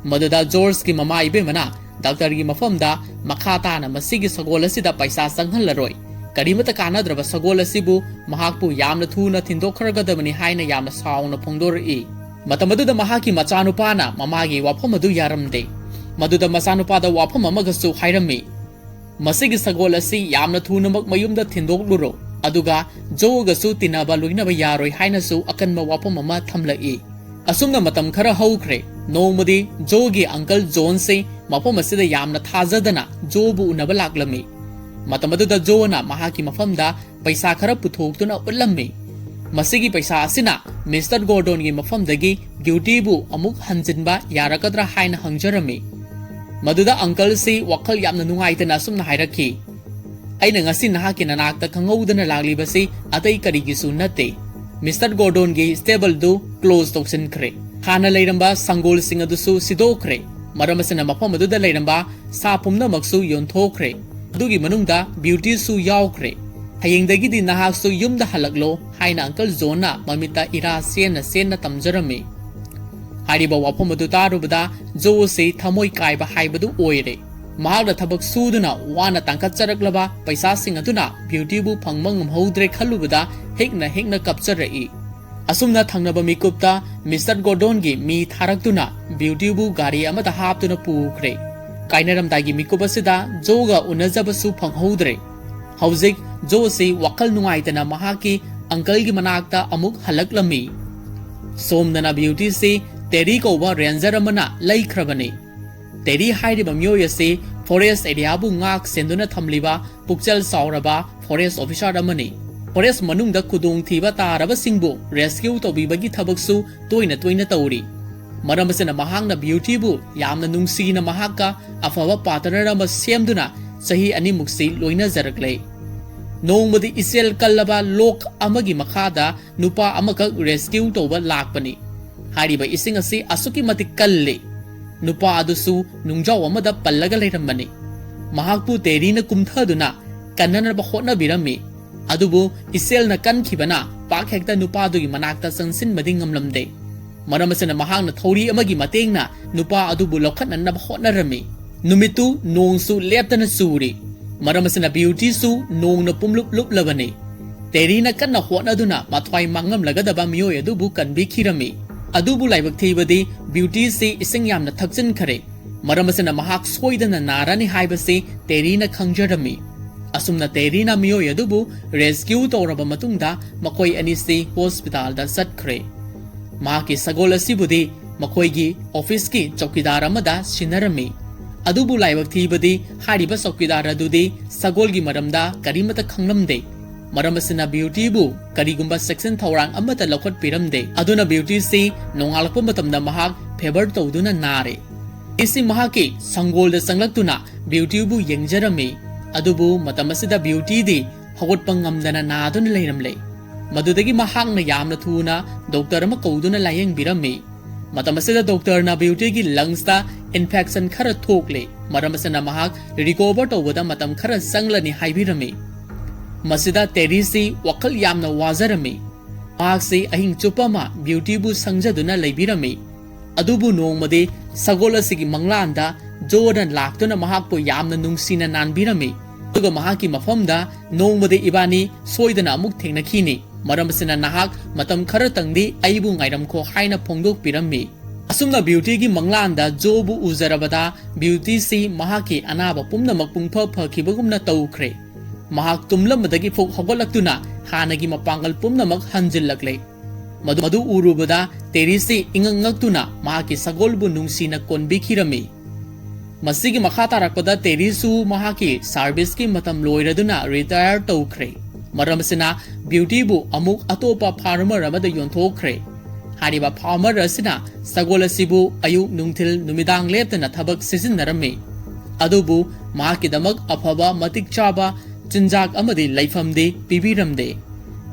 ꯃꯗꯨꯗ ꯖꯣꯔꯖꯀꯤ ꯃꯃꯥ ꯏꯕꯦꯝꯃꯅ ꯗꯥꯛꯇꯔꯒꯤ ꯃꯐꯝꯗ ꯃꯈꯥ ꯇꯥꯅ ꯃꯁꯤꯒꯤ ꯁꯒꯣꯜ ꯑꯁꯤꯗ ꯄꯩꯁꯥ ꯆꯪꯍꯜꯂꯔꯣꯏ, ꯀꯔꯤꯃꯠꯇ ꯀꯥꯟꯅꯗ꯭ꯔꯕ ꯁꯒꯣꯜ ꯑꯁꯤꯕꯨ ꯃꯍꯥꯛꯄꯨ ꯌꯥꯝꯅ ꯊꯨꯅ ꯊꯤꯟꯗꯣꯛꯈ꯭ꯔꯒꯗꯕꯅꯤ ꯍꯥꯏꯅ ꯌꯥꯝꯅ ꯁꯥꯎꯅ ꯐꯣꯡꯗꯣꯔꯛꯏ꯫ ꯃꯇꯝ ꯑꯗꯨꯗ ꯃꯍꯥꯛꯀꯤ ꯃꯆꯥꯅꯨꯄꯥꯅ ꯃꯃꯥꯒꯤ ꯋꯥꯐꯝ ꯑꯗꯨ ꯌꯥꯔꯝꯗꯦ꯫ ꯃꯗꯨꯗ ꯃꯆꯥꯅꯨꯄꯥꯗ ꯋꯥꯐꯝ ꯑꯃꯒꯁꯨ ꯍꯥꯏꯔꯝꯃꯤ꯫ ꯃꯁꯤꯒꯤ ꯁꯒꯣꯜ ꯑꯁꯤ ꯌꯥꯝꯅ ꯊꯨꯅꯃꯛ ꯃꯌꯨꯝꯗ ꯊꯤꯟꯗꯣꯛꯂꯨꯔꯣ, ꯑꯗꯨꯒ ꯖꯣꯒꯁꯨ ꯇꯤꯟꯅꯕ ꯂꯣꯏꯅꯕ ꯌꯥꯔꯣꯏ ꯍꯥꯏꯅꯁꯨ ꯑꯀꯟꯕ ꯋꯥꯐꯝ ꯑꯃ ꯊꯝꯂꯛꯏ꯫ ꯑꯁꯨꯝꯅ ꯃꯇꯝ ꯈꯔ ꯍꯧꯈ꯭ꯔꯦ꯫ ꯅꯣꯡꯃꯗꯤ ꯖꯣꯒꯤ ꯑꯪꯀꯜ ꯖꯣꯟꯁꯤ ꯃꯐꯝ ꯑꯁꯤꯗ ꯌꯥꯝꯅ ꯊꯥꯖꯗꯅ ꯖꯣꯕꯨ ꯎꯅꯕ ꯂꯥꯛꯂꯝꯃꯤ꯫ ꯃꯇꯝ ꯑꯗꯨꯗ ꯖꯣꯅ ꯃꯍꯥꯛꯀꯤ ꯃꯐꯝꯗ ꯄꯩꯁꯥ ꯈꯔ ꯄꯨꯊꯣꯛꯇꯨꯅ ꯎꯠꯂꯝꯃꯤ꯫ ꯃꯁꯤꯒꯤ ꯄꯩꯁꯥ ꯑꯁꯤꯅ ꯃꯤꯁꯇꯔ ꯒꯣꯔꯗꯣꯟꯒꯤ ꯃꯐꯝꯗꯒꯤ ꯕ꯭ꯌꯨꯇꯤꯕꯨ ꯑꯃꯨꯛ ꯍꯟꯖꯤꯟꯕ ꯌꯥꯔꯛꯀꯗ꯭ꯔꯥ ꯍꯥꯏꯅ ꯍꯪꯖꯔꯝꯃꯤ꯫ ꯃꯗꯨꯗ ꯑꯪꯀꯜꯁꯤ ꯋꯥꯈꯜ ꯌꯥꯝꯅ ꯅꯨꯡꯉꯥꯏꯇꯅ ꯑꯁꯨꯝꯅ ꯍꯥꯏꯔꯛꯈꯤ, "ꯑꯩꯅ ꯉꯁꯤ ꯅꯍꯥꯛꯀꯤ ꯅꯅꯥꯛꯇ ꯈꯪꯍꯧꯗꯅ ꯂꯥꯛꯂꯤꯕꯁꯤ ꯑꯇꯩ ꯀꯔꯤꯒꯤꯁꯨ ꯅꯠꯇꯦ꯫ ꯃꯤꯁꯇꯔ ꯒꯣꯔꯗꯣꯟꯒꯤ ꯁ꯭ꯇꯦꯕꯜꯗꯨ ꯀ꯭ꯂꯣꯖ ꯇꯧꯁꯤꯟꯈ꯭ꯔꯦ꯫ ꯍꯥꯟꯅ ꯂꯩꯔꯝꯕ ꯁꯪꯒꯣꯜꯁꯤꯡ ꯑꯗꯨꯁꯨ ꯁꯤꯗꯣꯛꯈ꯭ꯔꯦ꯫ ꯃꯔꯝ ꯑꯁꯤꯅ ꯃꯐꯝ ꯑꯗꯨꯗ ꯂꯩꯔꯝꯕ ꯁꯥ ꯄꯨꯝꯅꯃꯛꯁꯨ ꯌꯣꯟꯊꯣꯛꯈ꯭ꯔꯦ꯫ ꯑꯗꯨꯒꯤ ꯃꯅꯨꯡꯗ ꯕ꯭ꯌꯨꯇꯤꯁꯨ ꯌꯥꯎꯈ꯭ꯔꯦ꯫ "ꯍꯌꯦꯡꯗꯒꯤꯗꯤ ꯅꯍꯥꯛꯁꯨ ꯌꯨꯝꯗ ꯍꯜꯂꯛꯂꯣ" ꯍꯥꯏꯅ ꯑꯪꯀꯜ ꯖꯣꯟꯅ ꯃꯃꯤꯠꯇ ꯏꯔꯥ ꯆꯦꯟꯅ ꯆꯦꯟꯅ ꯇꯝꯖꯔꯝꯃꯤ꯫ ꯍꯥꯏꯔꯤꯕ ꯋꯥꯐꯝ ꯑꯗꯨ ꯇꯥꯔꯨꯕꯗ ꯖꯣ ꯑꯁꯤ ꯊꯃꯣꯏ ꯀꯥꯏꯕ ꯍꯥꯏꯕꯗꯨ ꯑꯣꯏꯔꯦ꯫ ꯃꯍꯥꯛꯅ ꯊꯕꯛ ꯁꯨꯗꯨꯅ ꯋꯥꯅ ꯇꯥꯡꯈꯠꯆꯔꯛꯂꯕ ꯄꯩꯁꯥꯁꯤꯡ ꯑꯗꯨꯅ ꯕ꯭ꯌꯨꯇꯤꯕꯨ ꯐꯪꯕ ꯉꯝꯍꯧꯗ꯭ꯔꯦ ꯈꯜꯂꯨꯕꯗ ꯍꯦꯛꯅ ꯍꯦꯛꯅ ꯀꯞꯆꯔꯛꯏ꯫ ꯑꯁꯨꯝꯅ ꯊꯪꯅꯕ ꯃꯤꯀꯨꯞꯇ ꯃꯤꯁꯇꯔ ꯒꯣꯔꯗꯣꯟꯒꯤ ꯃꯤ ꯊꯥꯔꯛꯇꯨꯅ ꯕ꯭ꯌꯨꯇꯤꯕꯨ ꯒꯥꯔꯤ ꯑꯃꯗ ꯍꯥꯞꯇꯨꯅ ꯄꯨꯈ꯭ꯔꯦ꯫ ꯀꯥꯏꯅꯔꯝꯗꯥꯏꯒꯤ ꯃꯤꯀꯨꯞ ꯑꯁꯤꯗ ꯖꯣꯒ ꯎꯅꯖꯕꯁꯨ ꯐꯪꯍꯧꯗ꯭ꯔꯦ꯫ ꯍꯧꯖꯤꯛ ꯖꯣꯁꯤ ꯋꯥꯈꯜ ꯅꯨꯡꯉꯥꯏꯇꯅ ꯃꯍꯥꯛꯀꯤ ꯑꯪꯀꯜꯒꯤ ꯃꯅꯥꯛꯇ ꯑꯃꯨꯛ ꯍꯜꯂꯛꯂꯝꯃꯤ꯫ ꯁꯣꯝꯗꯅ ꯕ꯭ꯌꯨꯇꯤꯁꯤ ꯇꯦꯔꯤ ꯀꯧꯕ ꯔꯦꯟꯖꯔ ꯑꯃꯅ ꯂꯩꯈ꯭ꯔꯕꯅꯤ꯫ ꯇꯦꯔꯤ ꯍꯥꯏꯔꯤꯕ ꯃꯤꯑꯣꯏ ꯑꯁꯤ ꯐꯣꯔꯦꯁ ꯑꯦꯔꯤꯌꯥꯕꯨ ꯉꯥꯛ ꯁꯦꯟꯗꯨꯅ ꯊꯝꯂꯤꯕ ꯄꯨꯛꯆꯦꯜ ꯆꯥꯎꯔꯕ ꯐꯣꯔꯦꯁ ꯑꯣꯐꯤꯁꯥꯔ ꯑꯃꯅꯤ꯫ ꯐꯣꯔꯦꯁ ꯃꯅꯨꯡꯗ ꯈꯨꯗꯣꯡꯊꯤꯕ ꯇꯥꯔꯕꯁꯤꯡꯕꯨ ꯔꯦꯁꯀ꯭ꯌꯨ ꯇꯧꯕꯤꯕꯒꯤ ꯊꯕꯛꯁꯨ ꯇꯣꯏꯅ ꯇꯣꯏꯅ ꯇꯧꯔꯤ꯫ ꯃꯔꯝ ꯑꯁꯤꯅ ꯃꯍꯥꯛꯅ ꯕ꯭ꯌꯨꯇꯤꯕꯨ ꯌꯥꯝꯅ ꯅꯨꯡꯁꯤꯅ ꯃꯍꯥꯛꯀ ꯑꯐꯕ ꯄꯥꯔꯠꯅꯔ ꯑꯃ ꯁꯦꯝꯗꯨꯅ ꯆꯍꯤ ꯑꯅꯤꯃꯨꯛꯁꯤ ꯂꯣꯏꯅꯖꯔꯛꯂꯦ꯫ ꯅꯣꯡꯃꯗꯤ ꯏꯆꯦꯜ ꯀꯜꯂꯕ ꯂꯣꯛ ꯑꯃꯒꯤ ꯃꯈꯥꯗ ꯅꯨꯄꯥ ꯑꯃꯈꯛ ꯔꯦꯁꯀ꯭ꯌꯨ ꯇꯧꯕ ꯂꯥꯛꯄꯅꯤ꯫ ꯍꯥꯏꯔꯤꯕ ꯏꯁꯤꯡ ꯑꯁꯤ ꯑꯁꯨꯛꯀꯤ ꯃꯇꯤꯛ ꯀꯜꯂꯤ꯫ ꯅꯨꯄꯥ ꯑꯗꯨꯁꯨ ꯅꯨꯡꯖꯥꯎ ꯑꯃꯗ ꯄꯜꯂꯒ ꯂꯩꯔꯝꯕꯅꯤ꯫ ꯃꯍꯥꯛꯄꯨ ꯇꯦꯔꯤꯅ ꯀꯨꯝꯊꯗꯨꯅ ꯀꯟꯅꯅꯕ ꯍꯣꯠꯅꯕꯤꯔꯝꯃꯤ꯫ ꯑꯗꯨꯕꯨ ꯏꯆꯦꯜꯅ ꯀꯟꯈꯤꯕꯅ ꯄꯥꯛ ꯍꯦꯛꯇ ꯅꯨꯄꯥꯗꯨꯒꯤ ꯃꯅꯥꯛꯇ ꯆꯪꯁꯤꯟꯕꯗꯤ ꯉꯝꯂꯝꯗꯦ꯫ ꯃꯔꯝ ꯑꯁꯤꯅ ꯃꯍꯥꯛꯅ ꯊꯧꯔꯤ ꯑꯃꯒꯤ ꯃꯇꯦꯡꯅ ꯅꯨꯄꯥ ꯑꯗꯨꯕꯨ ꯂꯧꯈꯠꯅꯅꯕ ꯍꯣꯠꯅꯔꯝꯃꯤ꯫ ꯅꯨꯃꯤꯠꯇꯨ ꯅꯣꯡꯁꯨ ꯂꯦꯞꯇꯅ ꯆꯨꯔꯤ꯫ ꯃꯔꯝ ꯑꯁꯤꯅ ꯕ꯭ꯌꯨꯇꯤꯁꯨ ꯅꯣꯡꯅ ꯄꯨꯝꯂꯨꯞ ꯂꯨꯞꯂꯕꯅꯤ꯫ ꯇꯦꯔꯤꯅ ꯀꯟꯅ ꯍꯣꯠꯅꯗꯨꯅ ꯃꯊ꯭ꯋꯥꯏ ꯃꯥꯡꯂꯝꯂꯒꯗꯕ ꯃꯤꯑꯣꯏ ꯑꯗꯨꯕꯨ ꯀꯟꯕꯤꯈꯤꯔꯝꯃꯤ꯫ ꯑꯗꯨꯕꯨ ꯂꯥꯏꯕꯛ ꯊꯤꯕꯗꯤ ꯕ꯭ꯌꯨꯇꯤꯁꯤ ꯏꯁꯤꯡ ꯌꯥꯝꯅ ꯊꯛꯆꯤꯟꯈꯔꯦ꯫ ꯃꯔꯝ ꯑꯁꯤꯅ ꯃꯍꯥꯛ ꯁꯣꯏꯗꯅ ꯅꯥꯔꯅꯤ ꯍꯥꯏꯕꯁꯤ ꯇꯦꯔꯤꯅ ꯈꯪꯖꯔꯝꯃꯤ꯫ ꯑꯁꯨꯝꯅ ꯇꯦꯔꯤꯅ ꯃꯤꯑꯣꯏ ꯑꯗꯨꯕꯨ ꯔꯦꯁꯀ꯭ꯌꯨ ꯇꯧꯔꯕ ꯃꯇꯨꯡꯗ ꯃꯈꯣꯏ ꯑꯅꯤꯁꯤ ꯍꯣꯁꯄꯤꯇꯥꯜꯗ ꯆꯠꯈ꯭ꯔꯦ꯫ ꯃꯍꯥꯛꯀꯤ ꯁꯒꯣꯜ ꯑꯁꯤꯕꯨꯗꯤ ꯃꯈꯣꯏꯒꯤ ꯑꯣꯐꯤꯁꯀꯤ ꯆꯧꯀꯤꯗꯥꯔ ꯑꯃꯗ ꯁꯤꯟꯅꯔꯝꯃꯤ꯫ ꯑꯗꯨꯕꯨ ꯂꯥꯏꯕꯛ ꯊꯤꯕꯗꯤ ꯍꯥꯏꯔꯤꯕ ꯆꯧꯀꯤꯗꯥꯔ ꯑꯗꯨꯗꯤ ꯁꯒꯣꯜꯒꯤ ꯃꯔꯝꯗ ꯀꯔꯤꯃꯠꯇ ꯈꯪꯂꯝꯗꯦ꯫ ꯃꯔꯝ ꯑꯁꯤꯅ ꯕ꯭ꯌꯨꯇꯤꯕꯨ ꯀꯔꯤꯒꯨꯝꯕ ꯆꯦꯛꯁꯤꯟ ꯊꯧꯔꯥꯡ ꯑꯃꯠꯇ ꯂꯧꯈꯠꯄꯤꯔꯝꯗꯦ꯫ ꯑꯗꯨꯅ ꯕ꯭ꯌꯨꯇꯤꯁꯤ ꯅꯣꯡꯉꯥꯜꯂꯛꯄ ꯃꯇꯝꯗ ꯃꯍꯥꯛ ꯐꯦꯚꯔ ꯇꯧꯗꯨꯅ ꯅꯥꯔꯦ꯫ ꯕ꯭ꯌꯨꯇꯤꯁꯤ ꯃꯍꯥꯛꯀꯤ ꯁꯪꯒꯣꯜꯗ ꯆꯪꯂꯛꯇꯨꯅ ꯕ꯭ꯌꯨꯇꯤꯕꯨ ꯌꯦꯡꯖꯔꯝꯃꯤ꯫ ꯑꯗꯨꯕꯨ ꯃꯇꯝ ꯑꯁꯤꯗ ꯕ꯭ꯌꯨꯇꯤꯗꯤ ꯍꯧꯒꯠꯄ ꯉꯝꯗꯅ ꯅꯥꯗꯨꯅ ꯂꯩꯔꯝꯂꯦ꯫ ꯃꯗꯨꯗꯒꯤ ꯃꯍꯥꯛꯅ ꯌꯥꯝꯅ ꯊꯨꯅ ꯗꯣꯛꯇꯔ ꯑꯃ ꯀꯧꯗꯨꯅ ꯂꯥꯌꯦꯡꯕꯤꯔꯝꯃꯤ꯫ ꯃꯇꯝ ꯑꯁꯤꯗ ꯗꯣꯛꯇꯔꯅ ꯕ꯭ꯌꯨꯇꯤꯒꯤ ꯂꯪꯁꯇ ꯏꯟꯐꯦꯛꯁꯟ ꯈꯔ ꯊꯣꯛꯂꯦ꯫ ꯃꯔꯝ ꯑꯁꯤꯅ ꯃꯍꯥꯛ ꯔꯤꯀꯣꯚꯔ ꯇꯧꯕꯗ ꯃꯇꯝ ꯈꯔ ꯆꯪꯂꯅꯤ ꯍꯥꯏꯕꯤꯔꯝꯃꯤ꯫ ꯃꯁꯤꯗ ꯇꯦꯔꯤꯁꯤ ꯋꯥꯈꯜ ꯌꯥꯝꯅ ꯋꯥꯖꯔꯝꯃꯤ꯫ ꯃꯍꯥꯛꯁꯤ ꯑꯍꯤꯡ ꯆꯨꯞꯄ ꯑꯃ ꯕ꯭ꯌꯨꯇꯤꯕꯨ ꯁꯪꯖꯗꯨꯅ ꯂꯩꯕꯤꯔꯝꯃꯤ꯫ ꯑꯗꯨꯕꯨ ꯅꯣꯡꯃꯗꯤ ꯁꯒꯣꯜ ꯑꯁꯤꯒꯤ ꯃꯪꯂꯥꯟꯗ ꯖꯣꯅ ꯂꯥꯛꯇꯨꯅ ꯃꯍꯥꯛꯄꯨ ꯌꯥꯝꯅ ꯅꯨꯡꯁꯤꯅ ꯅꯥꯟꯕꯤꯔꯝꯃꯤ꯫ ꯑꯗꯨꯒ ꯃꯍꯥꯛꯀꯤ ꯃꯐꯝꯗ ꯅꯣꯡꯃꯗꯤ ꯏꯕꯥꯅꯤ ꯁꯣꯏꯗꯅ ꯑꯃꯨꯛ ꯊꯦꯡꯅꯈꯤꯅꯤ꯫ ꯃꯔꯝ ꯑꯁꯤꯅ ꯅꯍꯥꯛ ꯃꯇꯝ ꯈꯔꯇꯪꯗꯤ ꯑꯩꯕꯨ ꯉꯥꯏꯔꯝꯈꯣ ꯍꯥꯏꯅ ꯐꯣꯡꯗꯣꯛꯄꯤꯔꯝꯃꯤ꯫ ꯑꯁꯨꯝꯅ ꯕ꯭ꯌꯨꯇꯤꯒꯤ ꯃꯪꯂꯥꯟꯗ ꯖꯣꯕꯨ ꯎꯖꯔꯕꯗ ꯕ꯭ꯌꯨꯇꯤꯁꯤ ꯃꯍꯥꯛꯀꯤ ꯑꯅꯥꯕ ꯄꯨꯝꯅꯃꯛ ꯄꯨꯡꯐ ꯐꯈꯤꯕꯒꯨꯝꯅ ꯇꯧꯈ꯭ꯔꯦ꯫ ꯃꯍꯥꯛ ꯇꯨꯝꯂꯝꯕꯗꯒꯤ ꯐꯨꯛ ꯍꯧꯒꯠꯂꯛꯇꯨꯅ ꯍꯥꯟꯅꯒꯤ ꯃꯄꯥꯡꯒꯜ ꯄꯨꯝꯅꯃꯛ ꯍꯟꯖꯤꯜꯂꯛꯂꯦ꯫ ꯃꯗꯨ, ꯃꯗꯨ ꯎꯔꯨꯕꯗ ꯇꯦꯔꯤꯁꯤ ꯏꯉꯛ ꯉꯛꯇꯨꯅ ꯃꯍꯥꯛꯀꯤ ꯁꯒꯣꯜꯕꯨ ꯅꯨꯡꯁꯤꯅ ꯀꯣꯟꯕꯤꯈꯤꯔꯝꯃꯤ꯫ ꯃꯁꯤꯒꯤ ꯃꯈꯥ ꯇꯥꯔꯛꯄꯗ ꯇꯦꯔꯤꯁꯨ ꯃꯍꯥꯛꯀꯤ ꯁꯥꯔꯚꯤꯁꯀꯤ ꯃꯇꯝ ꯂꯣꯏꯔꯗꯨꯅ ꯔꯤꯇꯥꯌꯔ ꯇꯧꯈ꯭ꯔꯦ꯫ ꯃꯔꯝ ꯑꯁꯤꯅ ꯕ꯭ꯌꯨꯇꯤꯕꯨ ꯑꯃꯨꯛ ꯑꯇꯣꯞꯄ ꯐꯥꯔꯃꯔ ꯑꯃꯗ ꯌꯣꯟꯊꯣꯛꯈ꯭ꯔꯦ꯫ ꯍꯥꯏꯔꯤꯕ ꯐꯥꯔꯃꯔ ꯑꯁꯤꯅ ꯁꯒꯣꯜ ꯑꯁꯤꯕꯨ ꯑꯌꯨꯛ, ꯅꯨꯡꯊꯤꯜ, ꯅꯨꯃꯤꯗꯥꯡ ꯂꯦꯞꯇꯅ ꯊꯕꯛ ꯁꯤꯖꯤꯟꯅꯔꯝꯃꯤ꯫ ꯑꯗꯨꯕꯨ ꯃꯍꯥꯛꯀꯤꯗꯃꯛ ꯑꯐꯕ, ꯃꯇꯤꯛ ꯆꯥꯕ ꯆꯤꯟꯖꯥꯛ ꯑꯃꯗꯤ ꯂꯩꯐꯝꯗꯤ ꯄꯤꯕꯤꯔꯝꯗꯦ꯫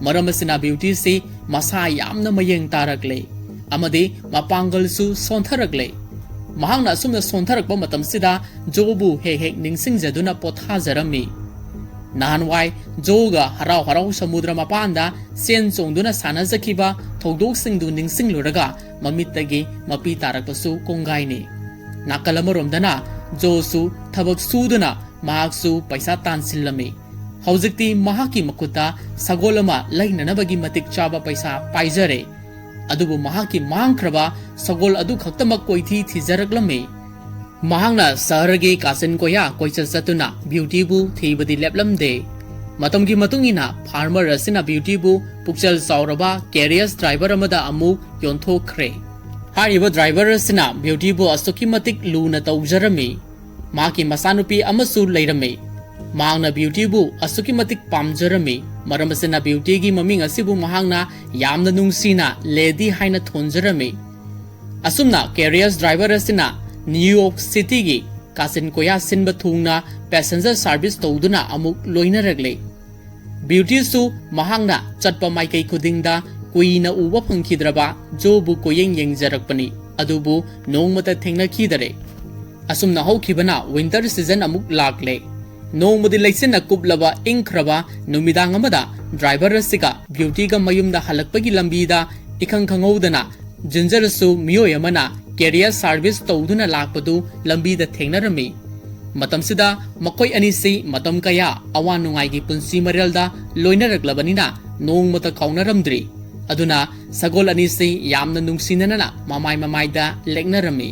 ꯃꯔꯝ ꯑꯁꯤꯅ ꯕ꯭ꯌꯨꯇꯤꯁꯤ ꯃꯁꯥ ꯌꯥꯝꯅ ꯃꯌꯦꯡ ꯇꯥꯔꯛꯂꯦ ꯑꯃꯗꯤ ꯃꯄꯥꯡꯒꯜꯁꯨ ꯁꯣꯟꯊꯔꯛꯂꯦ꯫ ꯃꯍꯥꯛꯅ ꯑꯁꯨꯝꯅ ꯁꯣꯟꯊꯔꯛꯄ ꯃꯇꯝꯁꯤꯗ ꯖꯣꯕꯨ ꯍꯦꯛ ꯍꯦꯛ ꯅꯤꯡꯁꯤꯡꯖꯗꯨꯅ ꯄꯣꯊꯥꯖꯔꯝꯃꯤ꯫ ꯅꯍꯥꯟꯋꯥꯏ ꯖꯣꯒ ꯍꯔꯥꯎ ꯍꯔꯥꯎ ꯁꯃꯨꯗ꯭ꯔ ꯃꯄꯥꯟꯗ ꯆꯦꯟ ꯆꯣꯡꯗꯨꯅ ꯁꯥꯟꯅꯖꯈꯤꯕ ꯊꯧꯗꯣꯛꯁꯤꯡꯗꯨ ꯅꯤꯡꯁꯤꯡꯂꯨꯔꯒ ꯃꯃꯤꯠꯇꯒꯤ ꯃꯄꯤ ꯇꯥꯔꯛꯄꯁꯨ ꯀꯣꯡꯒꯥꯏꯅꯤ꯫ ꯅꯥꯀꯜ ꯑꯃꯔꯣꯝꯗꯅ ꯖꯣꯁꯨ ꯊꯕꯛ ꯁꯨꯗꯨꯅ ꯃꯍꯥꯛꯁꯨ ꯄꯩꯁꯥ ꯇꯥꯟꯁꯤꯜꯂꯝꯃꯤ꯫ ꯍꯧꯖꯤꯛꯇꯤ ꯃꯍꯥꯛꯀꯤ ꯃꯈꯨꯠꯇ ꯁꯒꯣꯜ ꯑꯃ ꯂꯩꯅꯅꯕꯒꯤ ꯃꯇꯤꯛ ꯆꯥꯕ ꯄꯩꯁꯥ ꯄꯥꯏꯖꯔꯦ꯫ ꯑꯗꯨꯕꯨ ꯃꯍꯥꯛꯀꯤ ꯃꯥꯡꯈ꯭ꯔꯕ ꯁꯒꯣꯜ ꯑꯗꯨ ꯈꯛꯇꯃꯛ ꯀꯣꯏꯊꯤ ꯊꯤꯖꯔꯛꯂꯝꯃꯤ꯫ ꯃꯍꯥꯛꯅ ꯁꯍꯔꯒꯤ ꯀꯥꯆꯤꯟ ꯀꯣꯌꯥ ꯀꯣꯏꯆꯠ ꯆꯠꯇꯨꯅ ꯕ꯭ꯌꯨꯇꯤꯕꯨ ꯊꯤꯕꯗꯤ ꯂꯦꯞꯂꯝꯗꯦ꯫ ꯃꯇꯝꯒꯤ ꯃꯇꯨꯡ ꯏꯟꯅ ꯐꯥꯔꯃꯔ ꯑꯁꯤꯅ ꯕ꯭ꯌꯨꯇꯤꯕꯨ ꯄꯨꯛꯆꯦꯜ ꯆꯥꯎꯔꯕ ꯀꯦꯔꯤꯌꯁ ꯗ꯭ꯔꯥꯏꯚꯔ ꯑꯃꯗ ꯑꯃꯨꯛ ꯌꯣꯟꯊꯣꯛꯈ꯭ꯔꯦ꯫ ꯍꯥꯏꯔꯤꯕ ꯗ꯭ꯔꯥꯏꯚꯔ ꯑꯁꯤꯅ ꯕ꯭ꯌꯨꯇꯤꯕꯨ ꯑꯁꯨꯛꯀꯤ ꯃꯇꯤꯛ ꯂꯨꯅ ꯇꯧꯖꯔꯝꯃꯤ꯫ ꯃꯍꯥꯛꯀꯤ ꯃꯆꯥꯅꯨꯄꯤ ꯑꯃꯁꯨ ꯂꯩꯔꯝꯃꯤ꯫ ꯃꯍꯥꯛꯅ ꯕ꯭ꯌꯨꯇꯤꯕꯨ ꯑꯁꯨꯛꯀꯤ ꯃꯇꯤꯛ ꯄꯥꯝꯖꯔꯝꯃꯤ꯫ ꯃꯔꯝ ꯑꯁꯤꯅ ꯕ꯭ꯌꯨꯇꯤꯒꯤ ꯃꯃꯤꯡ ꯑꯁꯤꯕꯨ ꯃꯍꯥꯛꯅ ꯌꯥꯝꯅ ꯅꯨꯡꯁꯤꯅ ꯂꯦꯗꯤ ꯍꯥꯏꯅ ꯊꯣꯟꯖꯔꯝꯃꯤ꯫ ꯑꯁꯨꯝꯅ ꯀꯦꯔꯤꯌꯁ ꯗ꯭ꯔꯥꯏꯚꯔ ꯑꯁꯤꯅ ꯅ꯭ꯌꯨ ꯌꯣꯔꯛ ꯁꯤꯇꯤꯒꯤ ꯀꯥꯆꯤꯟ ꯀꯣꯌꯥ ꯁꯤꯟꯕ ꯊꯨꯡꯅ ꯄꯦꯁꯦꯟꯖꯔ ꯁꯥꯔꯚꯤꯁ ꯇꯧꯗꯨꯅ ꯑꯃꯨꯛ ꯂꯣꯏꯅꯔꯛꯂꯦ꯫ ꯕ꯭ꯌꯨꯇꯤꯁꯨ ꯃꯍꯥꯛꯅ ꯆꯠꯄ ꯃꯥꯏꯀꯩ ꯈꯨꯗꯤꯡꯗ ꯀꯨꯏꯅ ꯎꯕ ꯐꯪꯈꯤꯗ꯭ꯔꯕ ꯖꯣꯕꯨ ꯀꯣꯏꯌꯦꯡ ꯌꯦꯡꯖꯔꯛꯄꯅꯤ, ꯑꯗꯨꯕꯨ ꯅꯣꯡꯃꯇ ꯊꯦꯡꯅꯈꯤꯗꯔꯦ꯫ ꯑꯁꯨꯝꯅ ꯍꯧꯈꯤꯕꯅ ꯋꯤꯟꯇꯔ ꯁꯤꯖꯟ ꯑꯃꯨꯛ ꯂꯥꯛꯂꯦ꯫ ꯅꯣꯡꯃꯗꯤ ꯂꯩꯆꯤꯟꯅ ꯀꯨꯞꯂꯕ ꯏꯪꯈ꯭ꯔꯕ ꯅꯨꯃꯤꯗꯥꯡ ꯑꯃꯗ ꯗ꯭ꯔꯥꯏꯚꯔ ꯑꯁꯤꯒ ꯕ꯭ꯌꯨꯇꯤꯒ ꯃꯌꯨꯝꯗ ꯍꯜꯂꯛꯄꯒꯤ ꯂꯝꯕꯤꯗ ꯏꯈꯪ ꯈꯪꯍꯧꯗꯅ ꯖꯤꯟꯖꯔꯁꯨ ꯃꯤꯑꯣꯏ ꯑꯃꯅ ꯀꯦꯔꯤꯌꯔ ꯁꯥꯔꯚꯤꯁ ꯇꯧꯗꯨꯅ ꯂꯥꯛꯄꯗꯨ ꯂꯝꯕꯤꯗ ꯊꯦꯡꯅꯔꯝꯃꯤ꯫ ꯃꯇꯝꯁꯤꯗ ꯃꯈꯣꯏ ꯑꯅꯤꯁꯤ ꯃꯇꯝ ꯀꯌꯥ ꯑꯋꯥ ꯅꯨꯡꯉꯥꯏꯒꯤ ꯄꯨꯟꯁꯤ ꯃꯔꯦꯜꯗ ꯂꯣꯏꯅꯔꯛꯂꯕꯅꯤꯅ ꯅꯣꯡꯃꯇ ꯀꯥꯎꯅꯔꯝꯗ꯭ꯔꯤ꯫ ꯑꯗꯨꯅ ꯁꯒꯣꯜ ꯑꯅꯤꯁꯤ ꯌꯥꯝꯅ ꯅꯨꯡꯁꯤꯅꯅ ꯃꯃꯥꯏ ꯃꯃꯥꯏꯗ ꯂꯦꯛꯅꯔꯝꯃꯤ꯫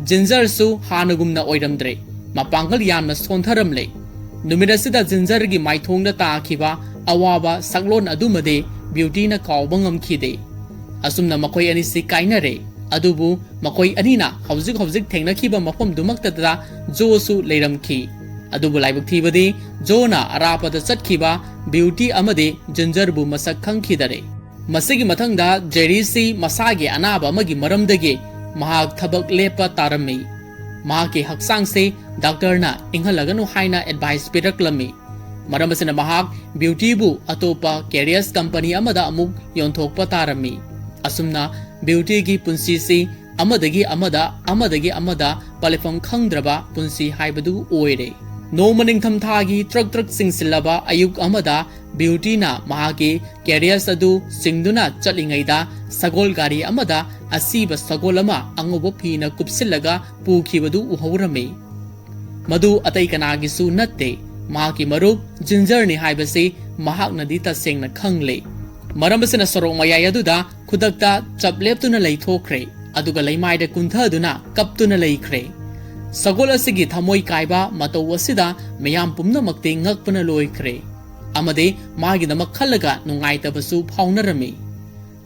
ꯖꯤꯟꯖꯔꯁꯨ ꯍꯥꯟꯅꯒꯨꯝꯅ ꯑꯣꯏꯔꯝꯗ꯭ꯔꯦ꯫ ꯃꯄꯥꯡꯒꯜ ꯌꯥꯝꯅ ꯁꯣꯟꯊꯔꯝꯂꯦ꯫ ꯅꯨꯃꯤꯠ ꯑꯁꯤꯗ ꯖꯤꯟꯖꯔꯒꯤ ꯃꯥꯏꯊꯣꯡꯗ ꯇꯥꯈꯤꯕ ꯑꯋꯥꯕ ꯁꯛꯂꯣꯟ ꯑꯗꯨꯃꯗꯤ ꯕ꯭ꯌꯨꯇꯤꯅ ꯀꯥꯎꯕ ꯉꯝꯈꯤꯗꯦ꯫ ꯑꯁꯨꯝꯅ ꯃꯈꯣꯏ ꯑꯅꯤꯁꯤ ꯀꯥꯏꯅꯔꯦ꯫ ꯑꯗꯨꯕꯨ ꯃꯈꯣꯏ ꯑꯅꯤꯅ ꯍꯧꯖꯤꯛ ꯍꯧꯖꯤꯛ ꯊꯦꯡꯅꯈꯤꯕ ꯃꯐꯝꯗꯨꯃꯛꯇꯗ ꯖꯣꯁꯨ ꯂꯩꯔꯝꯈꯤ꯫ ꯑꯗꯨꯕꯨ ꯂꯥꯏꯕꯛ ꯊꯤꯕꯗꯤ ꯖꯣꯅ ꯑꯔꯥꯞꯄꯗ ꯆꯠꯈꯤꯕ ꯕ꯭ꯌꯨꯇꯤ ꯑꯃꯗꯤ ꯖꯤꯟꯖꯔꯕꯨ ꯃꯁꯛ ꯈꯪꯈꯤꯗꯔꯦ꯫ ꯃꯁꯤꯒꯤ ꯃꯊꯪꯗ ꯖꯦꯔꯤꯁꯤ ꯃꯁꯥꯒꯤ ꯑꯅꯥꯕ ꯑꯃꯒꯤ ꯃꯔꯝꯗꯒꯤ ꯃꯍꯥꯛ ꯊꯕꯛ ꯂꯦꯞꯄ ꯇꯥꯔꯝꯃꯤ꯫ ꯃꯍꯥꯛꯀꯤ ꯍꯛꯆꯥꯡꯁꯤ ꯗꯥꯛꯇꯔꯅ ꯏꯪꯍꯜꯂꯒꯅꯨ ꯍꯥꯏꯅ ꯑꯦꯗꯚꯥꯏꯁ ꯄꯤꯔꯛꯂꯝꯃꯤ꯫ ꯃꯔꯝ ꯑꯁꯤꯅ ꯃꯍꯥꯛ ꯕ꯭ꯌꯨꯇꯤꯕꯨ ꯑꯇꯣꯞꯄ ꯀꯦꯔꯤꯌꯔꯁ ꯀꯝꯄꯅꯤ ꯑꯃꯗ ꯑꯃꯨꯛ ꯌꯣꯟꯊꯣꯛꯄ ꯇꯥꯔꯝꯃꯤ꯫ ꯑꯁꯨꯝꯅ ꯕ꯭ꯌꯨꯇꯤꯒꯤ ꯄꯨꯟꯁꯤꯁꯤ ꯑꯃꯗꯒꯤ ꯑꯃꯗ, ꯑꯃꯗꯒꯤ ꯑꯃꯗ ꯄꯂꯦꯐꯝ ꯈꯪꯗ꯭ꯔꯕ ꯄꯨꯟꯁꯤ ꯍꯥꯏꯕꯗꯨ ꯑꯣꯏꯔꯦ꯫ ꯅꯣꯡꯃ ꯅꯤꯡꯊꯝꯊꯥꯒꯤ ꯇ꯭ꯔꯛ ꯇ꯭ꯔꯛ ꯆꯤꯡꯁꯤꯜꯂꯕ ꯑꯌꯨꯛ ꯑꯃꯗ ꯕ꯭ꯌꯨꯇꯤꯅ ꯃꯍꯥꯛꯀꯤ ꯀꯦꯔꯤꯌꯔꯁ ꯑꯗꯨ ꯆꯤꯡꯗꯨꯅ ꯆꯠꯂꯤꯉꯩꯗ ꯁꯒꯣꯜ ꯒꯥꯔꯤ ꯑꯃꯗ ꯑꯁꯤꯕ ꯁꯒꯣꯜ ꯑꯃ ꯑꯉꯧꯕ ꯐꯤꯅ ꯀꯨꯞꯁꯤꯜꯂꯒ ꯄꯨꯈꯤꯕꯗꯨ ꯎꯍꯧꯔꯝꯃꯤ꯫ ꯃꯗꯨ ꯑꯇꯩ ꯀꯅꯥꯒꯤꯁꯨ ꯅꯠꯇꯦ, ꯃꯍꯥꯛꯀꯤ ꯃꯔꯨꯞ ꯖꯤꯟꯖꯔꯅꯤ ꯍꯥꯏꯕꯁꯤ ꯃꯍꯥꯛꯅꯗꯤ ꯇꯁꯦꯡꯅ ꯈꯪꯂꯦ꯫ ꯃꯔꯝ ꯑꯁꯤꯅ ꯁꯣꯔꯣꯛ ꯃꯌꯥꯏ ꯑꯗꯨꯗ ꯈꯨꯗꯛꯇ ꯆꯞ ꯂꯦꯞꯇꯨꯅ ꯂꯩꯊꯣꯛꯈ꯭ꯔꯦ, ꯑꯗꯨꯒ ꯂꯩꯃꯥꯏꯗ ꯀꯨꯟꯊꯗꯨꯅ ꯀꯞꯇꯨꯅ ꯂꯩꯈ꯭ꯔꯦ꯫ ꯁꯒꯣꯜ ꯑꯁꯤꯒꯤ ꯊꯃꯣꯏ ꯀꯥꯏꯕ ꯃꯇꯧ ꯑꯁꯤꯗ ꯃꯤꯌꯥꯝ ꯄꯨꯝꯅꯃꯛꯇꯤ ꯉꯛꯄꯅ ꯂꯣꯏꯈ꯭ꯔꯦ꯫ ꯑꯃꯗꯤ ꯃꯥꯒꯤꯗꯃꯛ ꯈꯜꯂꯒ ꯅꯨꯡꯉꯥꯏꯇꯕꯁꯨ ꯐꯥꯎꯅꯔꯝꯃꯤ꯫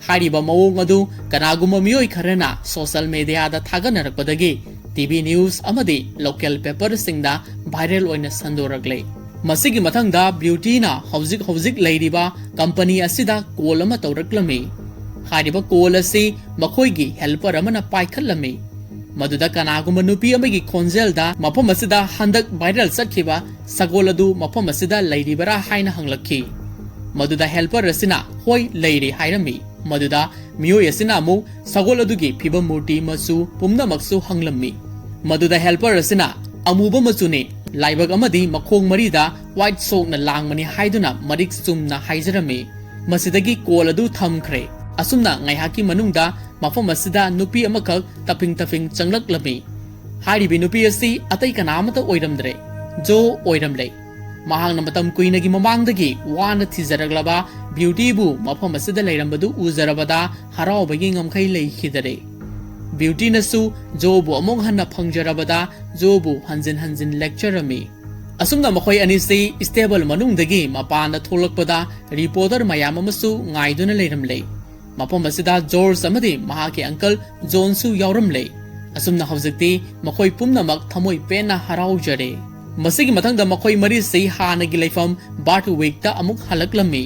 ꯍꯥꯏꯔꯤꯕ ꯃꯑꯣꯡ ꯑꯗꯨ ꯀꯅꯥꯒꯨꯝꯕ ꯃꯤꯑꯣꯏ ꯈꯔꯅ ꯁꯣꯁꯤꯌꯦꯜ ꯃꯤꯗꯤꯌꯥꯗ ꯊꯥꯒꯠꯅꯔꯛꯄꯗꯒꯤ ꯇꯤ ꯚꯤ ꯅ꯭ꯌꯨꯁ ꯑꯃꯗꯤ ꯂꯣꯀꯦꯜ ꯄꯦꯄꯔꯁꯤꯡꯗ ꯚꯥꯏꯔꯦꯜ ꯑꯣꯏꯅ ꯁꯟꯗꯣꯔꯛꯂꯦ꯫ ꯃꯁꯤꯒꯤ ꯃꯊꯪꯗ ꯕ꯭ꯌꯨꯇꯤꯅ ꯍꯧꯖꯤꯛ ꯍꯧꯖꯤꯛ ꯂꯩꯔꯤꯕ ꯀꯝꯄꯅꯤ ꯑꯁꯤꯗ ꯀꯣꯜ ꯑꯃ ꯇꯧꯔꯛꯂꯝꯃꯤ꯫ ꯍꯥꯏꯔꯤꯕ ꯀꯣꯜ ꯑꯁꯤ ꯃꯈꯣꯏꯒꯤ ꯍꯦꯜꯄꯔ ꯑꯃꯅ ꯄꯥꯏꯈꯠꯂꯝꯃꯤ꯫ ꯃꯗꯨꯗ ꯀꯅꯥꯒꯨꯝꯕ ꯅꯨꯄꯤ ꯑꯃꯒꯤ ꯈꯣꯟꯖꯦꯜꯗ ꯃꯐꯝ ꯑꯁꯤꯗ ꯍꯟꯗꯛ ꯚꯥꯏꯔꯦꯜ ꯆꯠꯈꯤꯕ ꯁꯒꯣꯜ ꯑꯗꯨ ꯃꯐꯝ ꯑꯁꯤꯗ ꯂꯩꯔꯤꯕꯔꯥ ꯍꯥꯏꯅ ꯍꯪꯂꯛꯈꯤ꯫ ꯃꯗꯨꯗ ꯍꯦꯜꯄꯔ ꯑꯁꯤꯅ "ꯍꯣꯏ, ꯂꯩꯔꯤ" ꯍꯥꯏꯔꯝꯃꯤ꯫ ꯃꯗꯨꯗ ꯃꯤꯑꯣꯏ ꯑꯁꯤꯅ ꯑꯃꯨꯛ ꯁꯒꯣꯜ ꯑꯗꯨꯒꯤ ꯐꯤꯕꯝ, ꯃꯨꯔꯇꯤ, ꯃꯆꯨ ꯄꯨꯝꯅꯃꯛꯁꯨ ꯍꯪꯂꯝꯃꯤ꯫ ꯃꯗꯨꯗ ꯍꯦꯜꯄꯔ ꯑꯁꯤꯅ "ꯑꯃꯨꯕ ꯃꯆꯨꯅꯤ, ꯂꯥꯏꯕꯛ ꯑꯃꯗꯤ ꯃꯈꯣꯡ ꯃꯔꯤꯗ white sockꯅ ꯂꯥꯡꯕꯅꯤ ꯍꯥꯏꯗꯨꯅ ꯃꯔꯤꯛ ꯆꯨꯝꯅ ꯍꯥꯏꯖꯔꯝꯃꯤ꯫ ꯃꯁꯤꯗꯒꯤ call ꯑꯗꯨ ꯊꯝꯈ꯭ꯔꯦ꯫ ꯑꯁꯨꯝꯅ ꯉꯥꯏꯍꯥꯛꯀꯤ ꯃꯅꯨꯡꯗ ꯃꯐꯝ ꯑꯁꯤꯗ ꯅꯨꯄꯤ ꯑꯃꯈꯛ ꯇꯞꯐꯤꯡ ꯇꯞꯐꯤꯡ ꯆꯪꯂꯛꯂꯝꯃꯤ꯫ ꯍꯥꯏꯔꯤꯕꯤ ꯅꯨꯄꯤ ꯑꯁꯤ ꯑꯇꯩ ꯀꯅꯥ ꯑꯃꯠꯇ ꯑꯣꯏꯔꯝꯗ꯭ꯔꯦ, ꯖꯣ ꯑꯣꯏꯔꯝꯂꯦ꯫ ꯃꯍꯥꯛꯅ ꯃꯇꯝ ꯀꯨꯏꯅꯒꯤ ꯃꯃꯥꯡꯗꯒꯤ ꯋꯥꯅ ꯊꯤꯖꯔꯛꯂꯕ ꯕ꯭ꯌꯨꯇꯤꯕꯨ ꯃꯐꯝ ꯑꯁꯤꯗ ꯂꯩꯔꯝꯕꯗꯨ ꯎꯖꯔꯕꯗ ꯍꯔꯥꯎꯕꯒꯤ ꯉꯝꯈꯩ ꯂꯩꯈꯤꯗꯔꯦ꯫ ꯕ꯭ꯌꯨꯇꯤꯅꯁꯨ ꯖꯣꯕꯨ ꯑꯃꯨꯛ ꯍꯟꯅ ꯐꯪꯖꯔꯕꯗ ꯖꯣꯕꯨ ꯍꯟꯖꯤꯟ ꯍꯟꯖꯤꯟ lecture ꯑꯃꯤ꯫ ꯑꯁꯨꯝꯅ ꯃꯈꯣꯏ ꯑꯅꯤꯁꯤ stable ꯃꯅꯨꯡꯗꯒꯤ ꯃꯄꯥꯟꯗ ꯊꯣꯛꯂꯛꯄꯗ reporter ꯃꯌꯥꯝ ꯑꯃꯁꯨ ꯉꯥꯏꯗꯨꯅ ꯂꯩꯔꯝꯂꯦ꯫ ꯃꯐꯝ ꯑꯁꯤꯗ ꯖꯣꯔꯖ ꯑꯃꯗꯤ ꯃꯍꯥꯛꯀꯤ uncle ꯖꯣꯟꯁꯨ ꯌꯥꯎꯔꯝꯂꯦ꯫ ꯑꯁꯨꯝꯅ ꯍꯧꯖꯤꯛꯇꯤ ꯃꯈꯣꯏ ꯄꯨꯝꯅꯃꯛ ꯊꯃꯣꯏ ꯄꯦꯟꯅ ꯍꯔꯥꯎꯖꯔꯦ꯫ ꯃꯁꯤꯒꯤ ꯃꯊꯪꯗ ꯃꯈꯣꯏ ꯃꯔꯤꯁꯤ ꯍꯥꯟꯅꯒꯤ ꯂꯩꯐꯝ ꯕꯥꯔꯠꯋꯤꯛꯇ ꯑꯃꯨꯛ ꯍꯜꯂꯛꯂꯝꯃꯤ꯫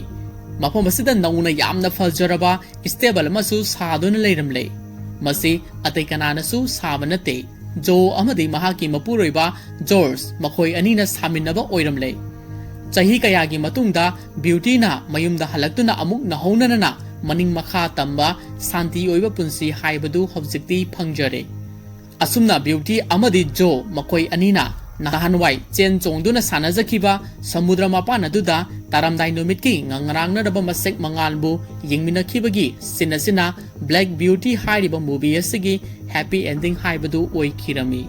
ꯃꯐꯝ ꯑꯁꯤꯗ ꯅꯧꯅ ꯌꯥꯝꯅ ꯐꯖꯔꯕ stable ꯑꯃꯁꯨ ꯁꯥꯗꯨꯅ ꯂꯩꯔꯝꯂꯦ꯫ ꯃꯁꯤ ꯑꯇꯩ ꯀꯅꯥꯅꯁꯨ ꯁꯥꯕ ꯅꯠꯇꯦ꯫ ꯖꯣ ꯑꯃꯗꯤ ꯃꯍꯥꯛꯀꯤ ꯃꯄꯨꯔꯣꯏꯕ ꯖꯣꯔꯖ ꯃꯈꯣꯏ ꯑꯅꯤꯅ ꯁꯥꯃꯤꯟꯅꯕ ꯑꯣꯏꯔꯝꯂꯦ꯫ ꯆꯍꯤ ꯀꯌꯥꯒꯤ ꯃꯇꯨꯡꯗ ꯕ꯭ꯌꯨꯇꯤꯅ ꯃꯌꯨꯝꯗ ꯍꯜꯂꯛꯇꯨꯅ ꯑꯃꯨꯛ ꯅꯧꯍꯧꯅꯅ ꯃꯅꯤꯡ ꯃꯈꯥ ꯇꯝꯕ ꯁꯥꯟꯇꯤ ꯑꯣꯏꯕ ꯄꯨꯟꯁꯤ ꯍꯥꯏꯕꯗꯨ ꯍꯧꯖꯤꯛꯇꯤ ꯐꯪꯖꯔꯦ꯫ ꯑꯁꯨꯝꯅ ꯕ꯭ꯌꯨꯇꯤ ꯑꯃꯗꯤ ꯖꯣ ꯃꯈꯣꯏ ꯑꯅꯤꯅ ꯅꯍꯥꯟꯋꯥꯏ ꯆꯦꯟ ꯆꯣꯡꯗꯨꯅ ꯁꯥꯟꯅꯖꯈꯤꯕ ꯁꯃꯨꯗ꯭ꯔ ꯃꯄꯥꯟ ꯑꯗꯨꯗ ꯇꯥꯔꯝꯗꯥꯏ ꯅꯨꯃꯤꯠꯀꯤ ꯉꯥꯡꯔꯥꯡꯅꯔꯕ ꯃꯁꯦꯛ ꯃꯉꯥꯜꯕꯨ ꯌꯦꯡꯃꯤꯟꯅꯈꯤꯕꯒꯤ scene ꯑꯁꯤꯅ Black Beauty ꯍꯥꯏꯔꯤꯕ movie ꯑꯁꯤꯒꯤ happy ending ꯍꯥꯏꯕꯗꯨ ꯑꯣꯏꯈꯤꯔꯝꯃꯤ꯫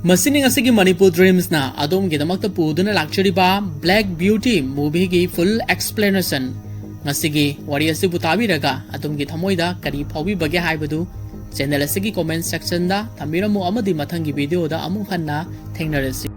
ꯃꯁꯤꯅꯤ ꯉꯁꯤꯒꯤ ꯃꯅꯤꯄꯨꯔ ꯗ꯭ꯔꯤꯝꯁꯅ ꯑꯗꯣꯝꯒꯤꯗꯃꯛꯇ ꯄꯨꯗꯨꯅ ꯂꯥꯛꯆꯔꯤꯕ Black Beauty movieꯒꯤ full explanation꯫ ꯉꯁꯤꯒꯤ ꯋꯥꯔꯤ ꯑꯁꯤꯕꯨ ꯇꯥꯕꯤꯔꯒ ꯑꯗꯣꯝꯒꯤ ꯊꯃꯣꯏꯗ ꯀꯔꯤ ꯐꯥꯎꯕꯤꯕꯒꯦ ꯍꯥꯏꯕꯗꯨ channel ꯑꯁꯤꯒꯤ comment sectionꯗ ꯊꯝꯕꯤꯔꯝꯃꯨ ꯑꯃꯗꯤ ꯃꯊꯪꯒꯤ videoꯗ ꯑꯃꯨꯛ ꯍꯟꯅ ꯊꯦꯡꯅꯔꯁꯤ꯫